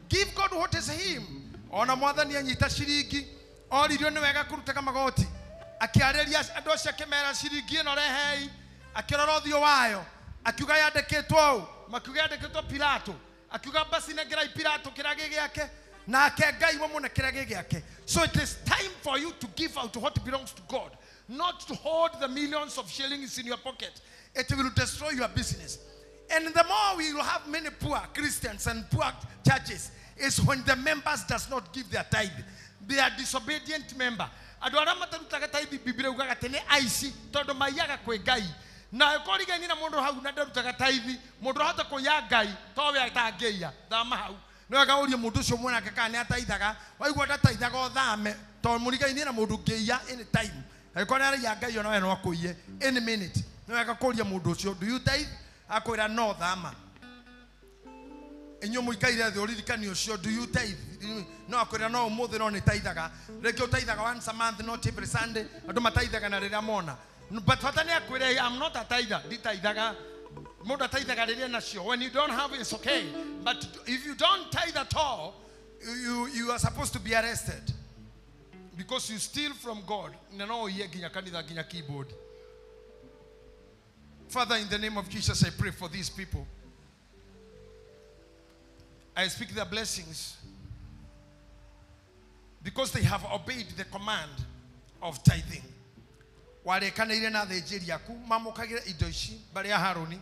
Give God what is him. Ona mwathani anyita ciringi, oririo nĩ wega kũrutaga magoti. Akĩarĩria andũ acio akĩmera ciringi ĩno rehei, akĩrora ũthiũ wayo, akiuga yandĩkĩtwo ũũ, makiuga yandĩkĩtwo Pilato, akiuga basi nengerai Pilato kĩrĩa gĩ gĩake, nake Ngai mamũne kĩrĩa gĩ gĩake. So it is time for you to give out what belongs to God, not to hold the millions of shillings in your pocket. It will destroy your business. And the more we will have many poor Christians and poor churches is when the members does not give their tithe. They are disobedient member. Andũ arĩa matarutaga tithe Biblia yugaga atĩ nĩ aici tondũ maiyaga kwĩ Ngai. Na ũkorigaini na mũndũ hau na ndarutaga tithe, mũndũ ahota kũiya Ngai towe atangĩiya. Thama hau. Nĩ wega ũrie mũndũ ũcio mwanake kana nĩ ataithaga. Waigua ndataithaga ũthame tondũ mũrigaini na mũndũ ũngĩiya any time. Angĩkorwo nĩ araiya Ngai ona we no akũiye any minute. Nĩ wega kũria mũndũ ũcio, do you tithe? Akwĩra no, thama. Inyuĩ mũikaire thĩ ũririkani ũcio, do you tithe? No akwĩra no ũmũthĩ no nĩ taithaga. Rĩngĩ ũtaithaga once a month, not every Sunday. Andũ mataithaga na rĩrĩa mona. But bata nĩ akwĩre, I'm not a tither. Nditaithaga. Mũndũ ataithaga rĩrĩa nacio. When you don't have, it's okay. But if you don't tithe at all, you are supposed to be arrested. Because you steal from God. Na no ũiye nginya kanitha nginya keyboard. Father, in the name of Jesus, I pray for these people. I speak their blessings because they have obeyed the command of tithing. Warekanĩire na thĩnjĩri aku mamũkagĩre indo ici mbarĩ ya Harũni,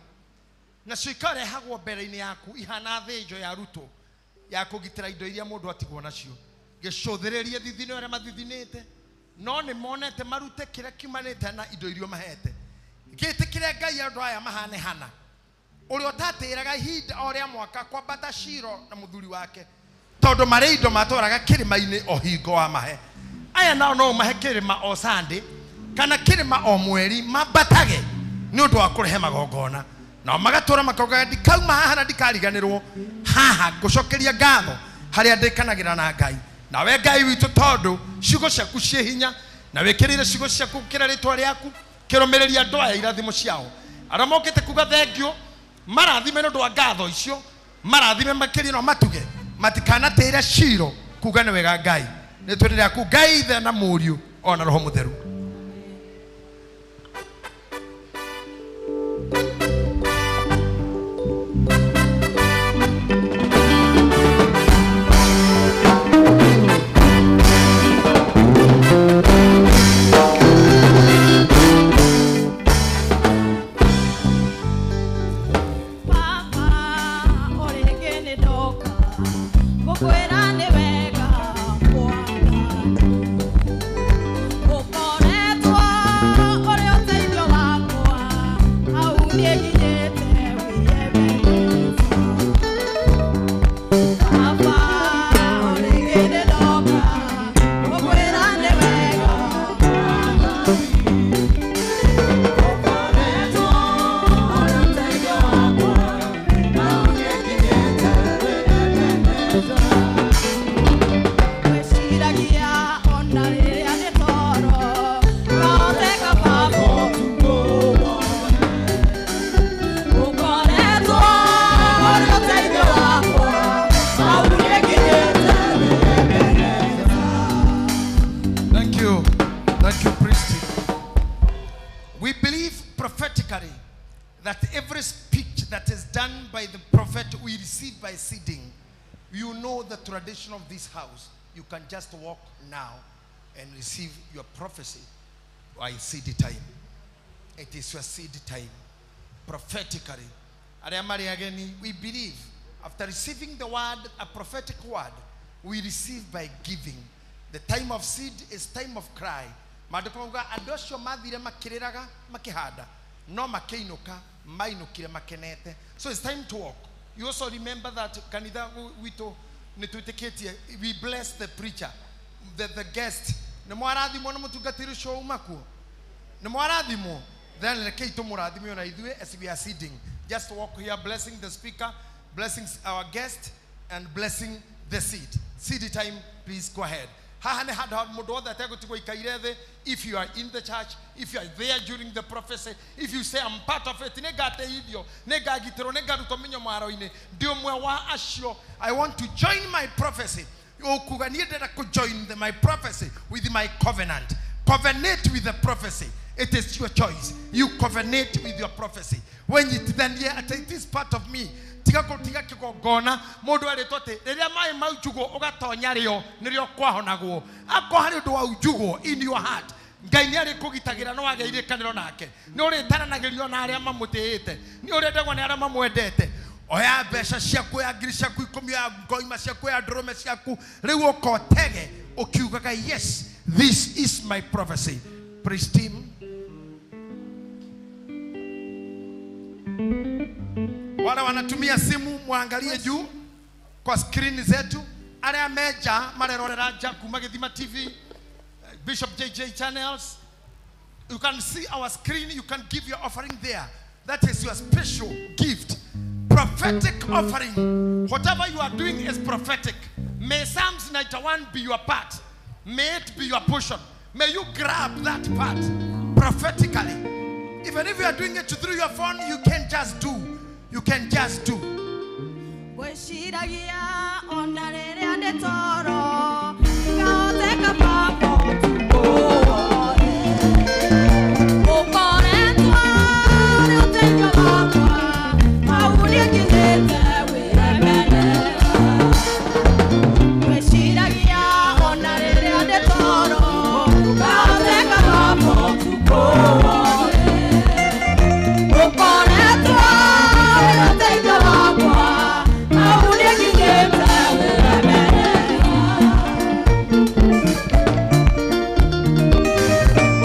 nacio ikarehagwo mbere-inĩ yaku ihana thĩnjo ya rutwo ya kũgitĩra indo iria mũndũ atigwo nacio. Gĩcũthĩrĩrie thithino arĩa mathithinĩte, no nĩ monete marute kĩrĩa kiumanĩte na indo iria mahete. Gĩtĩkĩre Ngai andũ aya mahane hana ũrĩa ũtatĩĩraga ihinda o rĩa mwaka kwambata Shilo na mũthuri wake, tondũ marĩ indo matwaraga kĩrĩma-inĩ o hingo wa mahe. Aya nao no mahe kĩrĩma o Sunday kana kĩrĩma o mweri mambatage nĩ ũndũ wa kũrehe magongona. Nao magatũra makaugaga ndikauma haha na ndikariganĩrwo haha ngũcokeria ngatho harĩa ndĩkanagĩra na Ngai. Nawe Ngai witũ, tondũ ciugo ciaku ciĩ hinya na wĩkĩrĩire ciugo ciaku gũkĩra rĩtwa rĩaku, kĩrũmĩrĩria andũ aya irathimo ciao. Arĩa mokĩte kuga thengio marathime nĩ ũndũ wa ngatho icio, marathime makĩria no matuge matikanatĩre Shilo kuga nĩ wega Ngai. Nĩ twĩrĩ rĩaku Ngai Ithe na Mũriũ ona Roho Mũtheru. Tradition of this house, you can just walk now and receive your prophecy by seed time. It is your seed time. Prophetically, we believe after receiving the word, a prophetic word, we receive by giving. The time of seed is time of cry. Maandĩko mauga andũ acio mathire makĩrĩraga makĩhanda no makĩinũka mainũkire makenete. So it's time to walk. You also remember that kanitha witũ nĩ twĩtĩkĩtie, we bless the preacher, the guest. Nĩ mwarathimwo nĩ mũtungatĩri ũcio uma kuo? Nĩ mwarathimwo? Then rekei tũmũrathime ona ithuĩ as we are seeding. Just walk here blessing the speaker, blessing our guest, and blessing the seed. Seed time, please go ahead. Haha nĩ handũ mũndũ wothe ategũtigwo ikaire thĩ. If you are in the church, if you are there during the prophecy, if you say I'm part of it, nĩngateithio, nĩngagitĩrwo, nĩngarutwo mĩnyamaro-inĩ, ndĩ ũmwe wa acio. I want to join my prophecy. Ũkuga niĩ ndĩrenda kũ join my prophecy with my covenant. Covenant with the prophecy. It is your choice. You covenant with your prophecy. When it then yeah, it is part of me. Tiga kũtiga kĩgongona mũndũ arĩtwo atĩ rĩrĩa maĩ maunjugwo ũgatonya rĩo nĩrĩo kwahonagwo. Akorwo harĩ ũndũ waunjugwo in your heart, Ngai nĩ arĩkũgitagĩra no wagĩa irĩkanĩro nake. Nĩ ũrĩtaranagĩrio na arĩa mamũtĩĩte. Nĩ ũrĩendagwo nĩ arĩa mamwendete. Oya mbeca ciaku, oya ngiri ciaku ikũmi, oya ngoima ciaku, oya ndũrũme ciaku, rĩu ũkotege ũkiugaga yes, this is my prophecy. Praise team. Wale wanatumia simu muangalie juu kwa screen zetu. Arĩa meja marerorera nja kuma Gĩthima TV, Bishop JJ channels. You can see our screen. You can give your offering there. That is your special gift. Prophetic offering. Whatever you are doing is prophetic. May Psalms 91 be your part. May it be your portion. May you grab that part prophetically. Even if you are doing it through your phone, you can just do. You can just do.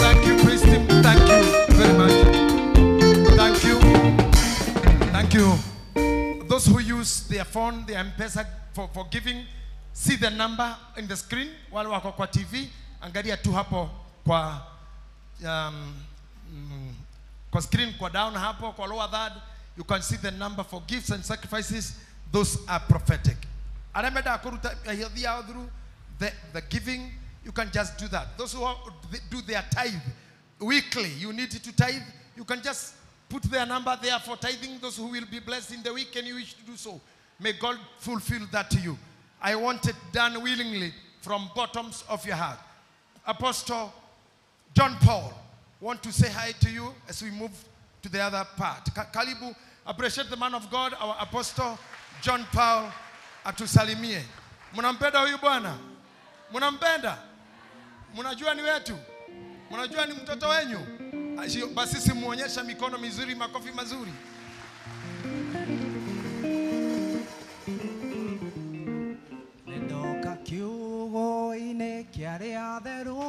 Thank you, priest. Thank you very much. Thank you. Thank you. Those who use their phone, their M-Pesa for giving, see the number in the screen. Wale wako kwa TV, angalia tu hapo kwa kwa screen, kwa down hapo, kwa lower third, you can see the number for gifts and sacrifices. Those are prophetic. Arĩa mendaga kũruta yao through the giving, you can just do that. Those who do their tithe weekly, you need to tithe, you can just put their number there for tithing. Those who will be blessed in the week and you wish to do so, may God fulfill that to you. I want it done willingly from bottoms of your heart. Apostle John Paul, want to say hi to you as we move to the other part. Karibu, appreciate the man of God, our Apostle John Paul, atusalimie. Mnampenda huyu bwana? Mnampenda? Mnajua ni wetu? Mnajua ni mtoto wenyu? Basi simuonyesha mikono mizuri, makofi mazuri. Ndoka kiugo-inĩ kĩa arĩa atheru,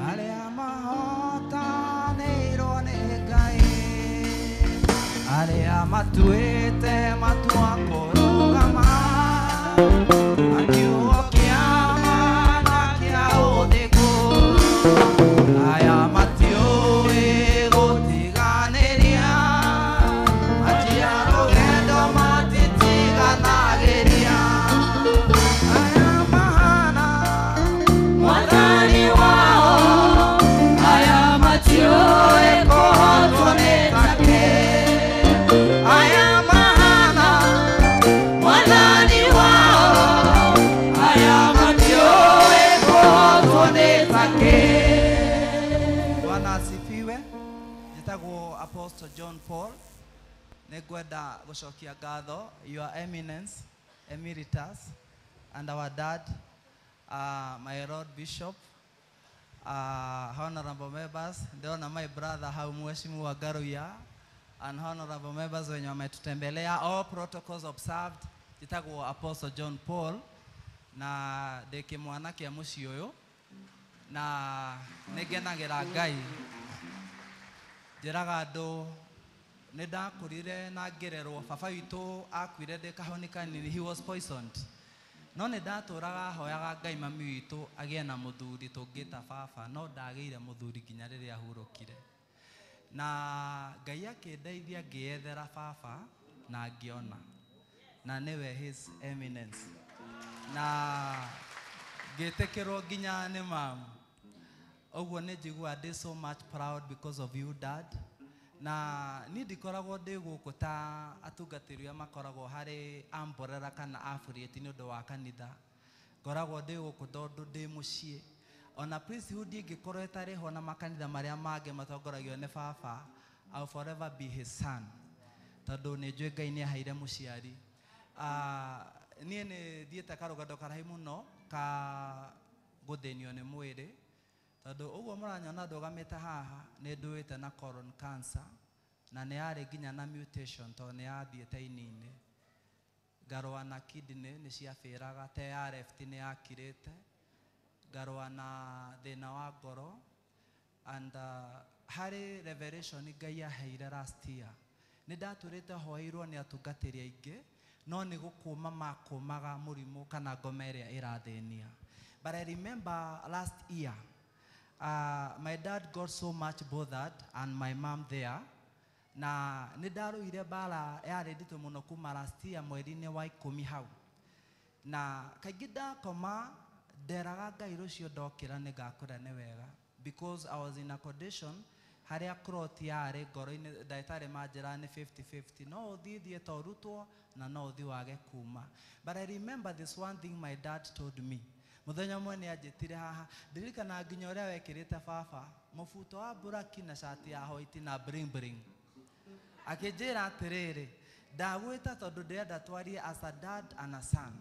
arĩa mahotanĩirwo nĩ Ngai, arĩa matuĩte matua kũrũgama na kiugo kĩa ma na kĩa ũthingu, aya matiũĩ gũtiganĩria, matia rũgendo matitiganagĩria, aya mahana mwathani wao, aya matiũĩ kũhotwo nĩ take, aya mahana mwathani wao, aya matiũĩ kũhotwo nĩ take. Bwana asifiwe. Njĩtagwo Apostle John Paul. Nĩngwenda gũcokia ngatho Your Eminence Emeritus and our dad, my Lord Bishop, honorable members, ndĩrona my brother hau Mheshimiwa Ngaruiya, and honorable members wenye wametutembelea, all protocols observed. Njĩtagwo Apostle John Paul. Na ndĩ kĩmwana kĩa mũciĩ ũyũ na nĩngenagĩra Ngai. Njĩraga andũ nĩ ndakũrire na ngĩrerwo baba witũ akuire ndĩ kahoni kanini, he was poisoned. No nĩ ndatũraga hoyaga Ngai mami witũ agĩe na mũthuri tũngĩta baba, no ndagĩire mũthuri nginya rĩrĩa ahurũkire. Na Ngai akĩndeithia ngĩyethera baba na ngĩona, na nĩwe His Eminence, na ngĩtĩkĩrwo nginya nĩ mamu. Ũguo nĩ njiguaga ndĩ so much proud because of you, Dad. Na niĩ ndikoragwo ndĩ gũkũ ta atungatĩri arĩa makoragwo harĩ amborera kana affiliate nĩ ũndũ wa kanitha. Ngoragwo ndĩ gũkũ tondũ ndĩ mũciĩ. Ona priesthood ĩngĩkorwo ĩtarĩ ho na makanitha marĩa mangĩ matongoragio nĩ baba, I will forever be his son, tondũ nĩ njũĩ Ngai nĩ aheire mũciari. Niĩ nĩ thiĩte karũgendo karaihu mũno ka gũthĩnio nĩ mwĩrĩ, tondũ ũguo mũranyona ndũgamĩte haha nĩ ndũĩte na colon cancer, na nĩ yarĩ nginya na mutation tondũ nĩ yathiĩte ini-inĩ. Ngarũa na kidney nĩ ciabĩraga, te ya left nĩ yakirĩte. Ngarũa na thĩna wa ngoro. And harĩ revelation Ngai aheire last year, nĩ ndatũrĩte hoeirwo nĩ atungatĩri aingĩ, no nĩ gũkũma makũmaga mũrimũ kana ngoma ĩrĩa ĩrathĩnia. But I remember last year, my dad got so much bothered and my mom there, na nĩ ndarũire mbara yarĩ nditũ mũno kuma last year mweri-inĩ wa 10 hau. Na kaingĩ ndakoma nderaga Ngai rũciũ ndokĩra nĩ ngakũra nĩ wega, because I was in a condition harĩa clot yarĩ ngoro-inĩ, ndagĩtarĩ manjĩra nĩ 50-50, no ũthiĩ thiĩ ta ũrutwo na no ũthiĩ wage kuma. But I remember this one thing my dad told me. Mũthenya ũmwe nĩ anjĩtire haha, ndirikana nginya ũrĩa wekĩrĩte baba mũbuto wa buraki na cati ya white na bling bling. Akĩnjĩra atĩrĩrĩ, ndagwĩta tondũ ndĩrenda twarie as a dad and a son.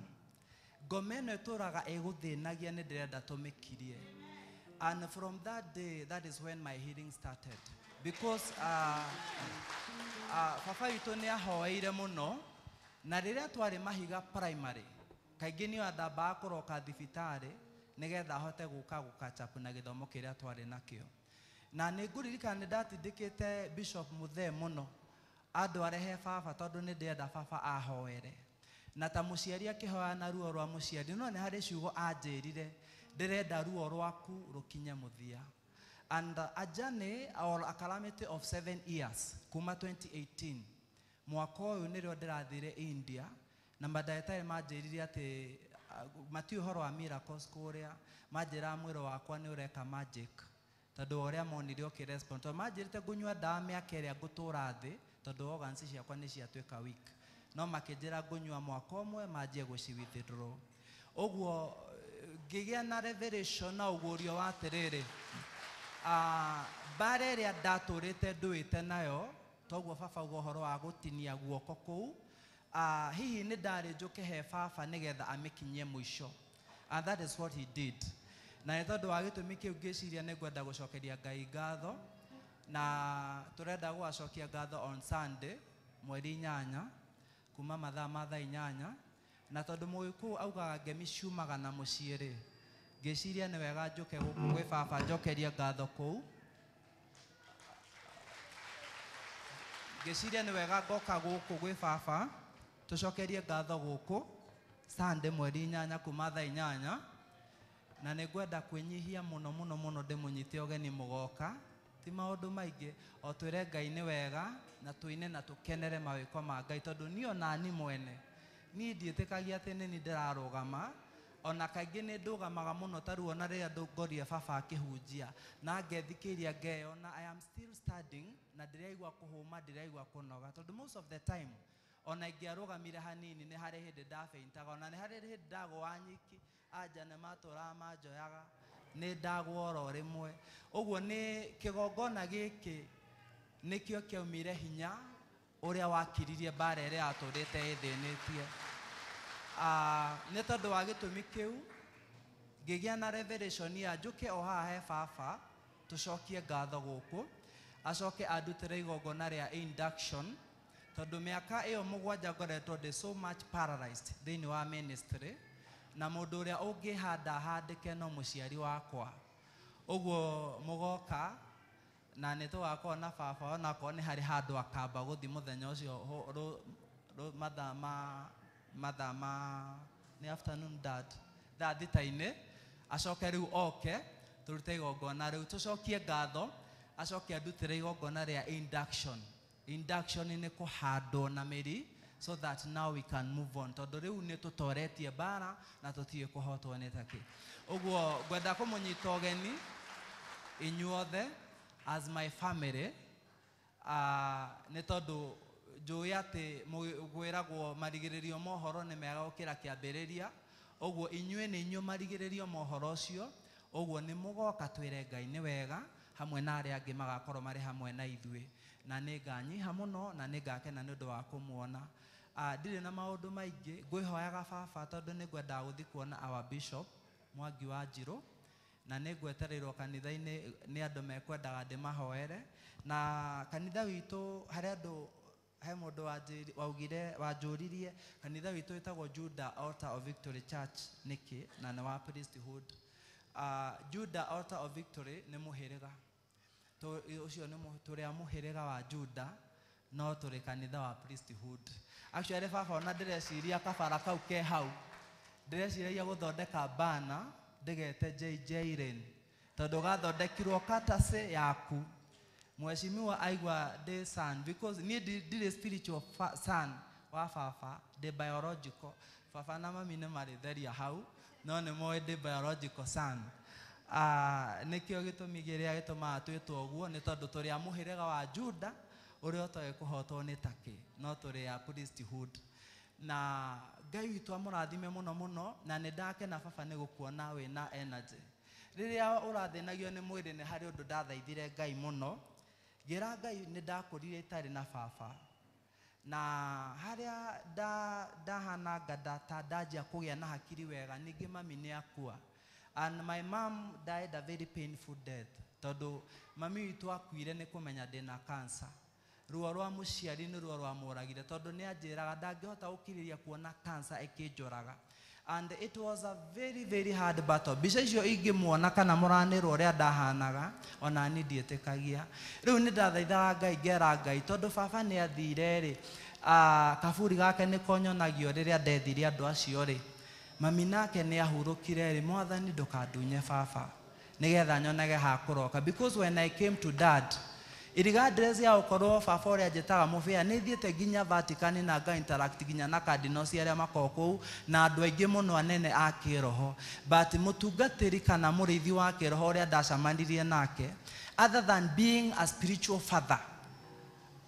Ngoma ĩno ĩtũraga ĩgũthĩnagia, nĩ ndĩrenda tũmĩkirie. And from that day, that is when my healing started. Because baba witũ nĩ ahoeire mũno, na rĩrĩa twarĩ Mahiga primary, kaingĩ nĩ andambaga kũroka thibitarĩ nĩgetha ahote gũka gũkachapu na gĩthomo kĩrĩa twarĩ nakĩo. Na nĩ ngũririkana nĩ ndatindĩkĩte Bishop Muthee mũno andware he baba, tondũ nĩ ndĩrenda baba ahoere. Na ta mũciari akĩhoya na ruo rwa mũciari, no nĩ harĩ ciugo anjĩrire, ndĩrenda ruo rwaku rũkinye mũthia. And a journey or a calamity of 7 years kuma 2018, mwaka ũyũ nĩrĩo ndĩrathire India, na mandagĩtarĩ manjĩrire atĩ matiũĩ ũhoro wa miracles kũrĩa, manjĩraga mwĩrĩ wakwa nĩ ũreka magic, tondũ wa ũrĩa monire ũkĩrespond. Tondũ manjĩrĩte ngũnyua ndawa mĩaka ĩrĩa ngũtũra thĩ, tondũ organs ciakwa nĩ ciatuĩka weak, no makĩnjĩra ngũnyua mwaka ũmwe manjie gũci withdraw. Ũguo ngĩgĩa na revelation na ũguũrio wa atĩrĩrĩ, mbara ĩrĩa ndatũrĩte ndũĩte nayo, toguo baba auga ũhoro wa gũtinia guoko kũu, hihi nĩ ndarĩ njũke he baba nĩgetha amĩkinyie mũico. And that is what he did. Na nĩ tondũ wa gĩtũmi kĩu ngĩciria nĩ ngwenda gũcokeria Ngai ngatho, na tũrenda gũgacokia ngatho on Sunday mweri 8 kuma mathaa ma thaa 8. Na tondũ Mũgĩkũyũ augaga ngemi ciumaga na mũciĩ rĩ, ngĩciria nĩ wega njũke gũkũ gwĩ baba njokerie ngatho kũu. Ngĩciria nĩ wega ngoka gũkũ gwĩ baba tũcokerie ngatho gũkũ Sunday mweri 8 kuma thaa 8. Na nĩ ngwenda kwĩnyihia mũno mũno mũno ndĩmũnyite ũgeni mũgoka, ti maũndũ maingĩ, o twĩre Ngai nĩ wega na tũine na tũkenere mawĩko ma Ngai, tondũ niĩ ona niĩ mwene niĩ ndiĩtĩkagia atĩ nĩ niĩ ndĩrarũgama. Ona kaingĩ nĩ ndũgamaga mũno, ta rĩu ona rĩrĩa ngorire baba akĩhunjia na ngethikĩria ngeyona I am still standing, na ndĩraigua kũhũma, ndĩraigua kũnoga, tondũ most of the time ona ingĩarũgamire hanini nĩ harĩ hĩndĩ ndabeintaga, ona nĩ harĩ hĩndĩ ndagũa nyiki, anja nĩ matũraga manjoyaga, nĩ ndagũa oro rĩmwe. Ũguo nĩ kĩgongona gĩkĩ nĩkĩo kĩaumire hinya ũrĩa wakiririe mbara ĩrĩa yatũrĩte ĩthĩnĩtie. Nĩ tondũ wa gĩtũmi kĩu ngĩgĩa na revelation ya njũke o haha he baba tũcokie ngatho gũkũ, acoke andutĩre igongona rĩa induction, tondũ mĩaka ĩyo 7 ngoretwo ndĩ so much paralyzed thĩinĩ wa ministry. Na mũndũ ũrĩa ũngĩhanda handĩke no mũciari wakwa. Ũguo mũgoka na nĩ tũgakorwo na baba onakorwo nĩ harĩ handũ akamba gũthiĩ mũthenya ũcio mathaa ma nĩ afternoon dad thaa thita-inĩ acoke rĩu oke tũrute igongona rĩu tũcokie ngatho acoke andutĩre igongona rĩa induction. Induction nĩ kũhandwo na mĩri so that now we can move on tondũ rĩu nĩ tũtoretie mbara na tũtiĩ kũhotwo nĩ takĩ. Ũguo ngwenda kũmũnyita ũgeni inyuothe as my family nĩ tondũ njũĩ atĩ gwĩragwo marigĩrĩrio mohoro nĩ mega gũkĩra kĩambĩrĩria. Ũguo inyuĩ nĩ inyuĩ marigĩrĩrio mohoro ũcio. Ũguo nĩ mũgoka twĩre Ngai nĩ wega hamwe na arĩa angĩ magakorwo marĩ hamwe na ithuĩ. Na nĩ nganyiha mũno na nĩ ngakena nĩ ũndũ wa kũmuona. Ndirĩ na maũndũ maingĩ ngwĩhoyaga baba tondũ nĩ ngwendaga gũthiĩ kuona our bishop Mwangi wa Njirũ na nĩ ngwetereirwo kanitha-inĩ nĩ andũ mekwendaga ndĩmahoere. Na kanitha witũ harĩ andũ he mũndũ waugire wanjũririe kanitha witũ wĩtagwo Judah Altar of Victory Church nĩkĩ na nĩ wa priesthood. Judah Altar of Victory nĩ mũhĩrĩga ũcio nĩ tũrĩ a mũhĩrĩga wa Judah no tũrĩ kanitha wa priesthood. Actually baba ona ndĩreciria kabara kau ke hau ndĩreciragia gũthondeka bana ndĩgete JJ Lane tondũ gathondekirwo katase yaku. Mheshimiwa aigua ndĩ son because niĩ ndirĩ spiritual son wa baba, ndĩ biological. Baba na mami nĩ marĩtheria hau no nĩ moĩ ndĩ biological son. Nĩkĩo gĩtũmi kĩrĩa gĩtũmaga twĩtwo ũguo nĩ tondũ tũrĩ a mũhĩrĩga wa Judah ũrĩa ũtoĩ kũhotwo nĩ takĩ no tũrĩ a priesthood. Na Ngai witũ amũrathime mũno mũno na nĩ ndakena baba nĩ gũkuona wĩna energy. Rĩrĩa ũrathĩnagio nĩ mwĩrĩ nĩ harĩ ũndũ ndathaithire Ngai mũno ngĩra Ngai nĩ ndakũrire itarĩ na baba na harĩa ndahananga ta ndanjia kũgĩa na hakiri wega ningĩ mami nĩ akua. And my mom died a very painful death tondũ mami witũ akuire nĩ kũmenya ndĩna cancer. Ruo rwa mũciari nĩ ruo rwamũragire tondũ nĩ anjĩraga ndangĩhota gũkirĩrĩria kuona cancer ĩkĩnjũraga. And it was a very very hard battle. Mbica icio ingĩmuona kana mũranĩrwo ũrĩa ndahanaga ona niĩ ndiĩtĩkagia. Rĩu nĩ ndathaithaga Ngai ngera Ngai tondũ baba nĩ athire rĩ kaburi gake nĩ konyonagio rĩrĩa ndethirie andũ acio rĩ mami nake nĩ ahurũkire rĩ mwathani ndũkandunye baba nĩgetha nyonage ha kũroka because when I came to dad irregardless ya ũkorwo baba ũrĩa anjĩtaga mũbĩa nĩ thiĩte nginya Vatican na nga interact nginya na cardinals arĩa makoragwo kũu na andũ aingĩ mũno anene a kĩroho but mũtungatĩri kana mũrĩithi wa kĩroho ũrĩa ndacemanirie nake other than being a spiritual father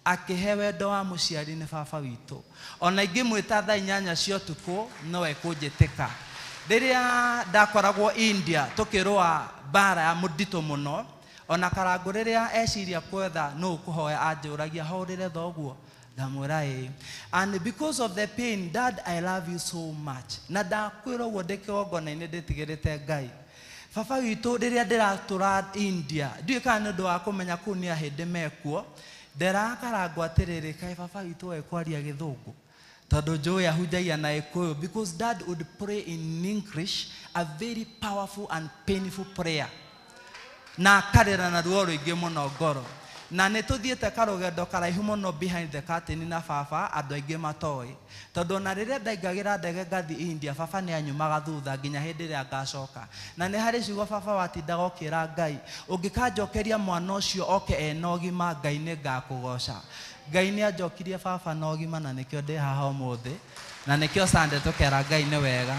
akĩhe wendo wa mũciari nĩ baba witũ. Ona ingĩmwĩta thaa inyanya cia ũtukũ no ekũnjĩtĩka. Rĩrĩa ndakoragwo India tũkĩrũa mbara ya mũnditũ mũno ona Karangũ rĩrĩa eciria kwetha nũ kũhoya anjũragia hũrĩre thoguo ngamwĩra ĩĩ. And because of the pain, dad I love you so much. Na ndakwĩra ũguo ndĩ kĩgongona-inĩ ndĩtigĩrĩte Ngai. Baba witũ rĩrĩa ndĩratũra India ndiũĩ kana nĩ ũndũ wa kũmenya kũu nĩ ahĩndĩ mekuo nderaga Karangũ atĩrĩrĩ kaĩ baba witũ ekwaria gĩthũngũ tondũ njũĩ ahunjagia na Gĩkũyũ because dad would pray in English a very powerful and painful prayer na akarĩra na ruo rũingĩ mũno ngoro. Na nĩ tũthiĩte karũgendo karaihu mũno behind the curtain na baba andũ aingĩ matoĩ tondũ ona rĩrĩa ndaingagĩra ndege ngathiĩ India baba nĩ anyumaga thutha nginya hĩndĩ ĩrĩa ngacoka. Na nĩ harĩ ciugo baba watindaga ũkĩra Ngai ũngĩkanjokeria mwana ũcio oke ena ũgima Ngai nĩ ngakũgoca. Ngai nĩ anjokirie baba na ũgima na nĩkĩo ndĩ haha ũmũthĩ na nĩkĩo Sunday tũkera Ngai nĩ wega.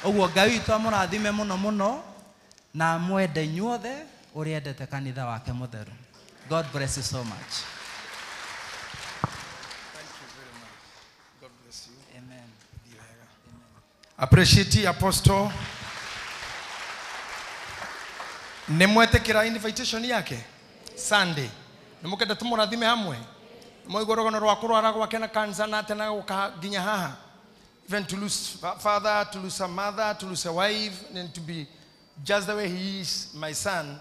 Ũguo Ngai witũ amũrathime mũno mũno na amwende inyuothe ũrĩa endete kanitha wake mũtheru. God bless you so much. Thank you very much. God bless you. Amen. Appreciate Apostle. Nĩ mwetĩkĩra invitation yake Sunday. Nĩ mũkenda tũmũrathime hamwe. Mwaigua rũgano rwa kũrwara gwake na cancer na atĩ na gũka nginya haha. Even to lose father, to lose a mother, to lose a wife, and to be just the way he is, my son.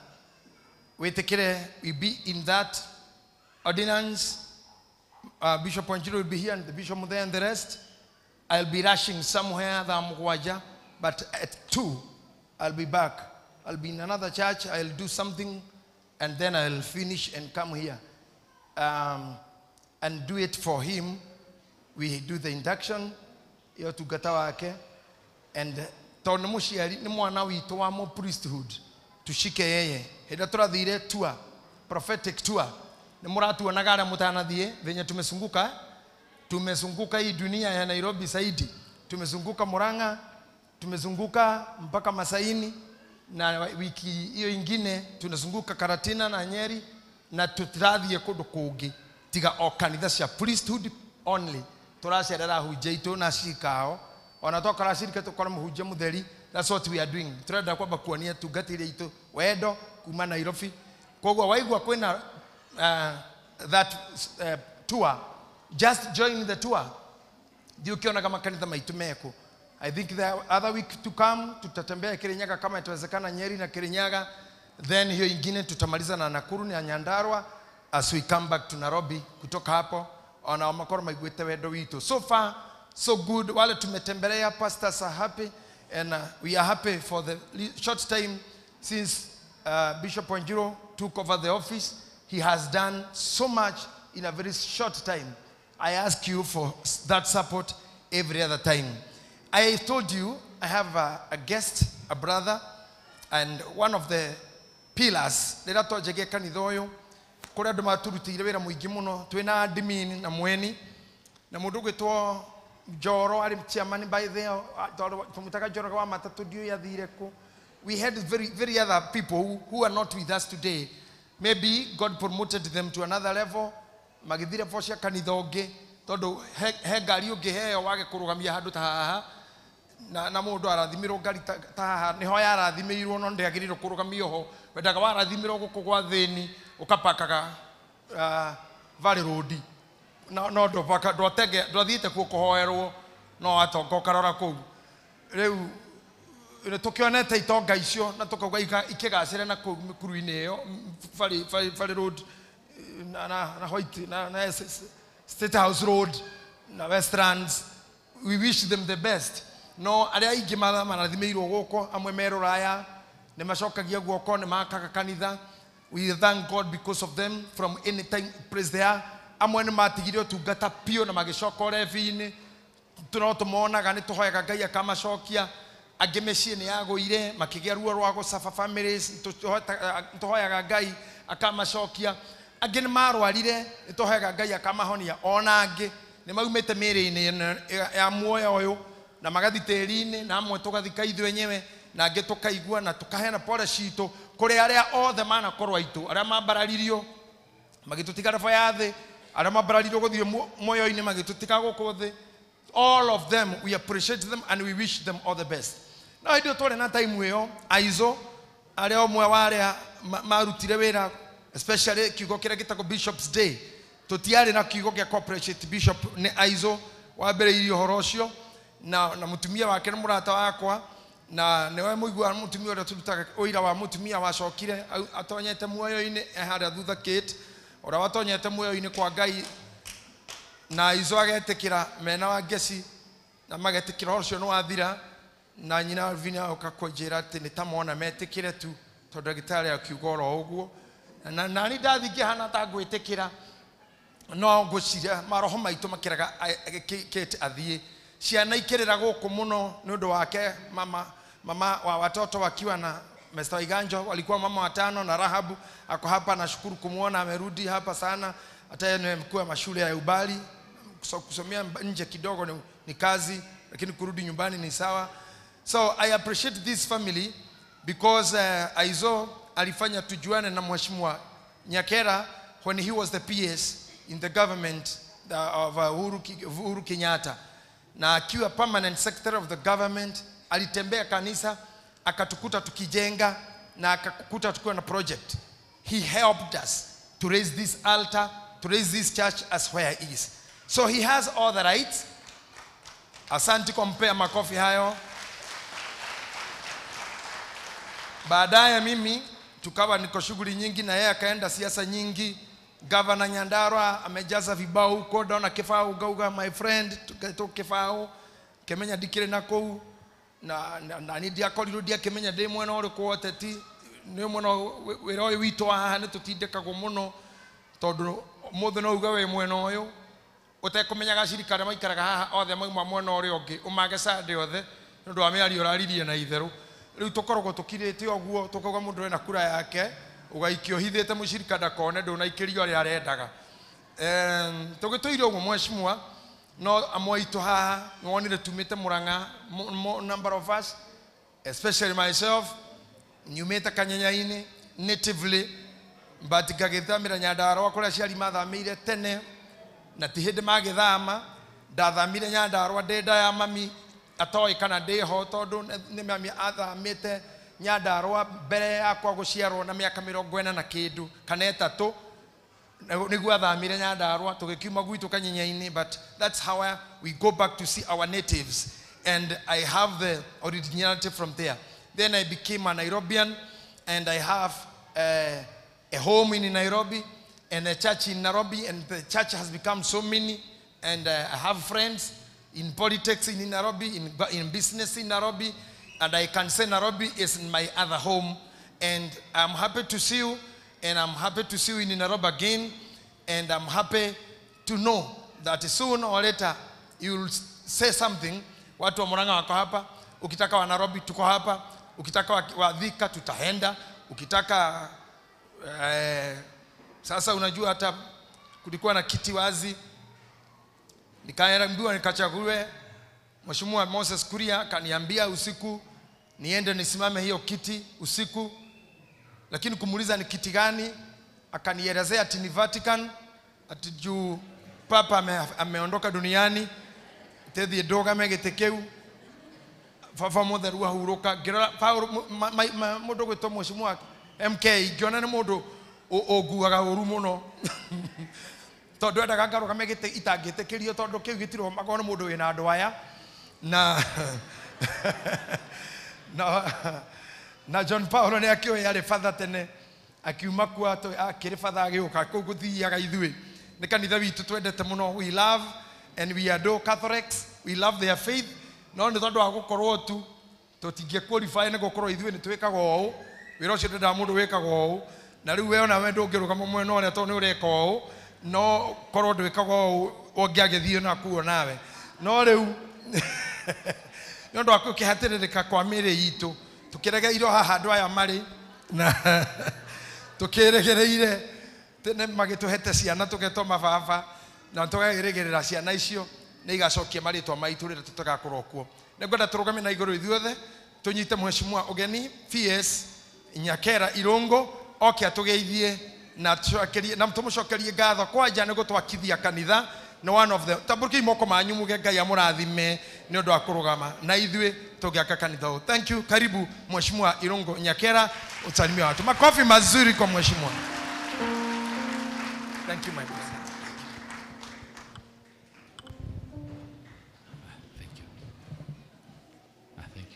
Wĩtĩkĩre, we be in that ordinance. Bishop Wanjiru will be here and the Bishop there and the rest. I'll be rushing somewhere thaa mũgwanja. But at 2, I'll be back. I'll be in another church. I'll do something, and then I'll finish and come here and do it for him. We do the induction, iyo tungata wake, and tondũ nĩ mũciari nĩ mwana witũ wa mo priesthood, tushike yeye. Hĩndĩ ĩrĩa tũrathire tour, prophetic tour, nĩ mũratuonaga arĩa mũtanathiĩ venye tumezunguka, tumezunguka hii dunia ya Nairobi zaidi, tumezunguka Murang'a, tumezunguka mpaka Masaini, na wiki hiyo ingine tunazunguka Karatina na Nyeri, na tũrathiĩ kũndũ kũngĩ tiga o kanitha cia priesthood only. Tũracerera ahunjia aitũ na acirika ao, ona twakora acirika tũkora mũhunjia mũtheri. That's what we are doing. Tũrenda kwamba kuonia tungatĩri aitũ wendo kuma Nairobi. Koguo waigua kwĩna that tour, just join the tour. Thiĩ ũkĩonaga makanitha maitũ meko. I think the other week to come tutatembea Kirinyaga kama itawezekana, Nyeri na Kirinyaga, then hiyo ingine tutamaliza na Nakuru na Nyandarua as we come back to Nairobi. Kutoka hapo ona makorwo maiguĩte wendo witũ. So far so good. Wale tumetembelea, pastors are happy, and we are happy for the short time since Bishop Wanjiru took over the office. He has done so much in a very short time. I ask you for that support every other time. I told you I have a guest, a brother, and one of the pillars. Rĩrĩa twanjagia kanitha ũyũ, kũrĩ andũ maturutĩire wĩra mũingĩ mũno, twĩna admin na mweni, na mũndũ ũgwĩtwo Njoro arĩ chairman by there, tũmwĩtaga Njoro wa matatũ, ndiũĩ athire kũ. We had very, very other people who are not with us today. Maybe God promoted them to another level, magĩthire level cia kanitha ũngĩ, tondũ he ngari ũngĩheo wage kũrũgamia handũ ta haha, na mũndũ arathimirwo ngari ta haha, nĩho yarathimĩirwo, no ndĩagĩrĩirwo kũrũgamio ho. Wendaga warathimirwo gũkũ gwa thĩni, ũkapakaga Valley Road. No ndwathiĩte kuo kũhoerwo, no watonga ũkarora kũu. Rĩu nĩ tũkĩonete itonga icio na tũkauga ikĩgacĩre na kũu mĩkuru-inĩ ĩyo, Valley Road na White na State House Road na Westlands. We wish them the best. No arĩa aingĩ marathimĩirwo gũkũ, amwe me rũraya, nĩ macokagia guoko, nĩ makaga kanitha. We thank God because of them from any time place they are. Amwe nĩ matigire ũtungata piũ na magĩcoka ũrebi-inĩ, no tũmonaga, nĩ tũhoyaga Ngai akamacokia. Angĩ mĩciĩ nĩ yagũire, makĩgĩa ruo rwa gũcaba families, tũhoyaga Ngai akamacokia. Angĩ nĩ marwarire, nĩ tũhoyaga Ngai akamahonia. Ona angĩ nĩ maumĩte mĩĩrĩ-inĩ ya muoyo ũyũ na magathi tĩri-inĩ, na amwe tũgathika ithuĩ enyewe, na angĩ tũkaigua na tũkaheana pole citũ kũrĩ arĩa othe manakorwo aitũ, arĩa mambararirio magĩtũtiga rebo ya thĩ, arĩa mambararirio gũthiĩ muoyo-inĩ magĩtũtiga gũkũ thĩ. All of them, we appreciate them and we wish them all the best. No hĩndĩ ĩyo twarĩ na time ĩyo, Aizo arĩa ũmwe wa arĩa marutire wĩra, especially kiugo kĩrĩa gĩtagwo Bishop's Day, tũtiarĩ na kiugo gĩa kũ appreciate Bishop, nĩ Aizo wambĩrĩirie ũhoro ũcio, na mũtumia wake nĩ mũrata wakwa, na nĩwe mũiguaga mũtumia ũrĩa tũrutaga ũira wa mũtumia wacokire atonyete muoyo-inĩ, e harĩa thutha Kate, ũrĩa watonyete muoyo-inĩ kwa Ngai, na Aizo agetĩkĩra mena wa Ngeci, na magetĩkĩra ũhoro ũcio nĩ wathira, na nyina Alvina oka kũnjĩra atĩ nĩ ta mona metĩkĩre tu, tondũ ndagĩtarĩ akiuga oro ũguo, na nani ndathiĩ ngĩhana ta ngwĩtĩkĩra, no ngwĩciria maroho maitũ makĩraga Kate athiĩ. Ciana ikĩrĩra gũkũ mũno nĩ ũndũ wake, mama wa watoto wakiwa na Mr. Waiganjo, walikuwa mama watano, na Rahabu ako hapa, nashukuru kumuona amerudi hapa sana. Hata yeye ni mkuu wa mashule ya Ubali, kusomea nje kidogo ni kazi, lakini kurudi nyumbani ni sawa. So I appreciate this family because Aizo alifanya tujuane na Mheshimiwa Nyakera when he was the PS in the government of Uhuru Kenyatta, na akiwa permanent secretary of the government alitembea kanisa akatukuta tukijenga na akakuta tukiwa na project. He helped us to raise this altar, to raise this church as where it is. So he has all the rights. Asante kwa mpea makofi hayo. Baadaye mimi tukawa niko shughuli nyingi na yeye akaenda siasa nyingi. Governor Nyandarua amejaza vibao huko, ndaona kibao ugauga my friend, tukaito kibao Kemenya dikire na kou. Na nĩ ndiakorirwo ndiakĩmenya ndĩ mwena ũrĩkũ wa ũteti. Nĩ mwena wĩra ũyũ witũ wa haha nĩ tũtindĩkagwo mũno tondũ mũthĩ no uge wĩ mwena ũyũ ũtekũmenyaga acirika arĩa maikaraga haha othe mauma mwena ũrĩa ũngĩ ũmage Sunday othe nĩ ũndũ wa mĩario ũraririe na itherũ. Rĩu tũkoragwo tũkirĩte ũguo tũkauga mũndũ ena kura yake ũgaikio hithĩte mũcirika ndakone ndũnaikĩrio arĩa arendaga. Tũgĩtũire ũguo mheshimiwa no amwe aitũ haha nĩwonire tumĩte Murang'a, number of us, especially myself, nyumĩte Kanyenya-inĩ natively, but ngagĩthamĩra Nyandarũa kũrĩa aciari mathamĩire tene na ti hĩndĩ magĩthama. Ndathamire Nyandarũa ndĩ nda ya mami atoĩ kana ndĩ ho tondũ nĩ mami athamĩte Nyandarũa mbere yakwa gũciarwo na mĩaka 40 na kĩndũ kana 3 nĩguo athamire Nyandarũa tũgĩkiuma gwitũ Kanyenya-inĩ. But that's how we go back to see our natives, and I have the originality from there. Then I became a Nairobian, and I have a home in Nairobi and a church in Nairobi, and the church has become so many, and I have friends in politics in Nairobi, in business in Nairobi, and I can say Nairobi is my other home. And I'm happy to see you, and I'm happy to see you in Nairobi again, and I'm happy to know that soon or later you'll say something. Watu wa Murang'a wako hapa, ukitaka wa Nairobi tuko hapa, ukitaka wa Thika tutaenda, ukitaka sasa unajua hata kulikuwa na kiti wazi nikaambiwa nikachaguliwe. Mheshimiwa Moses Kuria kaniambia usiku niende nisimame hiyo kiti usiku, lakini kumuuliza ni kiti gani akanielezea ati ni Vatican, ati juu Papa ameondoka duniani tethi ndũgame gĩtĩ kĩu baba mũtheru ahurũka. Ngĩrora Paul mũndũ gwĩtwo Mheshimiwa MK ngĩona nĩ mũndũ ũnguaga ũru mũno tondũ endaga ngarũgame gĩtĩ itangĩtĩkĩrio tondũ kĩu gĩtirũgamagwo nĩ mũndũ wĩna andũ aya na John Paul nĩ akĩũĩ arĩ batha tene akiuma kuo akĩrĩ batha agĩũka kũu gũthiaga ithuĩ nĩ kanitha witũ twendete mũno. We love and we adore Catholics, we love their faith, no nĩ tondũ wa gũkorwo tu tũtingĩ qualify nĩ gũkorwo ithuĩ nĩ twĩkaga ũũ wĩra ũcio ndĩndaga mũndũ wĩkaga ũũ na rĩu we ona we ndũngĩrũgama mwena ũrĩa tondũ nĩ ũreka ũũ no korwo ndwĩkaga ũũ ũngĩagĩthiĩ nakuo nawe no rĩu nĩ ũndũ wa gũkĩhatĩrĩrĩka kwa mĩĩrĩ itũ tũkĩregeirwo haha andũ aya marĩ na tũkĩregereire tene magĩtũhete ciana tũgetwo mababa na tũgagĩrĩgĩrĩra ciana icio nĩ igacokia marĩtwa maitũ rĩrĩa tũtagakorwo kuo. Nĩngwenda tũrũgame na igũrũ ithuothe tũnyite mheshimiwa ũgeni PS Nyakera Irungu oke atũgeithie na tũmũcokerie ngatho kwanja nĩ gũtwakithia kanitha nĩ one of the tambũrũkiai moko manyu muge Ngai amũrathime nĩ ũndũ wa kũrũgama na ithuĩ tũgĩaka kanitha ũyũ. Thank you. Karibu Mheshimiwa Irungu Nyakera, usalimie watu. Makofi mazuri kwa mheshimiwa. Thank you my brother. Thank you. Thank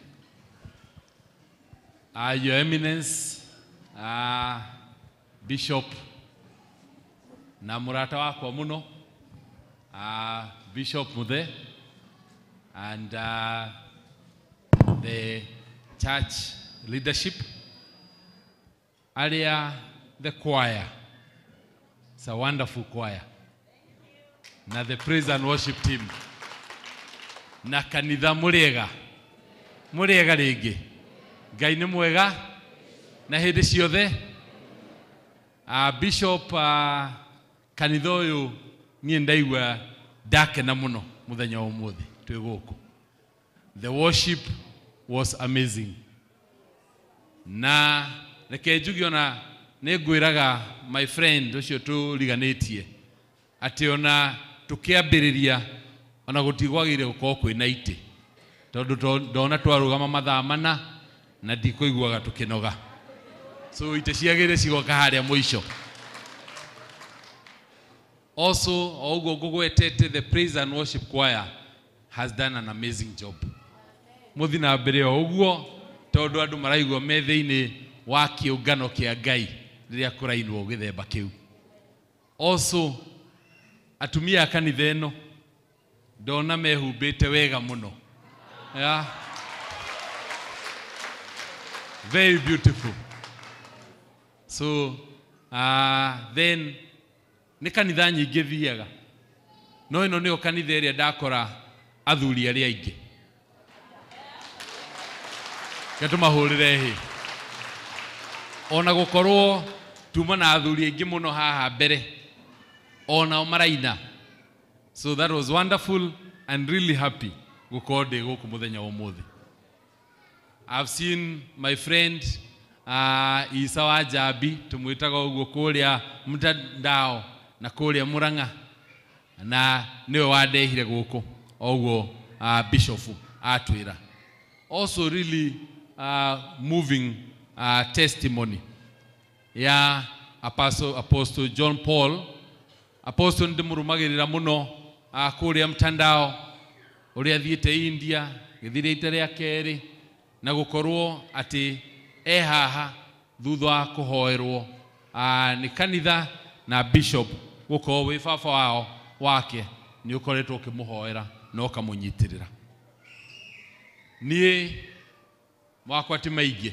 you. Your Eminence, Bishop na mũrata wakwa mũno, Bishop Muthe, and the church leadership, aria the choir. It's a wonderful choir. Na the praise and worship team. Na kanitha mũrĩega. Mũrĩega rĩngĩ. Ngai nĩ mwega na hĩndĩ ciothe. Bishop kanitha ũyũ niĩ ndaigua ndakena mũno mũthenya wa ũmũthĩ twĩ gũkũ. The worship was amazing. Na reke njuge ona nĩ ngwĩraga my friend ũcio tũriganĩtie atĩ ona tũkĩambĩrĩria ona gũtigwagĩrĩire gũkorwo kwĩna itĩ tondũ ndona twarũgama mathaa mana na ndikũiguaga tũkĩnoga. So itĩ ciagĩrĩire cigoka harĩa mũico. Also, o ũguo ngũgwetete, the praise and worship choir has done an amazing job. Mũthiĩ na mbere o ũguo tondũ andũ maraigua me thĩinĩ wa kĩũngano kĩa Ngai rĩrĩa kũrainwo gĩthemba kĩu. Also, atumia a kanitha ĩno ndona mehumbĩte wega mũno. Yeah. Very beautiful. So then nĩ kanitha nyingĩ thiaga, no ĩno nĩyo kanitha ĩrĩa ndakora athuri arĩa aingĩ. Reke tũmahũrĩre hĩ. Ona gũkorwo tuma na athuri aingĩ mũno haha mbere, onao maraina. So that was wonderful and really happy gũkorwo ndĩ gũkũ mũthenya wa ũmũthĩ. I've seen my friend Isa wa Jambi, tũmwĩtaga ũguo kũrĩa mtandao na kũrĩa Murang'a, na nĩwe wandehire gũkũ oguo Bishop atwĩra. Also really moving testimony ya Apostle John Paul. Apostle ndĩmũrũmagĩrĩra mũno kũrĩa mtandao, ũrĩa athiĩte India gĩthire ita rĩa kerĩ, na gũkorwo atĩ e haha thutha wa kũhoerwo nĩ kanitha na bishop gũkorwo wĩ baba wao wake nĩ ũkoretwo ũkĩmũhoera na ũkamũnyitĩrĩra. Niĩ wakwa ti maingĩ,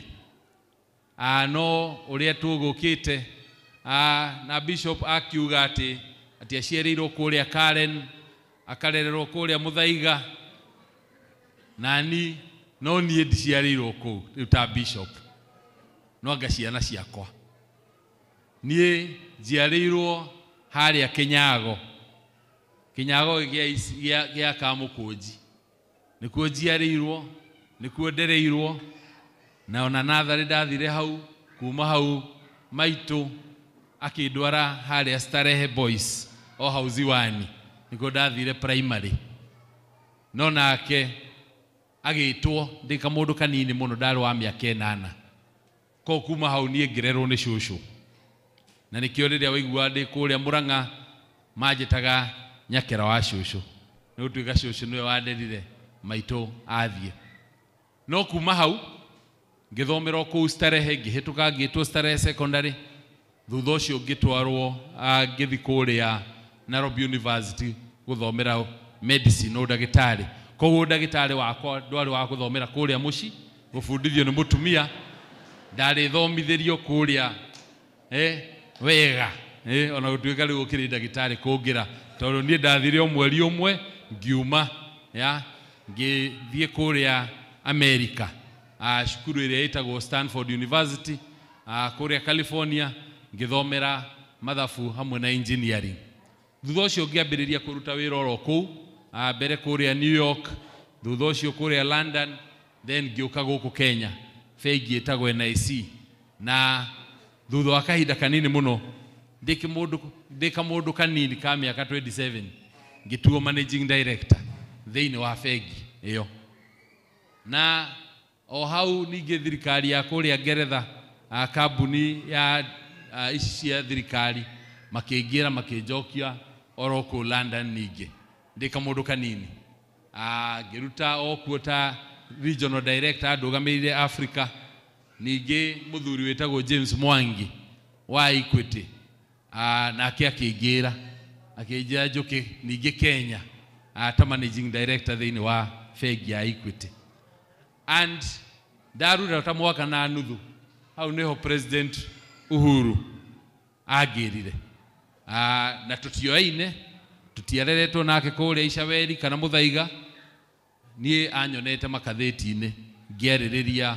no ũrĩa tũgũkĩte na bishop akiuga atĩ aciarĩirwo kũrĩa Karen, akarererwo kũrĩa Muthaiga, nani no niĩ ndiciarĩirwo kũu rĩu ta bishop, no anga ciana ciakwa. Niĩ njiarĩirwo harĩa Kinyago, Kinyago gĩa Kamũkũnji, nĩkuo njiarĩirwo, nĩkuo ndereirwo, na ona natharĩ ndathire hau. Kuma hau maitũ akĩndwara harĩa Starehe Boys o hau Ziwani, nĩkuo ndathire primary. No nake agĩtwo ndĩ kamũndũ kanini mũno, ndarĩ wa mĩaka 8. Koguo kuma hau niĩ ngĩrerwo nĩ cũcũ, na nĩkĩo rĩrĩa waigua ndĩ kũrĩa Murang'a manjĩtaga nyakera wa cũcũ, nĩ gũtuĩka cũcũ nĩwe wanderire maitũ athiĩ. No kuma hau ngĩthomera kũu Starehe, ngĩhĩtũka ngĩtwo Starehe Secondary. Thutha ũcio ngĩtwarwo ngĩthiĩ kũrĩa Nairobi University gũthomera medicine, ũndagĩtarĩ. Koguo ũndagĩtarĩ wakwa ndwarĩ wa gũthomera kũrĩa mũciĩ, gũbundithio nĩ mũtumia, ndarĩthomithĩrio kũrĩa wega, ona gũtuĩka rĩu ũkĩrĩ ndagĩtarĩ kũngĩra, tondũ niĩ ndathire o mweri ũmwe ngiuma ya ngĩthiĩ kũrĩa America, cukuru ĩrĩa ĩtagwo Stanford University kũrĩa California, ngĩthomera mathabu hamwe na engineering. Thutha ũcio ngĩambĩrĩria kũruta wĩra oro kũu, mbere kũrĩa New York, thutha ũcio kũrĩa London, then ngĩũka gũkũ Kenya bengi ĩtagwo NIC. Na thutha wa kahinda kanini mũno, ndĩ kamũndũ kanini ka mĩaka 27, ngĩtuo managing director thĩinĩ wa bengi ĩyo. Na o hau ningĩ thirikari ya kũrĩa Ngeretha, kambuni ya ici cia thirikari makĩingĩra makĩnjokia oro kũu London ningĩ ndĩ kamũndũ kanini. Ngĩruta o kuo ta regional director ndũgamĩrĩire Africa. Ningĩ mũthuri wĩtagwo James Mwangi wa Equity, nake akĩingĩra akĩnjĩra njũke ningĩ Kenya ta managing director thĩinĩ wa bengi ya Equity. And ndaruta ta mwaka na nuthu, hau nĩho President Uhuru angĩrire. Na tũtioaine, tũtiareretwo nake kũrĩa Icaweri kana Muthaiga. Niĩ anyonete makathĩti-inĩ ngĩarĩrĩria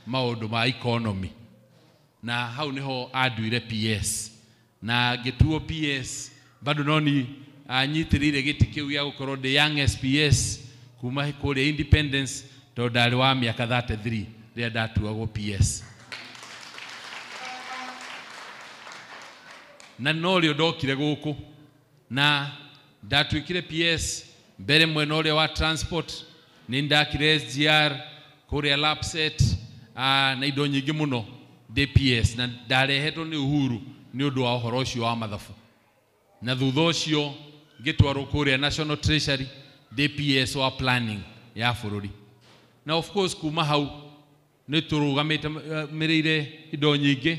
maũndũ ma economy, na hau nĩho anduire PS, na ngĩtuo PS bado no ni anyitĩrĩire gĩtĩ kĩu gĩa gũkorwo ndĩ young SPS kuma kũrĩa Independence, tondũ ndarĩ wa mĩaka 33 rĩrĩa ndatuagwo PS. Na no rĩo ndokire gũkũ na ndatuĩkire PS mbere mwena ũrĩa wa transport, nĩ ndakire SGR kũrĩa Lapset, na indo nyingĩ mũno ndĩ PS, na ndarehetwo nĩ Uhuru nĩ ũndũ wa ũhoro ũcio wa mathabu. Na thutha ũcio ngĩtwarwo kũrĩa National Treasury ndĩ PS wa planning ya bũrũri. Na of course kuma hau nĩ tũrũgamĩte mĩrĩire indo nyingĩ.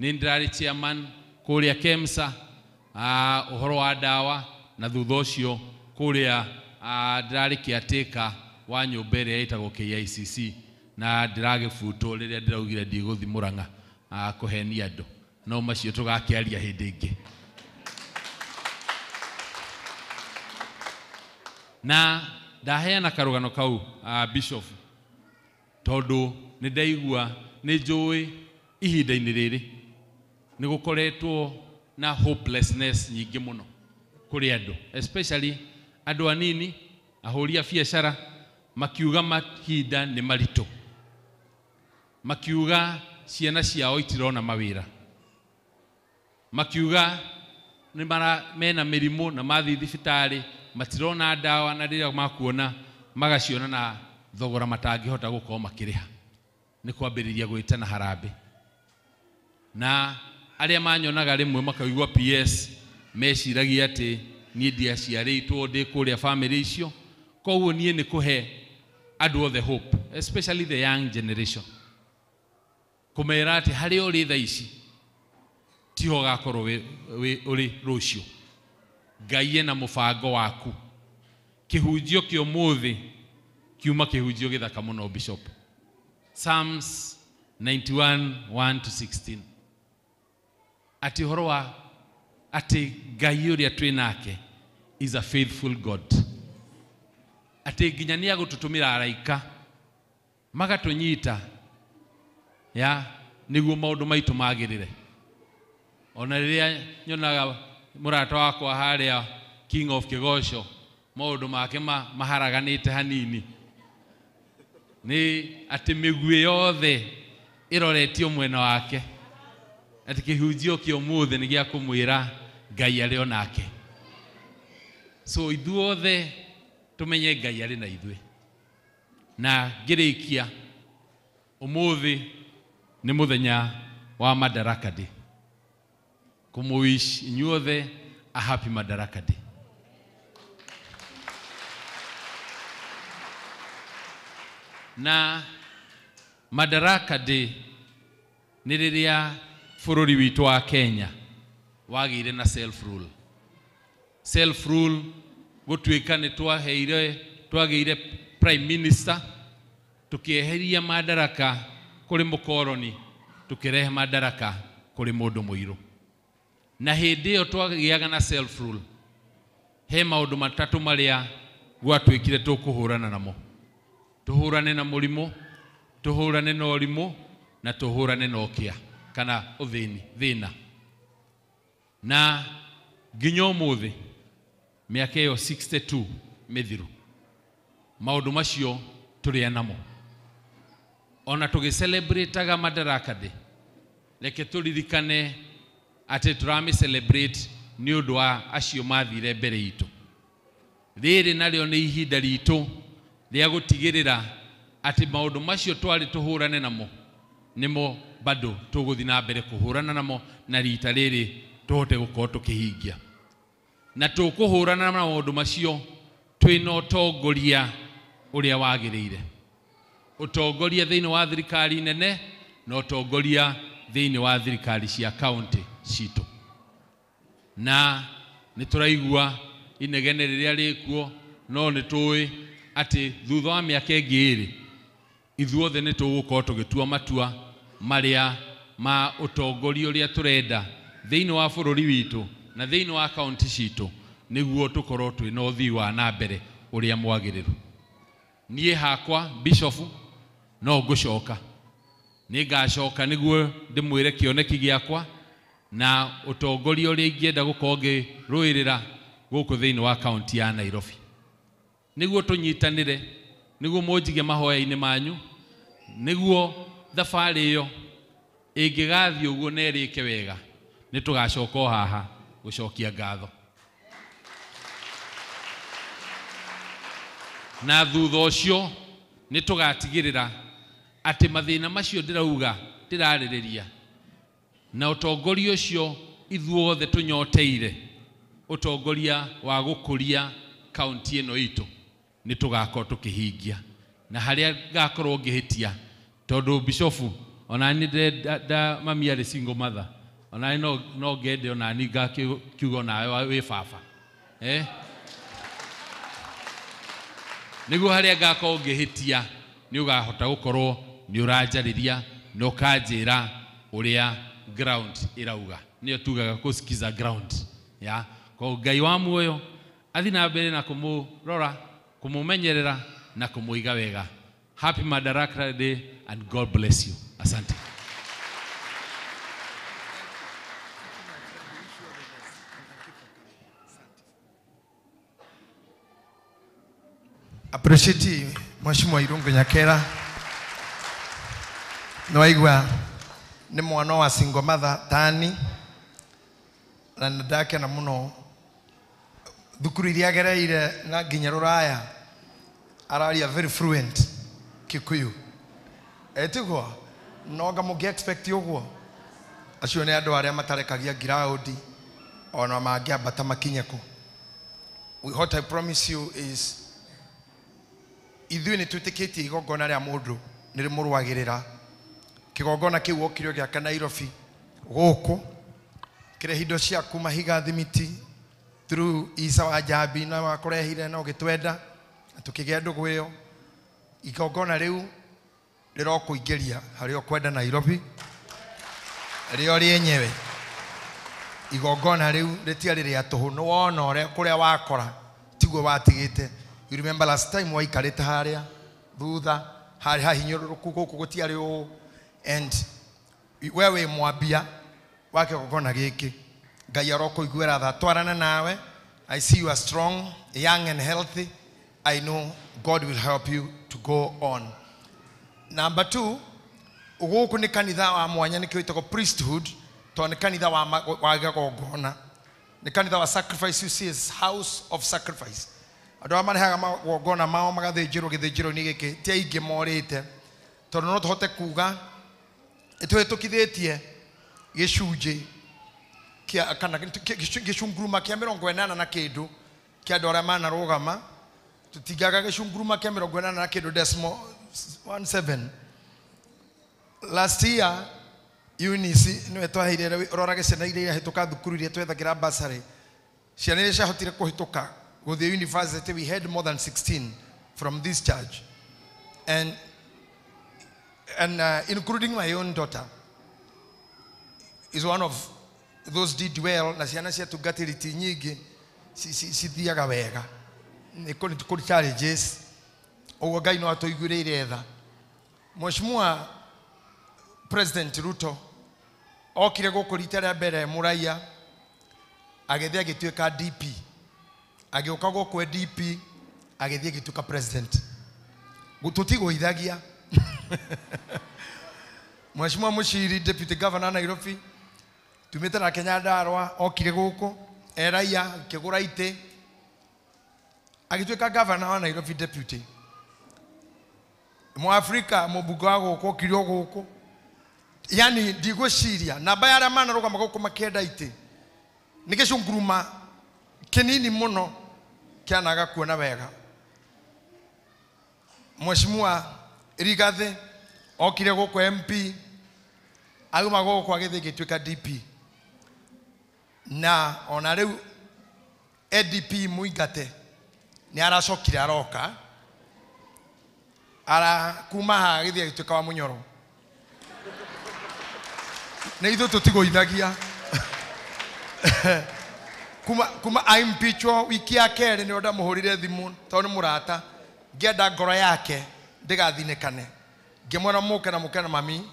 Nĩ ndĩrarĩ chairman kũrĩa KEMSA, ũhoro wa ndawa, na thutha ũcio kũrĩa ndĩrarĩ caretaker wa nyũmba ĩrĩa ĩtagwo KICC. Na ndĩragĩbutwo rĩrĩa ndĩraugire ndigũthiĩ Murang'a kũhenia andũ. No macio tũgakĩaria hĩndĩ ĩngĩ. Na ndaheana karũgano kau Bishop tondũ nĩ ndaigua nĩ njũĩ ihinda-inĩ rĩrĩ nĩ gũkoretwo na hopelessness nyingĩ mũno kũrĩ andũ, especially andũ anini ahũri a biacara makiuga mahinda nĩ maritũ, makiuga ciana ciao itirona mawĩra, makiuga nĩ mena mĩrimũ na mathiĩ thibitarĩ matirona ndawa, na rĩrĩa makuona magaciona na thogora matangĩhota gũkorwo makĩrĩha. Nĩ kwambĩrĩria gwĩtana harambĩ. Na arĩa manyonaga rĩmwe makaigua PS meciragia atĩ niĩ ndiaciarĩtwo ndĩ kũrĩa family icio, koguo niĩ nĩ kũhe andũ othe hope, especially the young generation, kũmera atĩ harĩa ũrĩ thaa ici tiho ũgakorwo ũrĩ rũciũ. Ngai ena mũbango waku. Kĩhunjio kĩa ũmũthĩ kiuma kĩhunjio gĩthaka mũno Bishop. Psalms 91:1 to 16. Atĩ ũhoro wa atĩ Ngai ũrĩa twĩ nake is a faithful God. Atĩ nginya nĩ agũtũtũmĩra araika magatũnyita ya nĩguo maũndũ maitũ magĩrĩre. Ona rĩrĩa nyonaga mũrata wakwa harĩa King of Kĩgoco maũndũ make maharaganĩte hanini, nĩ atĩ mĩguĩ yothe ĩroretio mwena wake, atĩ kĩhunjio kĩa ũmũthĩ nĩ gĩa kũmwĩra Ngai arĩ o nake. So ithuothe tũmenye Ngai arĩ na ithuĩ. Na ngĩrĩkia, ũmũthĩ nĩ mũthenya wa Madaraka Day. Kũmũwish inyuothe a happy Madaraka Day. Na Madaraka Day nĩ rĩrĩa bũrũri witũ wa Kenya wagĩire na self rule. Self rule gũtuĩka nĩ twagĩire prime minister, tũkĩeheria madaraka kũrĩ mũkoroni, tũkĩrehe madaraka kũrĩ mũndũ mũirũ. Na hĩndĩ ĩyo twagĩaga na self rule, he maũndũ matatũ marĩa gwatuĩkire tũkũhũrana namo. Tũhũrane na mũrimũ, tũhũrane na ũrimũ, na tũhũrane na ũkĩa kana ũthĩni, thĩna. Na nginya ũmũthĩ mĩaka ĩyo 62 mĩthiru, maũndũ macio tũrĩ namo. Ona tũgĩcelebrataga Madaraka Day, reke tũririkane atĩ tũramĩ celebrate nĩ ũndũ wa acio mathire mbere itũ. Rĩrĩ narĩo nĩ ihinda ritũ rĩa gũtigĩrĩra atĩ maũndũ macio twarĩ tũhũrane namo nĩmo bado tũgũthiĩ na mbere kũhũrana namo, na rita rĩrĩ tũhote gũkorwo tũkĩhingia. Na tũkũhũrana na maũndũ macio twĩna ũtongoria ũrĩa wagĩrĩire, ũtongoria thĩinĩ wa thirikari nene na ũtongoria thĩinĩ wa thirikari cia kaunti citũ. Na nĩ tũraigua inegene rĩrĩa rĩkuo, no nĩ tũĩ atĩ thutha wa mĩaka ĩngĩ ĩrĩ ithuothe nĩ tũgũkorwo tũgĩtua matua marĩa ma ũtongoria ũrĩa tũrenda thĩinĩ wa bũrũri witũ na thĩinĩ wa kaunti citũ, nĩguo tũkorwo twĩna ũthii wa na mbere ũrĩa mwagĩrĩru. Niĩ hakwa Bishop no ngũcoka, nĩ ngacoka nĩguo ndĩmwĩre kĩoneki gĩakwa na ũtongoria ũrĩa ingĩenda gũkorwo ngĩrũĩrĩra gũkũ thĩinĩ wa kaunti ya Nairobi, nĩguo tũnyitanĩre, nĩguo mũnjige mahoya-inĩ manyu, nĩguo thabarĩ ĩyo ĩngĩgathiĩ ũguo na ĩrĩke wega, nĩ tũgacoka o haha gũcokia ngatho. Na thutha ũcio nĩ tũgatigĩrĩra atĩ mathĩna macio ndĩrauga ndĩrarĩrĩria na ũtongoria ũcio ithuothe tũnyoteire, ũtongoria wa gũkũria kaunti ĩno itũ, nĩ tũgakorwo tũkĩhingia. Na harĩa ngakorwo ngĩhĩtia, tondũ Bishop ona nĩ mami arĩ single mother, ona no ngende ona niĩ ngakiuga onawe wĩ baba, nĩguo harĩa ngakorwo ngĩhĩtia nĩ ũgahota gũkorwo nĩ ũranjarĩria na ũkanjĩra ũrĩa ground ĩrauga. Nĩyo tugaga kũsikiza ground. Ya, kwa Ngai wa muoyo athi na mbere na kũmũrora, kũmũmenyerera na kũmũiga wega. Happy Madaraka Day and God bless you. Asante. Appreciate Mheshimiwa Irungu Nyakera. Nĩwaigua nĩ mwana wa single mother tani na nĩndakena mũno thukuru iria agereire na nginya rũraya araria very fluent Kikuyu. Etiguo no nga mũngĩ expect ũguo. Acio nĩ andũ arĩa matarekagia ground ona mangĩambata makinye kũ. What I promise you is ithuĩ nĩ twĩtĩkĩtie igongona rĩa mũndũ nĩ rĩmũrũagĩrĩra. Kĩgongona kĩu wokire ũgĩaka Nairobi gũkũ kĩrehe indo ciaku mahiga thimiti through Isa wa Njambi na wakũrehire na ũgĩtwenda na tũkĩgĩa ndũgũ ĩyo. Igongona rĩu rĩrokũingĩria harĩa ũkwenda Nairobi rĩo rĩenyewe. Igongona rĩu rĩtiarĩ rĩa tũhũ, nĩ wona ũrĩa kũrĩa wakora tiguo watigĩte. You remember last time waikarĩte harĩa thutha harĩ hahinyũrũrũku gũkũ gũtiarĩ ũũ, and we wĩ mwambia wa kĩgongona gĩkĩ. Ngai arokũiguĩra tha, twarana nawe. I see you are strong, young and healthy. I know God will help you to go on. Number two, gũkũ nĩ kanitha wa mwanya, nĩkĩo wĩtagwo priesthood, tondũ nĩ kanitha wa gĩgongona. Nĩ kanitha wa sacrifice. You see, is house of sacrifice. Andũ arĩa marehaga magongona mao magathĩnjĩrwo gĩthĩnjĩro-inĩ gĩkĩ ti aingĩ morĩte, tondũ no tũhote kuga nĩtũhĩtũkithĩtie gĩcunjĩ kĩa kana gĩcunguruma kĩa 80 na kĩndũ kĩa andũ arĩa manarũgama. Tũtingaga gĩcunguruma kĩa 80 na kĩndũ decimal 17. Last year Eunice nĩwe twaheire, rorage ciana iria irahĩtũka thukuru iria twethagĩra bursary, ciana iria ciahotire kũhĩtũka gũthiĩ university, we had more than 16 from this church, and including my own daughter is one of those did well. Na ciana ciatungatĩri ti nyingĩ cithiaga wega, nĩ kũrĩ challenges ũguo Ngai no atũiguĩrĩire tha. Mheshimiwa President Ruto okire gũkũ rita rĩa mbere mũraiya, agĩthiĩ agĩtuĩka DP, agĩũka gũkũ DP, agĩthiĩ agĩtuĩka president. Tũtigũithagia. Mheshimiwa Mushiri, Deputy Governor Nairobi, tumĩte nake Nyandarua, okire gũkũ e raiya, akĩgũra itĩ, agĩtuĩka governor wa Nairobi deputy. Mũafrika mũmbunge wa gũkũ okire o gũkũ. Yani ndigwĩciria namba ya arĩa manarũgama gũkũ makĩenda itĩ nĩ gĩcunguruma kĩnini mũno kĩanaga kuona wega. Mheshimiwa Rigathi okire gũkũ MP, auma gũkũ agĩthiĩ agĩtuĩka DP, na ona rĩu ADP mũingate nĩ aracokire aroka ara kuma haha agĩthiĩ agĩtuĩka wa Mũnyoro. Nĩ ithuĩ tũtigũithagia. Kuma aimpeachwo wiki ya kerĩ nĩo ndamũhũrire thimũ tondũ nĩ mũrata, ngĩenda ngoro yake ndĩgathinĩkane, ngĩmwĩra mũke na mũke na mami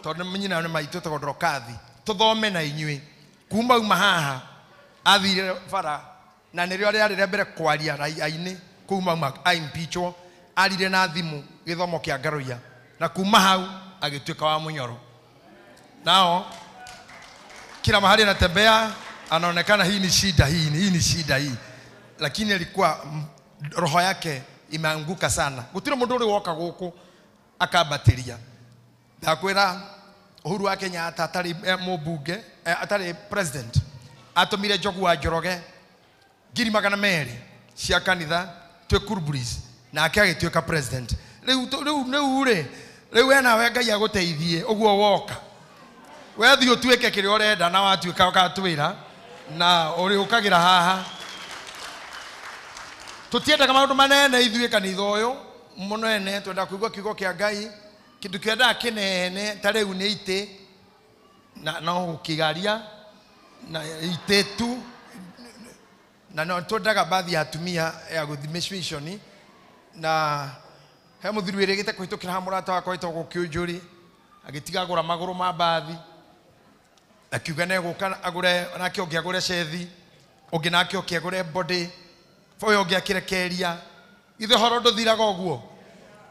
tondũ nyina nĩ maitũ etagwo Ndorokathi, tũthome na inyuĩ. Kuma uma haha athire bara na nĩrĩo rĩarĩ rĩa mbere kwaria raia-inĩ kuma uma aimpeachwo, arire na thimũ gĩthomo kĩa Ngaruiya, na kuma hau agĩtuĩka wa Mũnyoro. Nao kila mahali anatembea anaonekana hii ni shida, hii ni shida hii, lakini alikuwa roho yake imeanguka sana. Gũtirĩ mũndũ ũrĩ woka gũkũ akambatĩria. Ndakwĩra Uhuru wa Kenyatta atarĩ mũmbunge, atarĩ president, atũmire Njogu wa Njoroge 200,000 cia kanitha twĩ Kurburis, nake agĩtuĩka president. Rĩu rĩ, rĩu we nawe Ngai agũteithie ũguo woka we thiĩ ũtuĩke kĩrĩa ũrenda, na watuĩka ũgatwĩra na ũrĩũkagĩra haha. Tũtiendaga maũndũ manene ithuĩ kanitha ũyũ, Mũnene twenda kũigua kiugo kĩa Ngai kĩndũ kĩendaga kĩnene ta rĩu nĩ itĩ na no gũkĩgaria na itĩ tu na no twendaga bathi ya atumia ya gũthiĩ mission na he mũthuri wĩrĩgĩte kũhĩtũkĩra haha mũrata wakwa wĩtagwo Kĩũnjũrĩ agĩtiga agũra magũrũ ma bathi akiuga nĩegũka agũre nake ũngĩ agũre cethi ũngĩ nake ũngĩ agũre body ũyũ ũngĩ akĩrekeria ithe horo ndũthiraga ũguo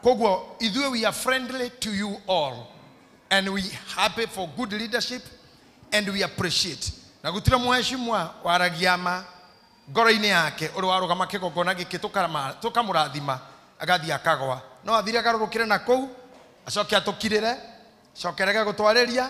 koguo ithuĩ we are friendly to you all and we happy for good leadership and we appreciate na gũtirĩ mheshimiwa waragia ma ngoro-inĩ yake ũrĩ warũgama kĩgongona gĩkĩ tũkamũrathima agathiĩ akagwa no athire agarũrũkĩre na kũu acoke atũkirĩre acoke arege gũtwarĩria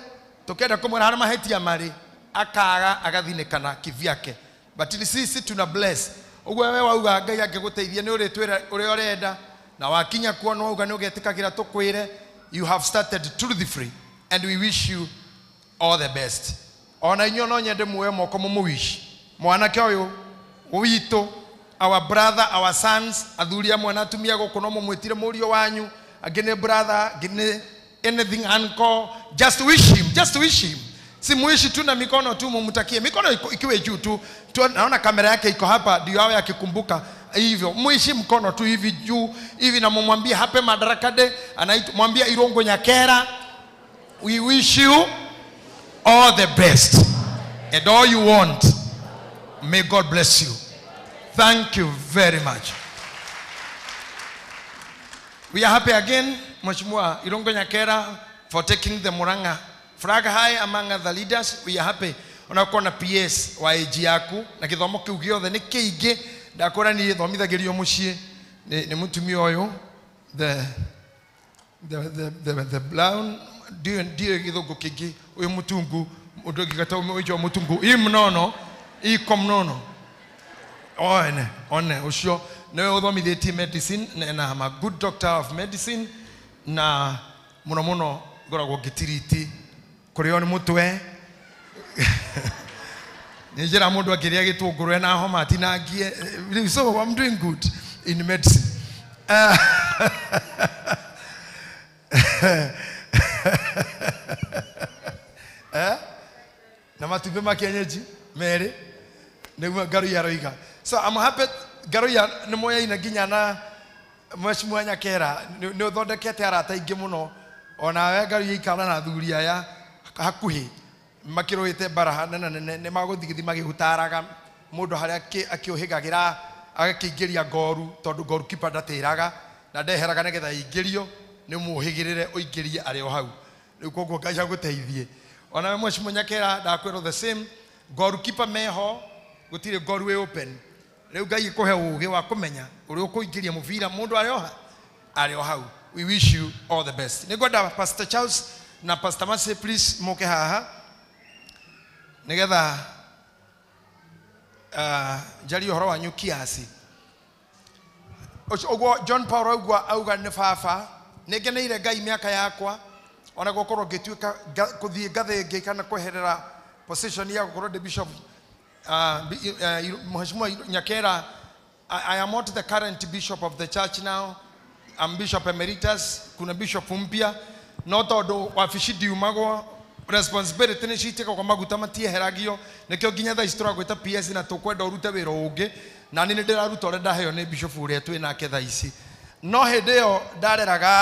tũkenda kũmwĩra harĩa mahĩtia marĩ akaga agathinĩkana kivyake but sisi tuna bless ũguo we wauga Ngai angĩgũteithia nĩ ũrĩtwĩra ũrĩa ũrenda na wakinya kuo no wauga nĩ ũgetĩkagĩra tũkwĩre you have started truthfully and we wish you all the best ona inyuĩ no nyende muoe moko mũmũwish mwanake ũyũ witũ our brother our sons athuri amwe na atumia gũkũ no mũmwĩtire mũriũ wanyu angĩ nĩ brother angĩ nĩ anything uncle just wish him just wish him simuishi tu na mikono tu mumtakie mikono ikiwe juu tu, naona kamera yake iko hapa ndio awe akikumbuka hivyo muishi mkono tu hivi juu hivi na mumwambie hape Madaraka Day anaitwa Irungu Nyakera we wish you all the best and all you want may God bless you thank you very much. We are happy again Mheshimiwa Irungu Nyakera for taking the Murang'a flag high among other leaders. We are happy onakorwo na PS wa AG yaku na gĩthomo kĩu gĩothe nĩ kĩingĩ ndakora niĩ thomithagĩrio mũciĩ nĩ mũtumia ũyũ the brown ndiũĩ gĩthũngũ kĩingĩ ũyũ mũtungu mũndũ ũngĩgata ũyũ mũtungu ii mnono iko mnono one one ũcio nĩwe ũthomithĩtie medicine na I'm a good doctor of medicine na mũno mũno ngoragwo ngĩtiriti kũrĩo nĩ mũtwe nĩ njĩra mũndũ akĩrĩa gĩtũngũrũ ena homa atinangie so I'm doing good in medicine. Na matumbĩ ma kienyeji merĩ nĩguo Ngaruiya aroiga so I'm happy Ngaruiya nĩ moyaine nginya na Mheshimiwa Nyakera nĩ ũthondekete arata aingĩ mũno onawe Ngaruiya ikara na athuri aya hakuhĩ makĩrũĩte mbara nene nene nĩ magũthiĩ magĩhutaraga mũndũ harĩa akĩũhĩgagĩra agakĩingĩria ngoru tondũ ngoru kipa ndatĩraga na ndeheraga nĩgetha aingĩrio nĩ mũhĩgĩrĩre ũingĩrie arĩ o hau rĩu koguo Ngai agũteithie onawe Mheshimiwa Nyakera ndakwĩrwo the same ngoru kipa meho gũtirĩ ngoru wĩ open rĩu Ngai ĩkũhe ũgĩ wa kũmenya ũrĩa ũkũingĩria mũbira mũndũ arĩ o hau we wish you all the best. Nĩngwenda Pastor Charles na Pastor Mercy please moke haha nĩgetha njarie ũhoro wanyu kiasi ũguo John Paul auga nĩ baba nĩngeneire Ngai mĩaka yakwa ona gũkorwo ngĩtuĩka kũthiĩ ngathĩ ĩngĩ kana kweherera position ya gũkorwo ndĩ bishop Mheshimiwa Nyakera I am not the current bishop of the church now. I'm bishop emeritus kuna bishop mpya no tondũ wabici ndiumagwo responsibility nĩ ciitĩkagwo maguta matieheragio nĩkĩo nginya thaa ici tũragwĩta PS na tũkwenda ũrute wĩra ũngĩ na niĩ nĩ ndĩraruta ũrĩa ndaheo nĩ bishop ũrĩa twĩ nake thaa ici no hĩndĩ ĩyo ndareraga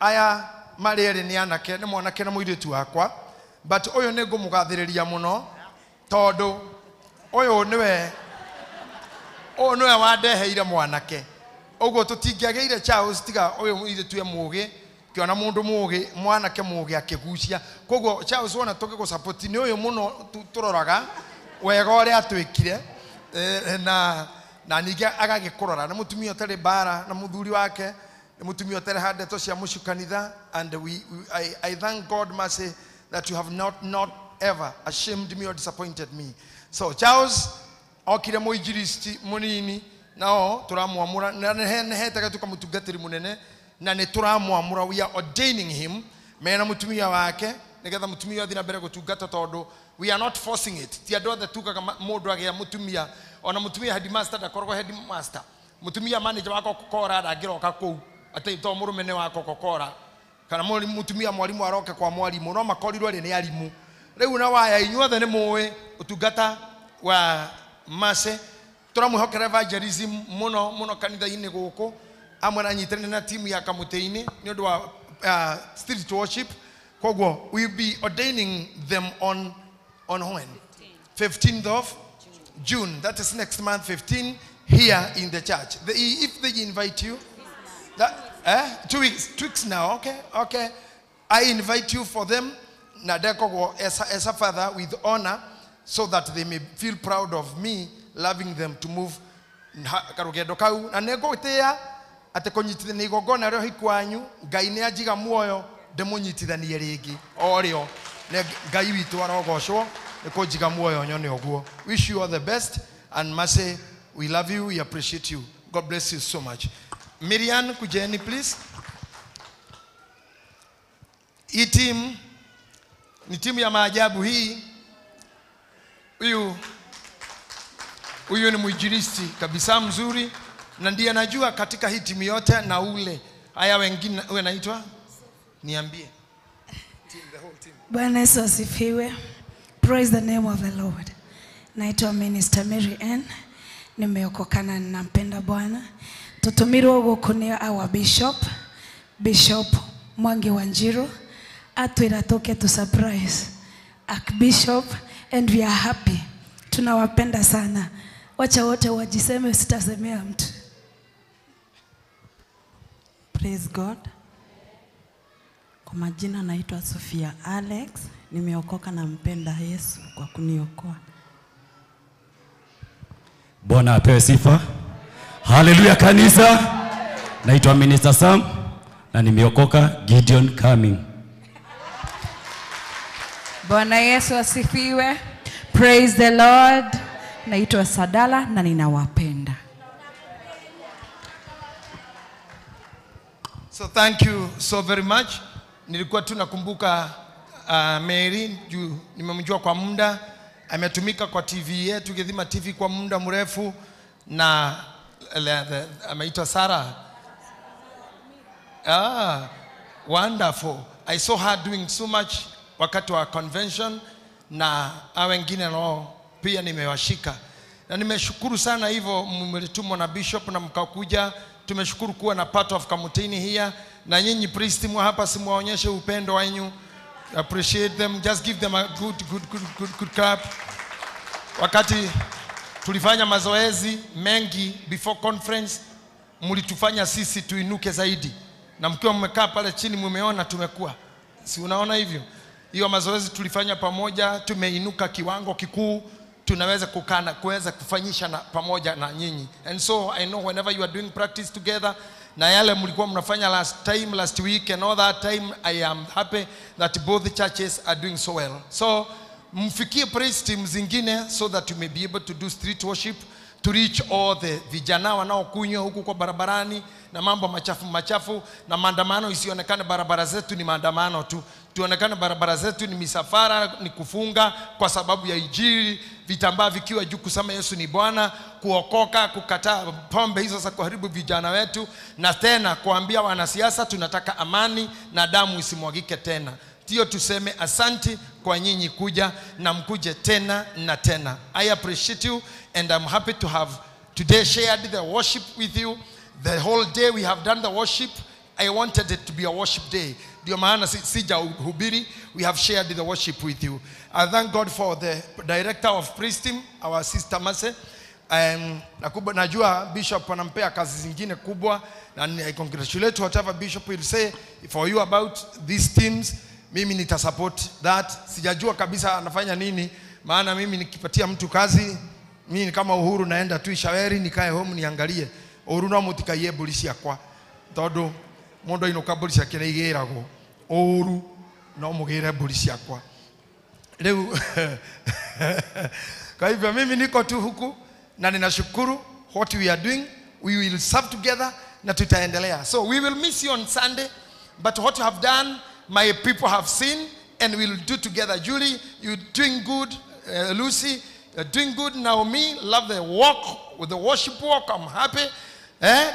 aya marĩ erĩ nĩ anake nĩ mwanake na mũirĩtu wakwa but ũyũ nĩ ngũmũgathĩrĩria mũno tondũ ũyũ nĩwe wandeheire mwanake ũguo tũtingĩagĩire Charles tiga ũyũ mũirĩtu e mũgĩ kĩona mũndũ mũgĩ mwanake mũgĩ akĩgucia koguo Charles wona tũgĩgũsupport nĩ ũyũ mũno tũroraga wega ũrĩa atwĩkire na ningĩ agagĩkũrora nĩ mũtumia ũtarĩ mbara na mũthuri wake nĩ mũtumia ũtarĩ ha ndeto cia mũciĩ kanitha and I thank God mercy that you have not ever ashamed me or disappointed me. So Charles okire mũinjilisti mũnini nao tũramwamũra na nĩhetega tuka mũtungatĩri mũnene na nĩ tũramwamũra we are ordaining him mena mũtumia wake nĩgetha mũtumia athiĩ na mbere gũtungata tondũ we are not forcing it ti andũ othe tugaga mũndũ agĩa mũtumia ona mũtumia headmaster ndakoragwo headmaster Mutumia manager wa Coca-Cola ndangĩroka kũu atĩ to mũrũme nĩ wa Coca-Cola, kana mutumia mwalimu aroke kwa mwalimu, no makorirwo rĩ nĩ arimũ. Rĩu na waya inyuothe nĩ mũĩ ũtungata wa Mercy, tũramwĩhokera evangelism mũno mũno kanitha-inĩ gũkũ, amwe aranyitanĩra na timu ya Kamũtĩ-inĩ nĩ ũndũ wa street worship. Koguo we will be ordaining them on when? 15th of June. That is next month, 15, here in the church. If they invite you, that, 2 weeks, 2 weeks now, okay. I invite you for them, Nadekogo, as a father with honor, so that they may feel proud of me loving them to move karugendo kau. Na negũtĩa atĩ kũnyitithania igongona rĩa ũhiki wanyu, Ngai nĩ anjiga muoyo ndĩmũnyitithanie rĩngĩ o rĩo. Ngai witũ arogocwo nĩ kũnjiga muoyo nyone ũguo. Wish you all the best, and Mercy, we love you, we appreciate you. God bless you so much. Miriam, kujeni please. Hii team ni timu ya maajabu hii. Huyu ni mwinjilisti kabisa mzuri, na ndiye anajua katika hii timu yote na ule. Haya wengine, wewe unaitwa? Niambie. Team, the whole team. Bwana Yesu asifiwe. Praise the name of the Lord. Naitwa Minister Mary Ann. Nimeokoka na ninampenda Bwana. Tutumirwo guku ni our bishop, Bishop Mwangi Wanjiru. Atwira toke to surprise Archbishop, and we are happy. Tunawapenda sana. Wacha wote wajiseme, sitasemea mtu. Praise God. Kwa majina naitwa Sofia Alex, nimeokoka na mpenda Yesu kwa kuniokoa. Bwana apewe sifa. Haleluya kanisa. Naitwa Minister Sam na nimeokoka. Gideon coming. Bwana Yesu asifiwe. Praise the Lord. Naitwa Sadala na ninawapenda. So thank you so very much. Nilikuwa tu nakumbuka Mary, juu nimemjua kwa muda, ametumika kwa TV yetu Githima TV kwa muda mrefu, na ameitwa Sarah. Wonderful. I saw her doing so much wakati wa convention, na wengine nao pia nimewashika. Na nimeshukuru sana hivyo mlitumwa na bishop na mkakuja. Tumeshukuru kuwa na part of Kamutini here. Na nyinyi priest mwa hapa, simuwaonyeshe upendo wenu. Appreciate them. Just give them a good clap. Wakati tulifanya mazoezi mengi before conference, mlitufanya sisi tuinuke zaidi. Na mkiwa mmekaa pale chini mmeona tumekuwa. Si unaona hivyo? Hiyo mazoezi tulifanya pamoja, tumeinuka kiwango kikuu, tunaweza kukana, kuweza kufanyisha na pamoja na nyinyi. And so I know whenever you are doing practice together, na yale mlikuwa mnafanya last time, last week and all that time, I am happy that both churches are doing so well. So mfikie praise team zingine so that you may be able to do street worship, to reach all the vijana wanaokunywa huku kwa barabarani na mambo machafu machafu na maandamano isionekane barabara zetu ni maandamano tu. Tuonekane barabara zetu ni misafara, ni kufunga kwa sababu ya injili, vitambaa vikiwa juu kusema Yesu ni Bwana, kuokoka, kukataa pombe hizo za kuharibu vijana wetu, na tena kuambia wanasiasa tunataka amani na damu isimwagike tena. Ndio tuseme asanti kwa nyinyi kuja, na mkuje tena na tena. I appreciate you and I'm happy to have today shared the worship with you. The whole day we have done the worship. I wanted it to be a worship day. Ndio maana sijahubiri. We have shared the worship with you. I thank God for the director of praise team, our sister Mercy. Najua bishop anampea kazi zingine kubwa, and I congratulate whatever bishop will say for you about these teams. Mimi nita support that. Sijajua kabisa anafanya nini, maana mimi nikipatia mtu kazi, mimi ni kama Uhuru, naenda tu Ishaweri nikae home niangalie. Uhuru no mutikaye mbũri ciakwa, tondu mundu ainuka mbũri ciake nĩ igĩragwo. Uhuru no mugĩre mbũri ciakwa. Rĩu kwa hivyo mimi niko tu huku na ninashukuru what we are doing. We will serve together na tutaendelea. So we will miss you on Sunday, but what you have done, my people have seen, and we will do together. Julie, you're doing good. Lucy, you're doing good. Naomi, love the walk, with the worship walk. I'm happy.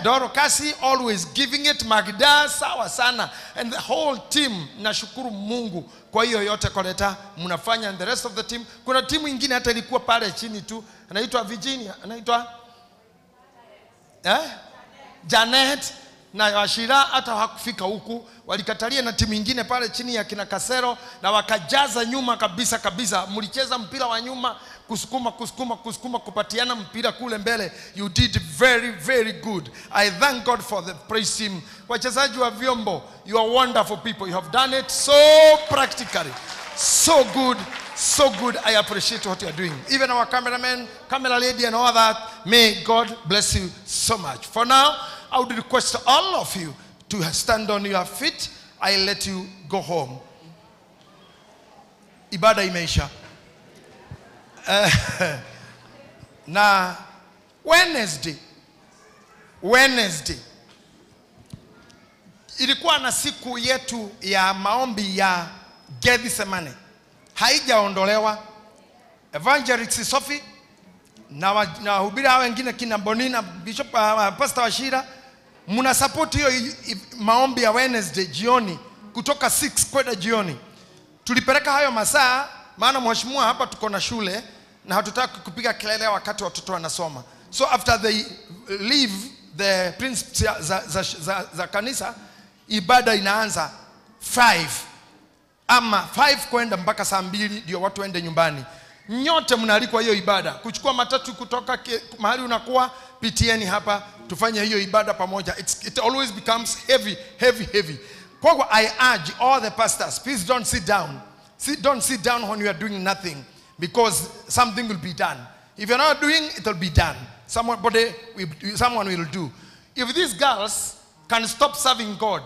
Dorokasi always giving it. Magda sawa sana, and the whole team. Nashukuru Mungu kwa hiyo yote Koleta mnafanya, and the rest of the team. Kuna timu ingine hata ilikuwa pale chini tu, anaitwa Virginia, anaitwa Janet na Washira, hata hakufika huku, walikatalia na timu ingine pale chini ya kina Kasero, na wakajaza nyuma kabisa kabisa. Mlicheza mpira wa nyuma, kusukuma kusukuma kusukuma, kupatiana mpira kule mbele. You did very very good. I thank God for the praise team. Wachezaji wa vyombo, you are wonderful people. You have done it so practically, so good, so good. I appreciate what you are doing. Even our cameraman, camera lady and all that, may God bless you so much. For now, I would request all of you to stand on your feet. I let you go home. Ibada imeisha. Na Wednesday ilikuwa na siku yetu ya maombi ya Gethsemane. Haijaondolewa. Evangelist Sophie na wahubiri hao wengine kina Bonina, Bishop, Pastor Washira, mna support hiyo maombi ya Wednesday jioni kutoka 6 kwenda jioni. Tulipeleka hayo masaa maana mheshimiwa hapa tuko na shule na hatutaki kupiga kelele wakati watoto wanasoma. So after they leave the principles za kanisa, ibada inaanza 5 ama 5 kwenda mpaka saa 2 ndio watu waende nyumbani. Nyote mnaalikwa hiyo ibada. Kuchukua matatu kutoka mahali unakuwa, pitieni hapa tufanye hiyo ibada pamoja. It always becomes heavy, heavy, heavy. Kwa hivyo I urge all the pastors, please don't sit down. Don't sit down when you are doing nothing, because something will be done. If you're not doing, it will be done. Someone will do. If these girls can stop serving God,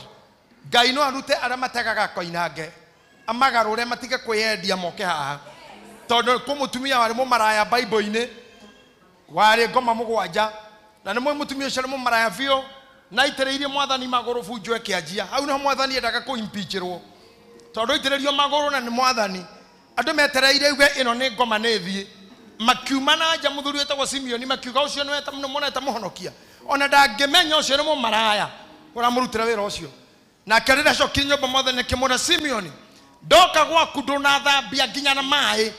Ngai no arute aria mategaga koinange, amagarure matige kwiyendia moke haha. Tondu kũ mũtumia warĩ mũmaraya Bible-inĩ, warĩ ngoma mũgwanja, na nĩ mũtumia ũcio nĩ mũmaraya biũ, na aitĩrĩirie mwathani magũrũ bunjo ĩkĩanjia. Hau nĩho mwathani endaga kũ-impeachĩrwo. Tondũ aitĩrĩirio magũrũ na nĩ mwathani. Andũ metereire uge ĩno nĩ ngoma nĩ ĩthiĩ. Makiuma na nja mũthuri wĩtagwo Simeoni, makiuga ũcio nĩwe mũneta mũhonokia. Ona ndangĩmenya ũcio nĩ mũmaraya ũramũrutĩra wĩra ũcio. Nake rĩrĩa acokire nyũmba mwathani akĩmwĩra, Simeoni, ndoka gwaku ndũnathambia nginya na maĩ,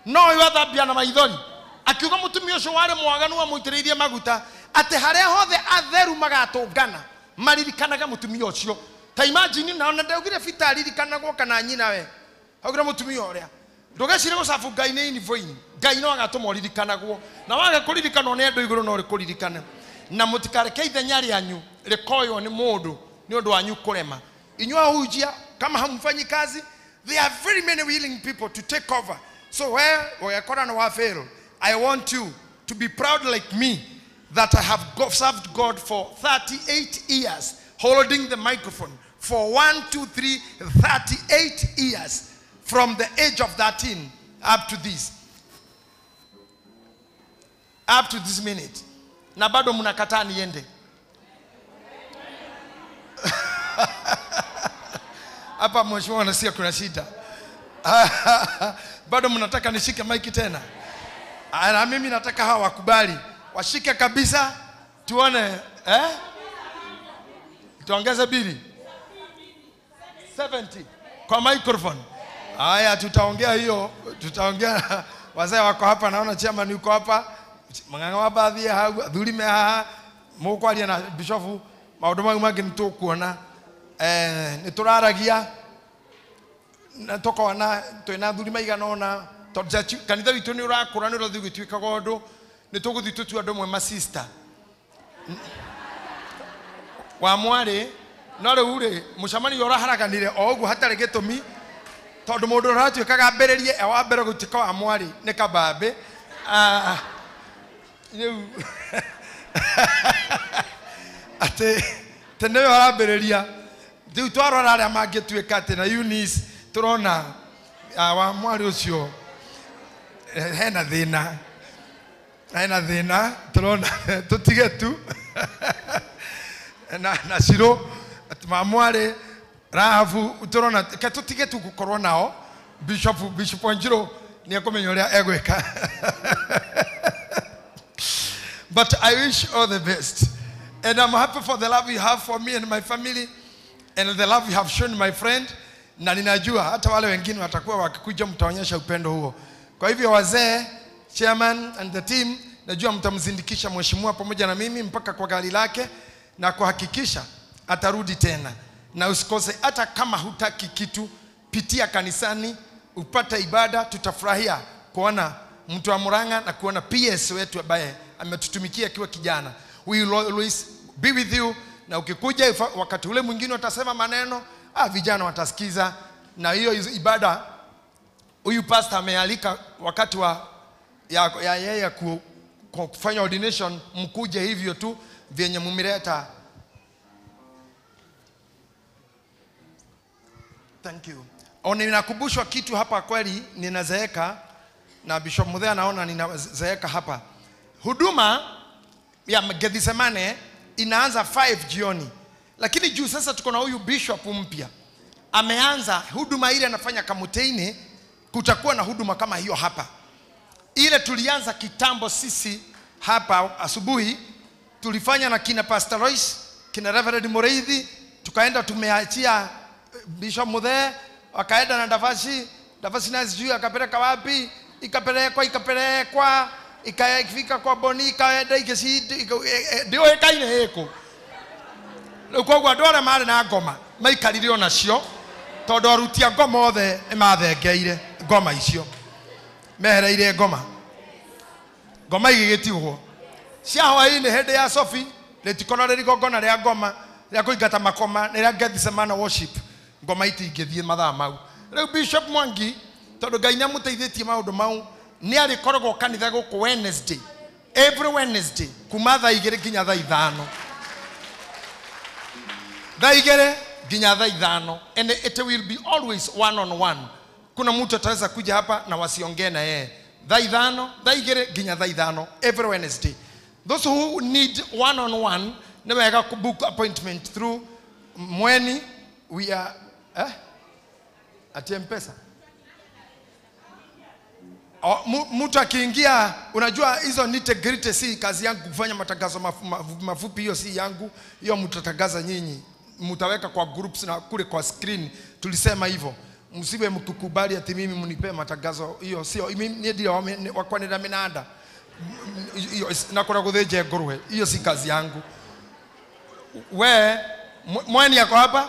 no ũyũ athambia na maithori. Akiuga mũtumia ũcio warĩ mwaganu amũitĩrĩirie maguta, atĩ harĩa hothe atheru magatũngana maririkanaga mũtumia ũcio. Ta imagine, na ona ndaugire Peter aririkanagwo kana nyina we. Augire mũtumia ũrĩa ndũgecire gũcabu Ngai nĩ invoini. Ngai no agatũma ũririkanagwo, na waga kũririkanwo nĩ andũ igũrũ no rĩkũririkane. Na mũtikareke ithenya rĩanyu rĩkoywo nĩ mũndũ nĩ ũndũ wanyu kũrema. Inyuĩ ahunjia, kama hamfanyi kazi, there are very many willing people to take over. So where wekora na wa fail, I want you to be proud like me that I have served God for 38 years, holding the microphone for 1, 2, 3, 38 years, from the age of 13 up to this. Up to this minute. Na bado mnakataa niende. Hapa mheshimiwa anasikia kuna shida. Bado mnataka nishike maiki tena. Na mimi nataka hawa wakubali. Washike kabisa tuone, Tuongeze bili 70 kwa microphone. Haya, tutaongea hiyo, tutaongea. Wazee wako hapa, naona chairman yuko hapa. Mang'ang'a wa baadhi ya hau, athuri me haha, mũkwaria na bishofu, maũndũ mau mangĩ nĩtũkuona. Nĩtũraragia na tũkona twĩna athuri maigana ũna, tondũ kanitha witũ nĩ ũrakũra, nĩ ũrathiĩ ũgĩtuĩkaga ũndũ, nĩtũgũthiĩ tũtue andũ amwe masista wa mwarĩ. No rĩu rĩ, mũcemanio ũraharaganire o ũguo hatarĩ gĩtũmi, tondũ mũndũ ũratuĩkaga ambĩrĩrie e wa mbere gũtuĩka wa mwarĩ nĩ kabambĩ. Rĩu atĩ nĩwe ũrambĩrĩria. Rĩu twarora arĩa mangĩtuĩka atĩ na Eunice tũrona wa mwarĩ ũcio hena thĩna, hena thĩna, tũrona tũtige tu na Shiro ma mwarĩ Rahabu tũrona ke tũtige tu gũkorwo nao. Bishop Wanjiru nĩ ekũmenya ũrĩa egwĩka. But I wish all the best. And I'm happy for the love you have for me and my family and the love you have shown my friend. Na ninajua hata wale wengine watakuwa wakikuja mtaonyesha upendo huo. Kwa hivyo wazee, chairman and the team, najua mtamzindikisha mheshimiwa pamoja na mimi mpaka kwa gari lake na kuhakikisha atarudi tena. Na usikose, hata kama hutaki kitu, pitia kanisani, upate ibada, tutafurahia kuona mtu wa Murang'a na kuona PS wetu ambaye ametutumikia akiwa kijana. We will always be with you. Na ukikuja wakati ule mwingine utasema maneno, vijana watasikiza. Na hiyo ibada huyu pastor amealika wakati wa ya yeye kufanya ordination, mkuje hivyo tu vyenye mumileta. Thank you. Ninakumbushwa kitu hapa kweli, ninazeeka na Bishop Muthee anaona ninazeeka hapa. Huduma ya Gethsemane inaanza 5 jioni. Lakini juu sasa tuko na huyu bishop mpya. Ameanza huduma ile anafanya Kamuteini, kutakuwa na huduma kama hiyo hapa. Ile tulianza kitambo sisi hapa asubuhi, tulifanya na kina Pastor Royce, kina Reverend Moreithi, tukaenda tumeachia Bishop Muthee, wakaenda na Davashi, Davashi naye sijui akapeleka wapi, ikapelekwa, ikafika kwa Boni, ikaenda ikesidi, ndio ekaine heko. Koguo andũ arĩa marĩ na ngoma maikarire onacio tondũ aruti a ngoma othe nĩmathengeire ngoma icio, mehereire ngoma, ngoma igĩgĩtigwo cia hwaĩ-inĩ hĩndĩ ya Sophie rĩtikorwo rĩrĩ igongona rĩa ngoma rĩa kũingata makoma nĩ rĩa Gethsemane worship, ngoma itingĩthiĩ mathaa mau. Rĩu Bishop Mwangi tondũ Ngai nĩamũteithĩtie maũndũ mau, nĩ arĩkoragwo kanitha gũkũ Wednesday, every Wednesday kuma thaa 2 nginya thaa 5. Thaa 2 nginya thaa 5, and it will be always one on one. Kuna mtu ataweza kuja hapa na wasiongee na yeye. Thaa 5, thaa 2 nginya thaa 5 every Wednesday. Those who need one on one, nĩ wega ku book appointment through Mweni. We are at M-Pesa. Mtu akiingia, unajua hizo nitty-gritty si kazi yangu kufanya matangazo mafupi, hiyo si yangu, hiyo mtatangaza nyinyi. Mtaweka kwa groups na kule kwa screen. Tulisema hivyo. Msiwe mkikubali ati mimi mnipe matangazo, hiyo sio mimi ndio wakwanira minanda. Hiyo nakora guthinje nguruwe, hiyo si kazi yangu. We Mweni yako hapa,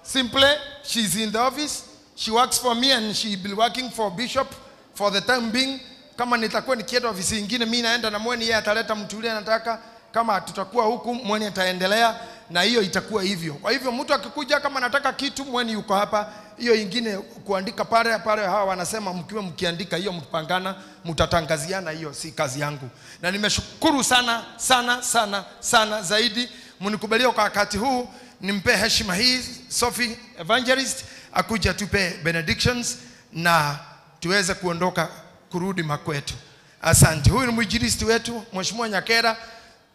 simply she's in the office, she works for me and she will be working for Bishop for the time being. Kama nitakuwa nikienda ofisi nyingine mimi naenda na Mweni, yeye ataleta mtu yule anataka. Kama tutakuwa huku Mweni ataendelea na hiyo itakuwa hivyo. Kwa hivyo mtu akikuja kama anataka kitu, Mweni yuko hapa. Hiyo ingine kuandika pale pale, hawa wanasema mkiwa mkiandika hiyo mtapangana, mtatangaziana, hiyo si kazi yangu. Na nimeshukuru sana sana sana sana zaidi mnikubalie kwa wakati huu nimpe heshima hii Sophie Evangelist akuja tupe benedictions na tuweze kuondoka kurudi makwetu. Asante. Huyu ni mwinjilisti wetu Mheshimiwa Nyakera.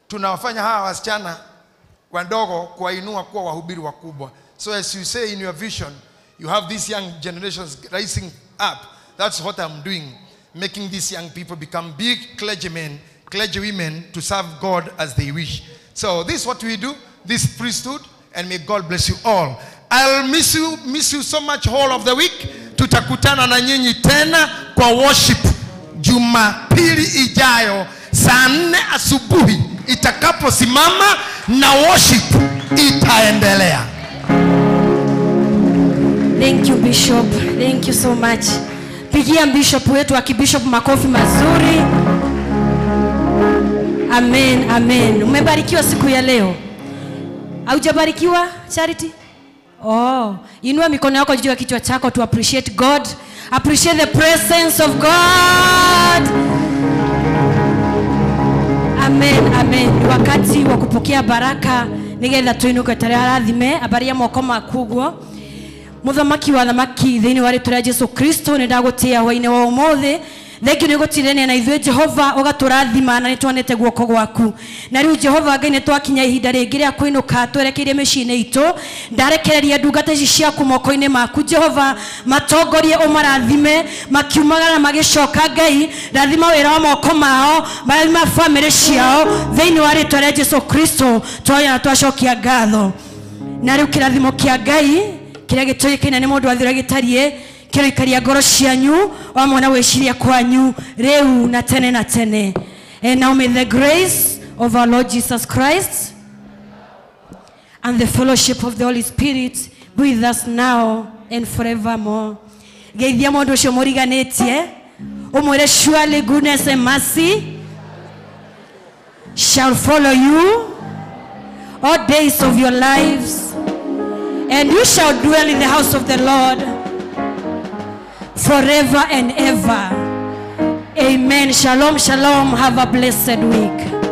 Tunawafanya hawa wasichana wadogo kuwainua kuwa wahubiri wakubwa. So as you say in your vision, you have these young generations rising up. That's what I'm doing, making these young people become big clergymen, clergywomen to serve God as they wish. So this is what we do, this priesthood, and may God bless you all. I'll miss you so much whole of the week. Tutakutana na nyinyi tena kwa worship Jumapili ijayo saa 4 asubuhi itakaposimama na worship itaendelea. Thank you Bishop. Thank you so much. Pigia Bishop wetu wa Bishop makofi mazuri. Amen, amen. Umebarikiwa siku ya leo. Haujabarikiwa Charity? Oh, inua mikono yako juu ya kichwa chako to appreciate God. Appreciate the presence of God. Amen, amen. Wakati wa kupokea baraka nigetha tuinuke tarathime habari ya moko makuguo. Muthamaki wa thamaki thiini wa ritwa Jesu Kristo ni ndagutia hwaini wa umuthi Thengiũ nĩ gũtirania na ithuĩ Jehova, ũgatũrathima na nĩ tuonete guoko gwaku. Na rĩu Jehova Ngai, nĩ twakinya ihinda rĩngĩ rĩa kũinũka twerekeire mĩciĩ-inĩ itũ. Ndarekereria ndungata ici ciaku moko-inĩ maku Jehova, matongorie ũmarathime makiumagara magĩcoka. Ngai, rathima wĩra wa moko mao, marathima bamĩrĩ ciao, thĩinĩ wa rĩtwa rĩa Jesu Kristo twoya na twacokia ngatho. Na rĩu kĩrathimo kĩa Ngai kĩrĩa gĩtũĩkaine nĩ mũndũ wa thĩ ũrĩa gĩtariĩ, kĩroikaria ngoro cianyu wamwe na gwĩciria kwanyu rĩu na tene na tene. And now may the grace of our Lord Jesus Christ and the fellowship of the Holy Spirit be with us now and forevermore. Geithia mũndũ ũcio mũriganĩtie, ũmwĩre surely goodness and mercy shall follow you all days of your lives, and you shall dwell in the house of the Lord forever and ever. Amen. Shalom, shalom. Have a blessed week.